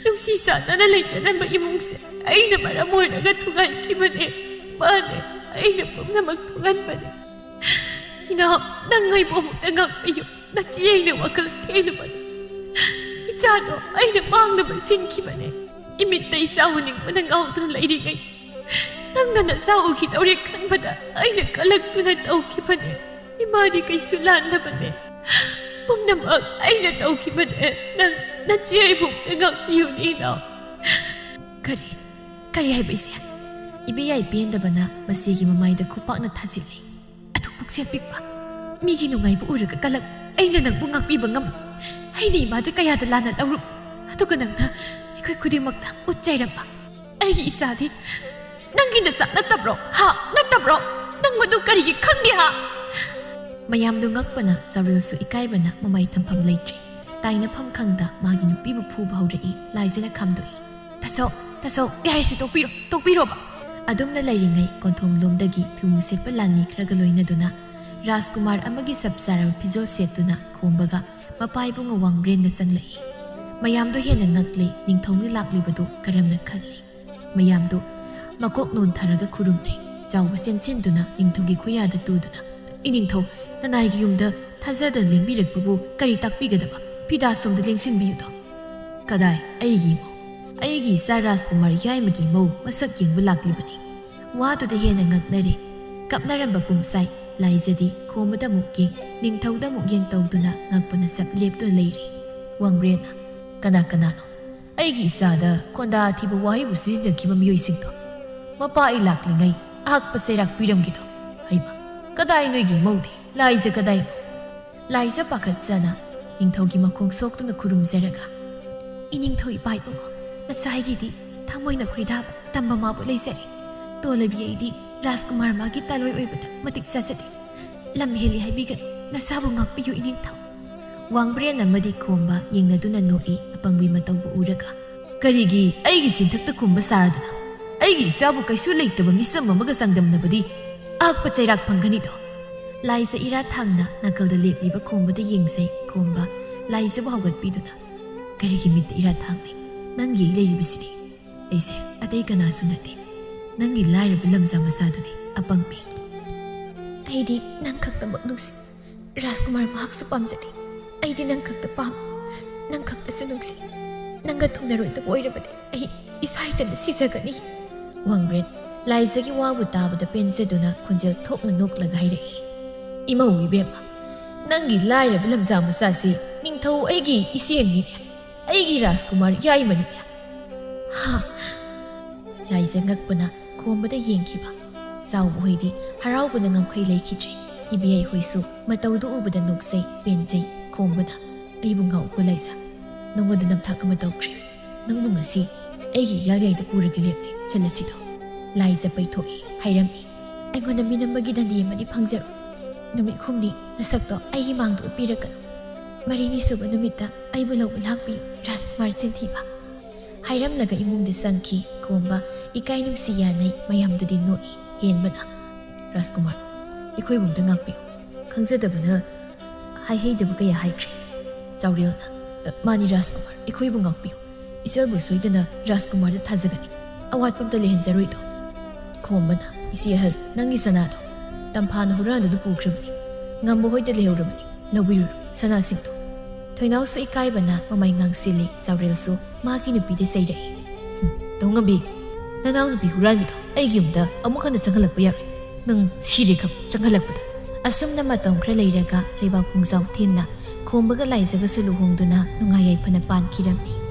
ꯅꯨꯡꯁꯤ ꯆꯥꯟꯅꯅ ꯂꯩꯖꯔꯝꯕ ꯏꯃꯨꯡꯁꯦ ꯑꯩꯅ ꯃꯔꯝ ꯑꯣꯏꯔꯒ ꯊꯨꯒꯥꯏꯈꯤꯕꯅꯦ꯫ ꯃꯥꯅꯦ, ꯑꯩꯅ ꯄꯨꯝꯅꯃꯛ ꯊꯣꯛꯍꯟꯕꯅꯦ꯫ ꯏꯅꯥꯎ, ꯅꯪ ꯑꯩꯕꯨ ꯑꯃꯨꯛꯇ ꯉꯥꯛꯄꯤꯌꯨ꯫ ꯅꯆꯦ ꯑꯩꯅ ꯋꯥꯈꯜ ꯊꯦꯜꯂꯨꯕꯅꯤ꯫ ꯏꯆꯥꯗꯣ ꯑꯩꯅ ꯃꯥꯡꯅꯕ ꯁꯤꯟꯈꯤꯕꯅꯦ꯫ ꯏꯃꯤꯠꯇ ꯏꯆꯥ ꯎꯅꯤꯡꯕꯅ ꯉꯥꯎꯗꯨꯅ ꯂꯩꯔꯤꯉꯩ, ꯅꯪꯅ ꯅꯆꯥ ꯎꯈꯤꯗꯧꯔꯦ ꯈꯟꯕꯗ ꯑꯩꯅ ꯀꯂꯛꯇꯨꯅ ꯇꯧꯈꯤꯕꯅꯦ꯫ ꯏꯃꯥꯗꯤ ꯀꯩꯁꯨ ꯂꯥꯟꯗꯕꯅꯦ꯫ ꯄꯨꯝꯅꯃꯛ ꯑꯩꯅ ꯇꯧꯈꯤꯕꯅꯦ꯫ ꯅꯪ ꯅꯆꯦ ꯑꯩꯕꯨ ꯑꯝꯇ ꯉꯥꯛꯄꯤꯌꯨꯅꯦ, ꯏꯅꯥꯎ꯫ ꯀꯔꯤ? ꯀꯔꯤ ꯍꯥꯏꯕ, ꯏꯆꯦ? ꯏꯕꯦꯌꯥꯏ ꯄꯦꯟꯗꯕꯅ ꯃꯆꯦꯒꯤ ꯃꯃꯥꯏꯗ ꯈꯨꯄꯥꯛꯅ ꯊꯥꯖꯤꯜꯂꯤ꯫ ꯑꯗꯨ ꯄꯨꯛꯆꯦꯜ ꯄꯤꯛꯄ, ꯃꯤꯒꯤ ꯅꯨꯡꯉꯥꯏꯕ ꯎꯔꯒ ꯀꯂꯛ, ꯑꯩꯅ ꯅꯪꯕꯨ ꯉꯥꯛꯄꯤꯕ ꯉꯝꯃꯤ꯫ ꯑꯩꯅ ꯏꯃꯥꯗ ꯀꯌꯥꯗ ꯂꯥꯟꯅ ꯂꯧꯔꯨ, ꯑꯗꯨꯒ ꯅꯪꯅ ꯑꯩꯈꯣꯏ ꯈꯨꯗꯤꯡꯃꯛꯇ ꯎꯠ ꯆꯩꯔꯝꯕ꯫ ꯑꯩꯒꯤ ꯏꯆꯥꯗꯤ ꯅꯪꯒꯤ ꯅꯆꯥ ꯅꯠꯇꯕ꯭ꯔꯣ? ꯍꯥ? ꯅꯠꯇꯕ꯭ꯔꯣ? ꯅꯪ ꯃꯗꯨ ꯀꯔꯤꯒꯤ ꯈꯪꯗꯦ, ꯍꯥ? ꯃꯌꯥꯝꯗꯨ ꯉꯛꯄꯅ ꯆꯥꯎꯔꯦꯜꯁꯨ ꯏꯀꯥꯏꯕꯅ ꯃꯃꯥꯏ ꯊꯝꯐꯝ ꯂꯩꯇ꯭ꯔꯦ꯫ ꯇꯥꯏꯅꯐꯝ ꯈꯪꯗ ꯃꯥꯒꯤ ꯅꯨꯄꯤꯕꯨ ꯐꯨꯕ ꯍꯧꯔꯛꯏ꯫ ꯂꯥꯏꯖꯅ ꯈꯥꯝꯗꯣꯛꯏ꯫ "ꯇꯥꯆꯧ, ꯇꯥꯆꯧ, ꯌꯥꯔꯦꯁꯦ, ꯇꯣꯛꯄꯤꯔꯣ, ꯇꯣꯛꯄꯤꯔꯣꯕ꯫ ꯑꯗꯨꯝꯅ ꯂꯩꯔꯤꯉꯩ ꯀꯣꯟꯊꯣꯡꯂꯣꯝꯗꯒꯤ ꯐꯤꯃꯨ ꯁꯦꯠꯄ ꯂꯥꯟꯃꯤ ꯈꯔꯒ ꯂꯣꯏꯅꯗꯨꯅ ꯔꯥꯖꯀꯨꯃꯥꯔ ꯑꯃꯒꯤ ꯆꯞ ꯆꯥꯔꯕ ꯐꯤꯖꯣꯜ ꯁꯦꯠꯇꯨꯅ ꯈꯣꯝꯕꯒ ꯃꯄꯥ ꯏꯕꯨꯡꯉꯣ ꯋꯥꯡꯕ꯭ꯔꯦꯟꯒ ꯆꯪꯂꯛꯏ꯫ ꯃꯌꯥꯝꯗꯣ ꯍꯦꯟꯅ ꯉꯛꯂꯦ, ꯅꯤꯡꯊꯧꯅ ꯂꯥꯛꯂꯤꯕꯗꯨ ꯀꯔꯝꯅ ꯈꯜꯂꯤ? ꯃꯌꯥꯝꯗꯨ ꯃꯀꯣꯛ ꯅꯣꯟꯊꯔꯒ ꯈꯨꯔꯨꯝꯅꯩ꯫ ꯆꯥꯎꯕ ꯁꯦꯟꯁꯤꯟꯗꯨꯅ ꯅꯤꯡꯊꯧꯒꯤ ꯈꯨꯌꯥꯗ ꯇꯨꯗꯨꯅ, "ꯏꯅꯤꯡꯊꯧ, ꯅꯅꯥꯏꯒꯤ ꯌꯨꯝꯗ ꯊꯥꯖꯗꯅ ꯂꯦꯡꯕꯤꯔꯛꯄꯕꯨ ꯀꯔꯤ ꯇꯥꯛꯄꯤꯒꯗꯕ? ꯐꯤꯗꯥ ꯁꯣꯝꯗ ꯂꯦꯡꯁꯤꯟꯕꯤꯌꯨꯗꯣ"꯫ "ꯀꯗꯥꯏ? ꯑꯩꯒꯤ ꯏꯃꯧ? ꯑꯩꯒꯤ ꯏꯆꯥ ꯔꯥꯖꯀꯨꯃꯥꯔ ꯌꯥꯏꯃꯒꯤ ꯃꯧ ꯃꯁꯛ ꯌꯦꯡꯕ ꯂꯥꯛꯂꯤꯕꯅꯤ"꯫ ꯋꯥꯗꯨꯗ ꯍꯦꯟꯅ ꯉꯛꯅꯔꯦ꯫ ꯀꯞꯅꯔꯝꯕ ꯄꯨꯝꯁꯥꯏ ꯂꯥꯏꯖꯗꯤ ꯈꯣꯝꯕꯗ ꯑꯃꯨꯛ ꯌꯦꯡ, ꯅꯤꯡꯊꯧꯗ ꯑꯃꯨꯛ ꯌꯦꯡ ꯇꯧꯗꯨꯅ ꯉꯛꯄꯅ ꯆꯞ ꯂꯦꯞꯇꯨꯅ ꯂꯩꯔꯤ꯫ ꯋꯥꯡꯕ꯭ꯔꯦꯟꯅ, "ꯀꯅꯥ ꯀꯅꯥꯅꯣ ꯑꯩꯒꯤ ꯏꯆꯥꯗ ꯈꯣꯟꯗꯥ ꯊꯤꯕ ꯋꯥꯍꯩꯕꯨ ꯁꯤꯖꯤꯟꯅꯈꯤꯕ ꯃꯤꯑꯣꯏꯁꯤꯡꯗꯣ? ꯃꯄꯥ ꯑꯩ ꯂꯥꯛꯂꯤꯉꯩ ꯑꯍꯥꯛꯄ ꯆꯩꯔꯥꯛ ꯄꯤꯔꯝꯒꯦꯗꯣ꯫ ꯍꯩꯃ, ꯀꯗꯥꯏ ꯅꯣꯏꯒꯤ ꯏꯃꯧꯗꯤ? ꯂꯥꯏꯖ ꯀꯗꯥꯏꯅꯣ?" ꯂꯥꯏꯖ ꯄꯥꯈꯠꯆꯅ ꯅꯤꯡꯊꯧꯒꯤ ꯃꯈꯣꯡ ꯁꯣꯛꯇꯨꯅ ꯈꯨꯔꯨꯝꯖꯔꯒ, "ꯏꯅꯤꯡꯊꯧ ꯏꯄꯥ ꯏꯕꯨꯡꯉꯣ, ꯅꯆꯥꯒꯤꯗꯤ ꯊꯃꯣꯏꯅ ꯈꯣꯏꯗꯥꯕ ꯇꯝꯕ ꯃꯥꯕꯨ ꯂꯩꯖꯔꯦ꯫ ꯇꯣꯂꯕꯤ ꯑꯩꯗꯤ ꯔꯥꯖꯀꯨꯃꯥꯔ ꯃꯥꯒꯤ ꯇꯥꯂꯣꯏ ꯑꯣꯏꯕꯗ ꯃꯇꯤꯛ ꯆꯥꯖꯗꯦ꯫ ꯂꯝ ꯍꯦꯜꯂꯤ ꯍꯥꯏꯕꯤꯒꯅꯨ, ꯅꯆꯥꯕꯨ ꯉꯥꯛꯄꯤꯌꯨ ꯏꯅꯤꯡꯊꯧ"꯫ ꯋꯥꯡꯕ꯭ꯔꯦꯟ ꯑꯃꯗꯤ ꯈꯣꯝꯕ ꯌꯦꯡꯅꯗꯨꯅ ꯅꯣꯛꯏ꯫ ꯑꯄꯪꯕꯤ ꯃꯇꯧꯕꯨ ꯎꯔꯒ, "ꯀꯔꯤꯒꯤ ꯑꯩꯒꯤ ꯆꯤꯟꯊꯛꯇ ꯈꯨꯝꯕ ꯁꯥꯔꯗꯅ? ꯑꯩꯒꯤ ꯏꯆꯥꯕꯨ ꯀꯩꯁꯨ ꯂꯩꯇꯕ ꯃꯤꯆꯝ ꯑꯃꯒ ꯆꯥꯡꯗꯝꯅꯕꯗꯤ ꯑꯍꯛꯄ ꯆꯩꯔꯥꯛ ꯐꯪꯒꯅꯤꯗꯣ"꯫ ꯂꯥꯏꯖ ꯏꯔꯥ ꯊꯥꯡꯅ ꯅꯥꯀꯜꯗ ꯂꯦꯞꯂꯤꯕ ꯈꯣꯝꯕꯗ ꯌꯦꯡꯖꯩ꯫ ꯈꯣꯝꯕ ꯂꯥꯏꯖꯕꯨ ꯍꯧꯒꯠꯄꯤꯗꯨꯅ, "ꯀꯔꯤꯒꯤ ꯃꯤꯠꯇ ꯏꯔꯥ ꯊꯥꯡꯂꯤ? ꯅꯪꯒꯤ ꯑꯩ ꯂꯩꯔꯤꯕꯁꯤꯗꯤ꯫ ꯑꯩꯁꯦ ꯑꯇꯩ ꯀꯅꯥꯁꯨ ꯅꯠꯇꯦ, ꯅꯪꯒꯤ ꯂꯥꯏꯔꯕ ꯂꯝꯖꯥ ꯃꯆꯥꯗꯨꯅꯤ, ꯑꯄꯪꯕꯤ"꯫ "ꯑꯩꯗꯤ ꯅꯪ ꯈꯛꯇꯃꯛ ꯅꯨꯡꯁꯤ꯫ ꯔꯥꯖꯀꯨꯃꯥꯔ ꯃꯍꯥꯛꯁꯨ ꯄꯥꯝꯖꯗꯦ꯫ ꯑꯩꯗꯤ ꯅꯪ ꯈꯛꯇ ꯄꯥꯝꯃꯤ꯫ ꯅꯪ ꯈꯛꯇꯁꯨ ꯅꯨꯡꯁꯤ꯫ ꯅꯪꯒ ꯊꯨꯡꯅꯔꯣꯏꯗꯕ ꯑꯣꯏꯔꯕꯗꯤ ꯑꯩ ꯏꯁꯥ ꯏꯊꯟꯇ ꯁꯤꯖꯒꯅꯤ"꯫ ꯋꯥꯡꯕ꯭ꯔꯦꯟ ꯂꯥꯏꯖꯒꯤ ꯋꯥꯕꯨ ꯇꯥꯕꯗ ꯄꯦꯟꯖꯗꯨꯅ ꯈꯣꯟꯖꯦꯜ ꯊꯣꯛꯅ ꯅꯣꯛꯂꯒ ꯍꯥꯏꯔꯛꯏ, "ꯏꯃꯧ ꯏꯕꯦꯝꯃ, ꯅꯪꯒꯤ ꯂꯥꯏꯔꯕ ꯂꯝꯖꯥ ꯃꯆꯥꯁꯤ ꯅꯤꯡꯊꯧ ꯑꯩꯒꯤ ꯏꯆꯦꯅꯤꯅꯦ, ꯑꯩꯒꯤ ꯔꯥꯖꯀꯨꯃꯥꯔ ꯌꯥꯏꯃꯅꯤꯅꯦ"꯫ ꯍꯥ? ꯂꯥꯏꯖ ꯉꯛꯄꯅ ꯈꯣꯝꯕꯗ ꯌꯦꯡꯈꯤꯕ꯫ ꯆꯥꯎꯕ ꯍꯣꯏꯗꯤ ꯍꯔꯥꯎꯕꯅ ꯉꯝꯈꯩ ꯂꯩꯈꯤꯗ꯭ꯔꯦ꯫ ꯏꯕꯦꯌꯥꯏ ꯍꯣꯏꯁꯨ ꯃꯇꯧꯗꯨ ꯎꯕꯗ ꯅꯣꯛꯆꯩ, ꯄꯦꯟꯖꯩ꯫ ꯈꯣꯝꯕꯅ, "ꯑꯩꯕꯨ ꯉꯥꯛꯎꯀꯣ ꯂꯥꯏꯖ, ꯅꯉꯣꯟꯗ ꯅꯝꯊꯥꯛ ꯑꯃ ꯇꯧꯈ꯭ꯔꯦ꯫ ꯅꯪꯕꯨ ꯉꯁꯤ ꯑꯩꯒꯤ ꯏꯔꯥꯜ ꯌꯥꯏꯗ ꯄꯨꯔꯒ ꯂꯦꯞꯂꯦ, ꯆꯠꯂꯁꯤꯗꯣ"꯫ ꯂꯥꯏꯖ ꯄꯩꯊꯣꯛꯏ, ꯍꯥꯏꯔꯝꯃꯤ, "ꯑꯩꯉꯣꯟꯗ ꯃꯤꯅꯝꯕꯒꯤ ꯗꯟꯗꯤ ꯑꯃꯗꯤ ꯐꯪꯖꯔꯣꯏ꯫ ꯅꯨꯃꯤꯠ ꯍꯨꯝꯅꯤ ꯅꯁꯛꯇꯣ ꯑꯩꯒꯤ ꯃꯥꯡꯗ ꯎꯠꯄꯤꯔꯛꯀꯅꯨ꯫ ꯃꯔꯤꯅꯤ ꯁꯨꯕ ꯅꯨꯃꯤꯠꯇ ꯑꯩꯕꯨ ꯂꯧꯕ ꯂꯥꯛꯄꯤꯌꯨ, ꯔꯥꯖꯀꯨꯃꯥꯔ ꯆꯤꯟꯊꯤꯕ"꯫ ꯍꯥꯏꯔꯝꯂꯒ ꯏꯃꯨꯡꯗ ꯆꯪꯈꯤ꯫ ꯈꯣꯝꯕ ꯏꯀꯥꯏ ꯅꯨꯡꯁꯤ ꯌꯥꯅꯩ꯫ ꯃꯌꯥꯝꯗꯨꯗꯤ ꯅꯣꯛꯏ꯫ ꯍꯦꯟꯕꯅ, "ꯔꯥꯖꯀꯨꯃꯥꯔ, ꯑꯩꯈꯣꯏꯕꯨ ꯑꯝꯇ ꯉꯥꯛꯄꯤꯌꯨ꯫ ꯈꯪꯖꯗꯕꯅ ꯍꯥꯏꯍꯩꯗꯕ ꯀꯌꯥ ꯍꯥꯏꯈ꯭ꯔꯦ꯫" ꯆꯥꯎꯔꯦꯜꯅ, "ꯃꯥꯅꯤ ꯔꯥꯖꯀꯨꯃꯥꯔ, ꯑꯩꯈꯣꯏꯕꯨ ꯉꯥꯛꯄꯤꯌꯨ꯫ ꯏꯆꯜꯕꯨ ꯁꯣꯏꯗꯅ ꯔꯥꯖꯀꯨꯃꯥꯔꯗ ꯊꯥꯖꯒꯅꯤ꯫ ꯑꯋꯥꯠꯄ ꯑꯝꯇ ꯂꯩꯍꯟꯖꯔꯣꯏꯗꯣ꯫" ꯈꯣꯝꯕꯅ, "ꯏꯆꯦ ꯑꯍꯜ, ꯅꯪꯒꯤ ꯁꯅꯥꯗꯣ ꯇꯝꯐꯥꯅ ꯍꯨꯔꯥꯟꯗꯨꯅ ꯄꯨꯈ꯭ꯔꯕꯅꯤ꯫ ꯉꯝꯕ ꯍꯣꯏꯗ ꯂꯩꯍꯧꯔꯕꯅꯤ꯫ ꯂꯧꯕꯤꯔꯨꯔꯣ ꯁꯅꯥꯁꯤꯡꯗꯣ꯫" ꯊꯣꯏꯅꯥꯎꯁꯨ ꯏꯀꯥꯏꯕꯅ ꯃꯃꯥꯏ ꯉꯥꯡꯁꯤꯜꯂꯤ꯫ ꯆꯥꯎꯔꯦꯜꯁꯨ ꯃꯥꯒꯤ ꯅꯨꯄꯤꯗ ꯆꯩꯔꯛꯏ꯫ "ꯍꯨꯝ, ꯇꯧꯉꯝꯕꯤ, ꯅꯅꯥꯎ ꯅꯨꯄꯤ ꯍꯨꯔꯥꯟꯕꯤꯗꯣ ꯑꯩꯒꯤ ꯌꯨꯝꯗ ꯑꯃꯨꯛ ꯍꯟꯅ ꯆꯪꯍꯜꯂꯛꯄ ꯌꯥꯔꯣꯏ꯫ ꯅꯪ ꯁꯤꯔꯦ ꯈꯪ ꯆꯪꯍꯜꯂꯛꯄꯗ꯫" ꯑꯁꯨꯝꯅ ꯃꯇꯝ ꯈꯔ ꯂꯩꯔꯒ ꯂꯩꯕꯥꯛ ꯄꯨꯡꯖꯥꯎ ꯊꯤꯟꯅ ꯈꯣꯝꯕꯒ ꯂꯥꯏꯖꯒꯁꯨ ꯂꯨꯍꯣꯡꯗꯨꯅ ꯅꯨꯡꯉꯥꯏ ꯌꯥꯏꯐꯅ ꯄꯥꯟꯈꯤꯔꯝꯃꯤ꯫